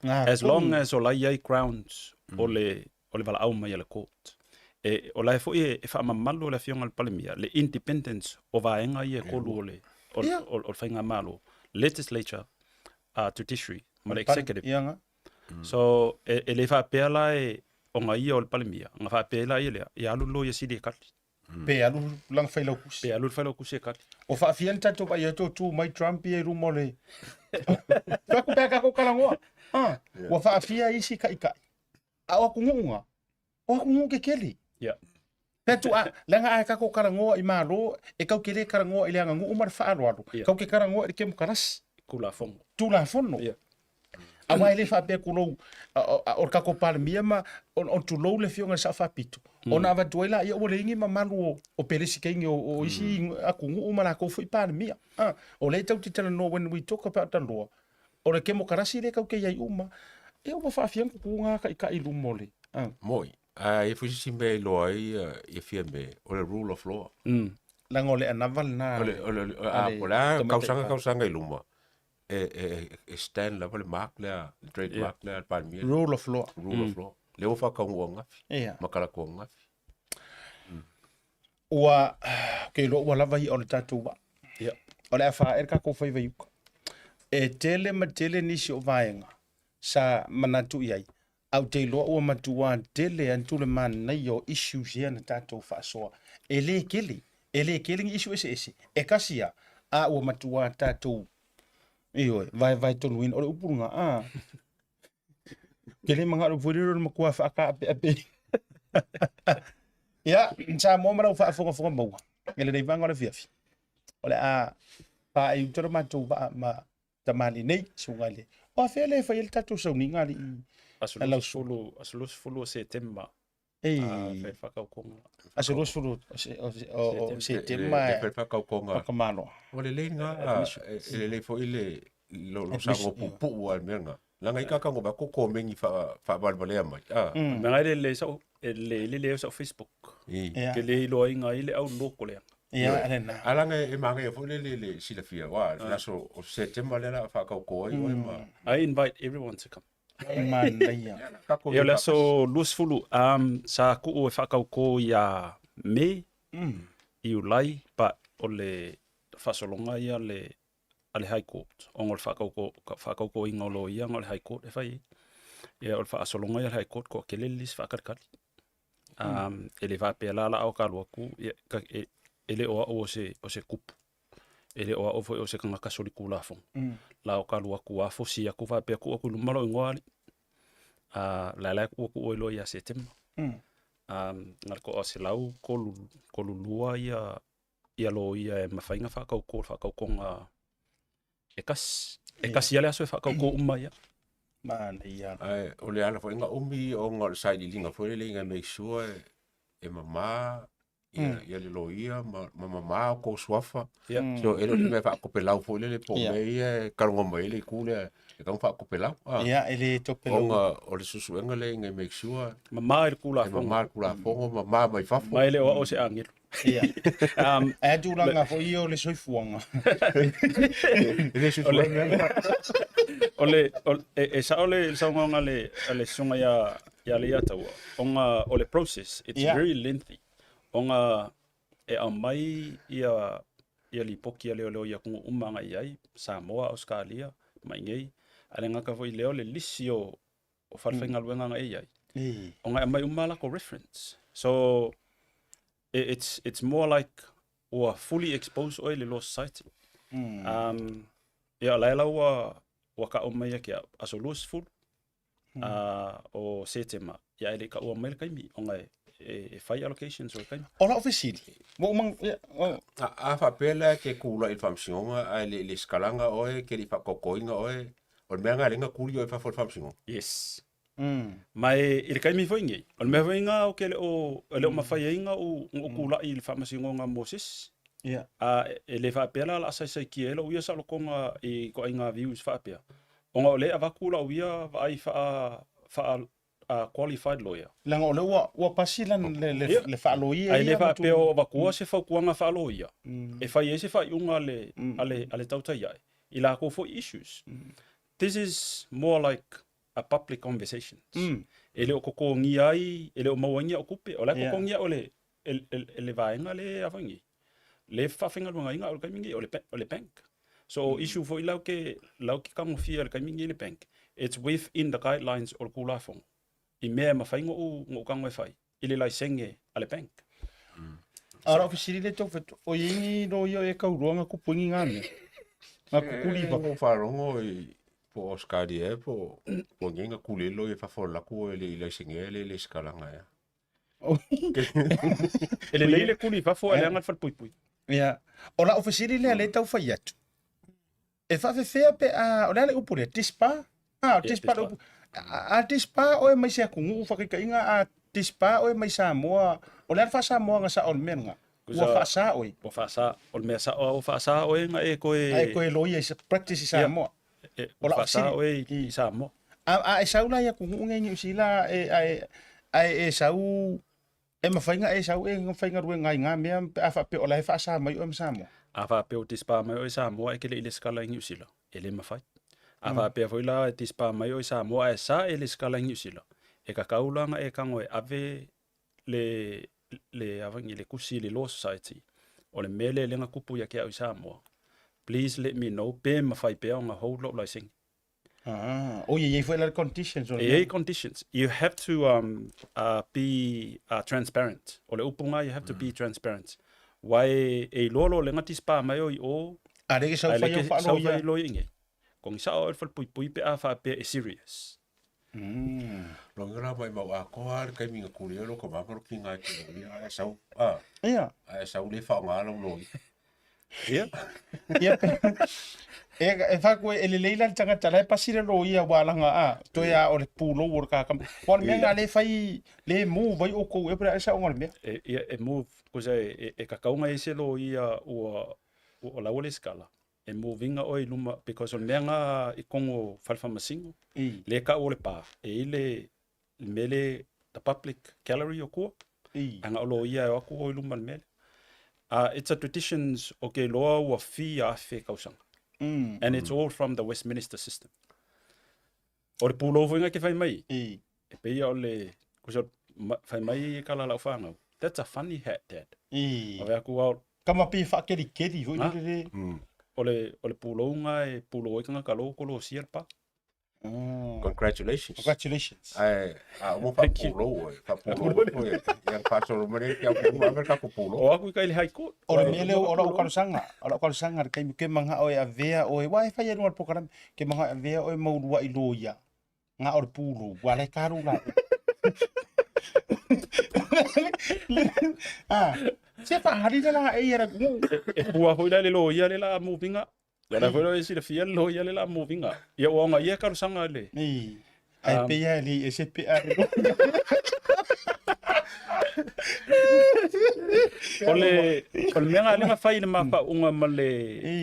As long as o la e i ai grounds o le o le valaau mai a le court. E, o la e foi e, e faamamalu le afioga i le Palemia, le independence o vaega ia e tolu o le, o, yeah. o, o, o le faigamalo, legislature, judiciary, ma le executive. Yeah, nga. So, e, e le faapea la e, ona ia o le Palemia, ona faapea la ia lea, ia alu le loia sili e kali. Pe alu lana failautusi. Pe alu le failautusi e kali. O faafia ni tatou vaai atu o tu mai Trump ia i luma o le... Fai atu pe a tatou talanoa. Ah, ua faafia isi taitai. A o atunuu na, o atunuu kekele. Yeah. Pe atu a, leaga a tatou talanoa i Malo, e tatou te le talanoa i le aganuu ma le faaaloalo, Yeah. tatou te talanoa i le kemokarasi. Tulafono. Tulafono. Yeah. Aua e le faapea tulou, o le tatou Palemia ma, o tulou le afioga i le Sao Faapito, ona avatu ai laia ua leai ni mamalu o, o Peresetene o, o isi atunuu ma latou foi Palemia. Ah, o lea tatou te talanoa when we talk about the law, O le kemokarasi lea tatou te i ai uma, ia ua faafia ona tutu na taitai i luma o le, a. Moi, a i ai foi se isi mea e iloa ai ia Fiame, o le rule of law. Leaga o le anava lena O le, o le, a, po o le a tausaga tausaga i luma, e, e, e stand lava le mark lea, le trademark lea a le Palemia. Rule of law. Rule of law. Lea ua faataunuu ananafi, Ia. ma talaatu ananafi. Ua, ou te iloa ua lava ia o le tatou vaa. Ia. O le a faaee le tatou faiva i uka. E tele ma tele nisi o vaega sa manatu i ai, ae ou te iloa ua matua tele atu le manaia o issues ia na tatou faasoa. E le tele, e le tele ni issue eseese, e tasi lava, a ua matua tatou, ioe, vaevae tonuina. O le upu lena, a. Ke le manao foi lea o le matua faataapeape. Ia, Samoa ma lau faafogafoga maua i lenei vaega o le afiafi. O le a paai i uta lo matou vaa ma tamalii nei, susuga i le... O afea lea e fai ai le tatou sauniga alii Aso 20, aso 20 o Setema. Ei. Fai le faakaukoga. Aso 20 o Setema e fai le faakaukoga. Pakamalo. O lelei lena, e lelei foi le lo sago puupuu lava i le mea lena. Leaga i kaka ngo ko komeni faavalevalea mai. Ah. Mea e lelei sau e lelei lelei sau Facebook. Ke le iloaina ai le au loko lea. Ia, lena. A leaga e manaia foi le le silafia, aua le aso o Setema lea o le a faakaukō ai oe ma. I invite everyone to come. Manaia. Ia o le aso 20, sa kuu e faakaukō ia Me, Iulai, but o le faasologa ia le a le High Court, ona o le faakaukō, faakaukōina o loia na o le High Court e fai ai. Ia o le faasologa ia a le High Court, toatele le lisi faakalikali. E le faapea la la a o ka alu atu, ia, e, e le o au o se, o se kupu. E le o au foi o se tagata solitulafono. La o ka alu atu a fosi atu faapea tuu atu i luma lou igoa alii. La la e tuu atu oe loa ia Setema. Na le toa 132 ia ia loia e mafai ona faakaukō le faakaukoga e tasi. E tasi lava le aso e faakaukō uma ai. Manaia. Ae o le ala foi na umi ona o le sailiiliga foi lele ina make sure e mama ia le loia ma mama o kou suafa. So e le o se mea faatopelau foi lele po o mea ia e kalogo mai ai le itu lea e tatau ona faatopelau. Ia, e le topelau. Ona o le suesuega lea ina ia make sure Mama i le Tulafono. E mama i le Tulafono, mama mai fafo. Ma e le o au o se agelu. Ia. Ae tulaga foi ia o le soifuaga. E le soifuaga. O le, e sao le saunoaga a le susuga ia Leiataua, ona o le process, it's very lengthy, ona e aumai ia lipoti a leoleo i atunuu uma agai i ai, Samoa, Ausetalia, ma i inei, ae le gata foi i lea o le lisi o falefaigaluega na e i ai, ona e aumai uma a latou reference. So, it's more like ua fully expose oe i le law society. Ia, o la e la ua kau mai ia ke au, aso 20 o Setema, ia e le i kaua mai le taimi, ona e fai allocations o le taimi. O lau fesili, ua uma, ia, o. A faapea la e te tulai i le faamasinoga ae le i lesikalaga oe, e te le i faatotoina oe, o le mea lena lea na tuli oe i fafo o le faamasinoga? Yes. Ma e, i le taimi foi lenei, o le mea foi lena ou te le o, e le o mafai ai ona ou tulai i le faamasinoga mo se isi. Ia. A e le faapea la o le a saisaitia ai lou ia saolotoga i ituaiga views faapea, ona o lea e avatu lau ia vaai faa, faa qualified lawyer. Leaga o lea ua, ua pasi lana, le, le, le faaloia Ae le faapea o avatua se fautuaga faaloia e fai ai se faaiuga a le, a le, a le tautai ae i latou foi issues. This is more like a public conversations. E le o totogia ai, e le o maua ai ni au tupe. O la e totogia au e le, e le vaega le a nei, le faafaigaluegaina au i le taimi nei, o le bank. So o issue foi la ou te, la ou te tagofia i le taimi nei i le bank, it's within the guidelines o le Tulafono i mea e mafai ona ou tago e fai i le laisene a le bank. A o lau fesili lea tau fai atu, o i ai ni loia o e kaurua nga kupu ingi nga mea? Nga kukuli i fafo. Ua faalogo i po o Ausetalia ea po o i ai na kuli ai loia i fafo o le latou e le i laisenea e le i lesikalaga ea. E lelei le kuli i fafo ae leaga le falepuipui. Ia. O lau fesili lea lea e tau fai atu, e faafefea pe a, o le a le upu lea, disbar? A, o disbar le upu. A disbar oe mai se atunuu faataitaiga, a disbar oe mai Samoa, o le a le faa-Samoaga sao o le mea lena? Ua faasa oe. Ua faasa, o le mea sao lava ua faasa oe na e toe... A e toe loia i practice i Samoa. Ua faasa oe i Samoa. A e sau la i atunuu nei i Niu Sila, a e sau, e mafai na e sau e faigaluega ai i na mea pe a faapea o la e faasa mai oe ma Samoa? A faapea ua disbar mai oe i Samoa e te le i lesikala i Niu Sila, e le mafai. A faapea foi la e disbar mai oe i Samoa ae sa e lesikala i Niu Sila, e kakau la na e tago e ave le le avangi le kusi i le Law Society, o le mea lea lea na tupu ia te au i Samoa, please let me know pe mafai pea ona hold lou laisene. Ah, oi, e i ai foi la le conditions o le E i ai conditions. You have to be transparent. O le upu nga, you have to be transparent. Wa e iloa loa le gati spa mai o i o, A le ke sau ai le fai ke o sau whaaloia. fai loia i nge. Kongi sao o le whalepuipui pe a whaapea e serious. Logi la mai mau atoa le taimi na kuli ai lo ka mama lo kinga e te loia ae sau a Ia. ae sau le whaonga lau loia. Ia. Ia pe e e whaku e lelei la le tagata la e pasi le loia ua langa a toe a o le pulou o le kakama. Wa le mea nga le whai le move ai o kou e pere ai sa o le mea. E, ia, e move, kosa e, e kakaunga e se loia ua, ua laua le skala. E move inga oe i luma, because o le mea nga i kongo whale whamasingo, le kau o le pā, e i le, le mea le, the public gallery o kua, anga o loia e o aku o i luma le mea lea. It's a traditions o ke loa ua fi a afe kausanga. And it's all from the Westminster system. O le pulou foi nga ke whai mai, e peia o le, kusa, whai mai e kala lau whangau. That's a funny hat, Dad. O aku au, Kama pe whakelikeli foi Ha? le le. O le, o le pulou nga e pulou ai kanga kalo ko lo sia le pa. Congratulations. Congratulations. Ae, a mo Thank you. whapulou oe, whapulou oe. Ia whasoro mare kia o mua ave ka pulou. O aku i kai le high court. O le mea lea o lau talosaga, o lau talosaga le taimi ke manga oe avea oe, wa e fai ai luga o le polokalame, ke manga oe avea oe mau lua'i loia, nga o le pulou, ua le kalu la. Ah, se whahari le la e ia la E pua foi la le loia le la movinga. Ia la foi lo e silafia le loia le la movinga. Ia ua ona ia talosaga le. Ei. Ae pei lava e le ese pe a le O le o le mea lena lea na fai i le mafauga ma le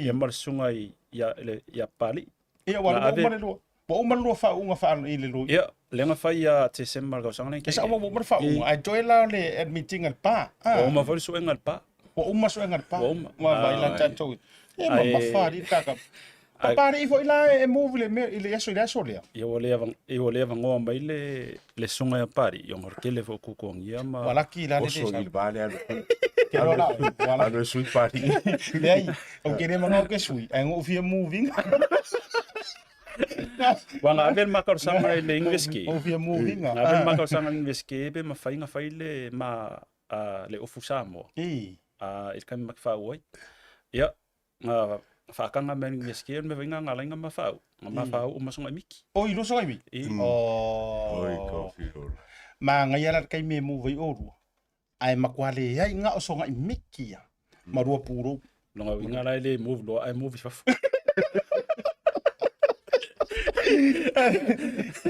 ia ma le susuga i ia le ia Papalii. Ia ua uma le lua. Ua uma le lua faauuga faa i le loia. Ia, lea na fai ia Tesema le tausaga lea. E sao ua uma le faauuga, ae toe la o le admit ina i le pa. Ua uma foi le suega i le pa. Ua uma suega i le pa. Ua uma. Ua vaai la tatou. E mamafa alii le kaka. Papalii foi la e move i le mea i le aso i le aso lea. Ia ua le ia ua le avanoa mai le le susuga ia Papalii, ia ona o le tele foi o tuatuagia ma Ua laki la le Oso i le va lea. Ke loa la oe. Ua laki. Alu e sui Papalii. Leai, ou te le manao ke sui, ae na ou fia move ina. Ua na ave le ma talosaga i le University. Ou fia move ina. Na ave le ma talosaga i le University pe mafai ona fai le ma le ofu Samoa. I. I le taimi ma te faauu ai. Ia, na faataga mai e le University o le mea foi lena na ala ai ona ma faauu. Na ma faauu ma sogai miki. Oi, lua sogai miki? I. Oh. Oi, ka whiro. Manaia la le taimi e move ai oulua. Ae matua leai na o sogai miki ia ma lua pulou. Lona uiga la e le move loa ae move i fafo.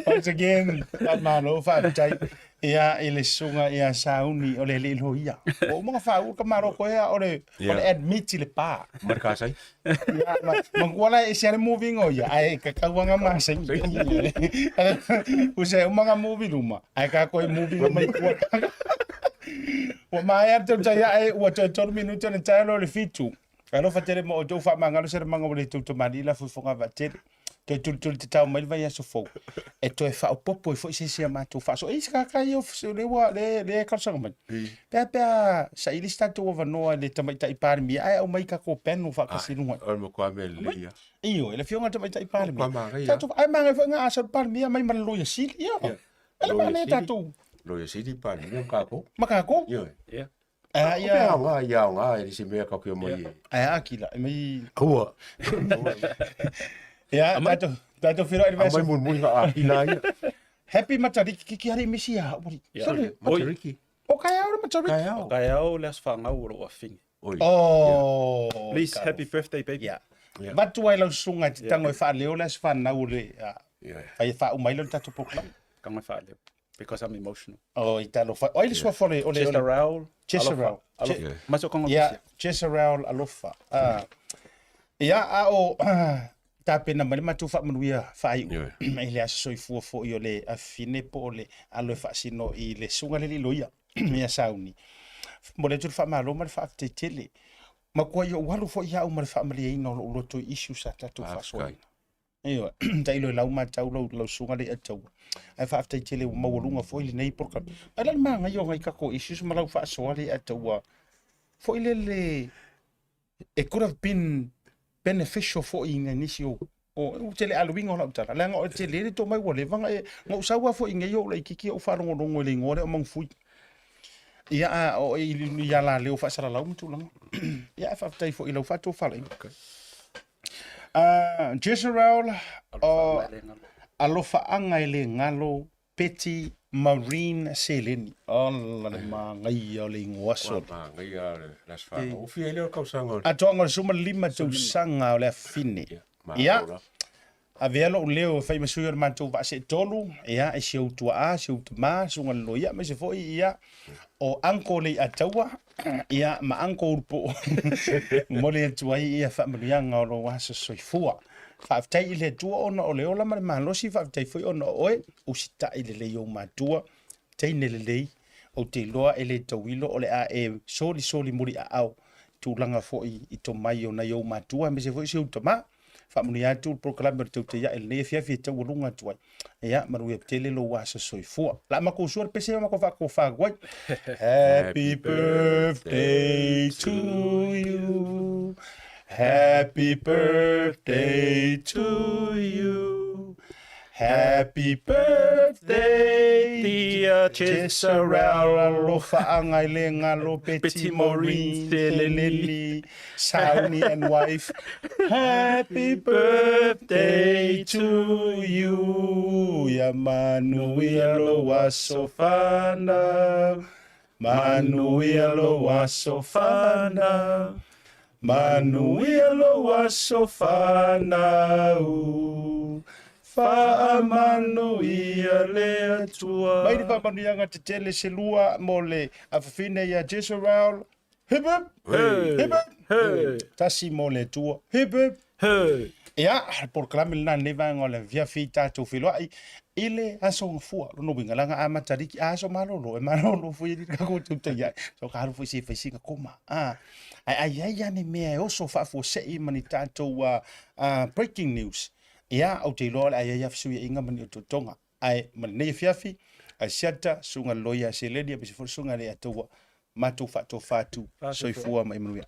Once again, faamalo, faafetai ia i le susuga ia Sauni o le alii loia. Ua uma ona faauu le tamaloa koe a o le o le admit i le pa. Ma le kasai. Ia, ma manatua la e ese lava le move ina o ia, ae tatau lava ona masani. Tusa e uma ona move i luma, ae tatou e move ina mai tua. Ua maea le tautai ae ua toe 3 minute o le taeao loa i le 7. Alofa tele mo outou faamagalo se lamaga ua le tou tamalii la fuifoga vaatele. Toe tulituli tatao mai le vaiaso fou e toe faaopoopo ai foi se isi a matou faasoa. E i se kaka ia o lea ua lea lea e talosaga mai. Pe a pe a saili se tatou avanoa i le tamaitai Palemia ae aumai tatou panel faatasi i luga. O le matua mea lelei lava. Ioe, le afioga i le tamaitai Palemia. Matua manaia. Tatou ae manaia foi na asa le Palemia aumai ma le Loia Sili. Ia. E le manaia tatou. Loia Sili, Palemia ma tatou. Ma tatou. Ioe. Ia. Ae ia. Pe aoga, ia aoga, e le se mea tatou te omai e. Ae a Akila, e mai. Aua. Ia, tatou, tatou feiloai i le vaiaso. Aumai mulimuli na Akila ia. Happy Matariki, kiki alii misi ia au alii. Sorry. Matariki. O kaeao le Matariki. Kaeao. O kaeao le aso fanau o lou afine. Oi. Oh. Please, happy birthday, baby. Yeah. Avatu ai lau susuga e te tago e faaleo le aso fanau o le, fai e faauma ai lea o le tatou polokalame. Tago e faaleo. Because I'm emotional. Oh, i talofa. O ai le suafa o le... O le Chester Raul. Chester Raul. Alofa. Ma so konga Yeah, Chester Raul alofa. Ia, a o tapena mai le matou faamanuia faaiu i le aso soifua foi o le afine po o le alo e faasino i le susuga i le alii loia ia Sauni. Momoli atu le faamalo ma le faafetai tele. Matua i ou alu foi au ma le faamalieina o lou loto i issues sa tatou faasoaina. Ioe, tailo i lau matau lau, lau susuga le ataua. Ae faafetai tele ua maualuga foi lenei polokalame. Ai la le manaia o nai tatou issues ma lau faasoa le ataua foi lele it could have been beneficial foi i nisi o o ou te le aluiga o lau tala, leaga o le tele le tomai ua leva ona e, na ou sau lava foi i nei ou laitiiti ou faalogologo i le igoa lea o Magufuli. Ia, a o i, i alaleo faasalalau ma tulaga. Ia, ae faafetai foi i lau faatofalaiga. Okay. Jezreel o Alofaaga e le galo Betty Marine Seleni. Ola le manaia o le igoa sole. Manaia le aso fanau. Ua fia ai lea o le tausaga o le. Atoaga o le 15 tausaga o le afine. Ia, avea lou leo e fai ma sui o le matou vaa seetolu, ia, e si ou tuaa, si ou tama, susuga i le loia, aemaise foi, ia, o Uncle Leiataua, ia, ma Uncle Ulupo. Momoli atu ai ia faamanuiaga o lou aso soifua. Faafetai i le Atua ona o le ola ma le malosi, faafetai foi ona o oe, usitai lelei ou matua, teine lelei, ou te iloa e le tauilo o le a e solisoli muliaao i tulaga foi i tomai o nai ou matua aemaise foi si ou tama. Faamanuia atu le polokalame o le Teuteiae i lenei afiafi e taualuga atu ai. Ia, manuia tele lou aso soifua. O le a matou sua le pese ma matou faatofa atu ai. Happy birthday to you. Happy birthday to you. Happy birthday dear Jessarel Alofaaga i le galo Betty Maureen Seleni Sauni and wife Happy birthday to you Ia manuia lou aso fanau Manuia lou aso fanau. Manuia lou aso fanau, Faamanuia le Atua. Mai le faamanuiaga tetele se lua mo le afafine ia Jezreel. Hip hip! Hip hip! Tasi mo le Atua. Hip hip! Ia, le polokalame lena lenei vaega o le afiafi tatou feiloai i le aso gafua. Lona uiga, leaga a Matariki, a aso malolo, e malolo foi alii le tatou tautai ai. So ka alu foi se i fai sina koma. A, ae a i ai lava ni mea e oso faafuasei ma ni tatou breaking news, ia, ou te iloa o le a i ai lava fesuiaiga ma ni otootoga. Ae ma lenei afiafi, Asiata, susuga i le loia a Seleni, aemaise foi le susuga i le Ataua, matou faatofa atu, soifua ma ia manuia.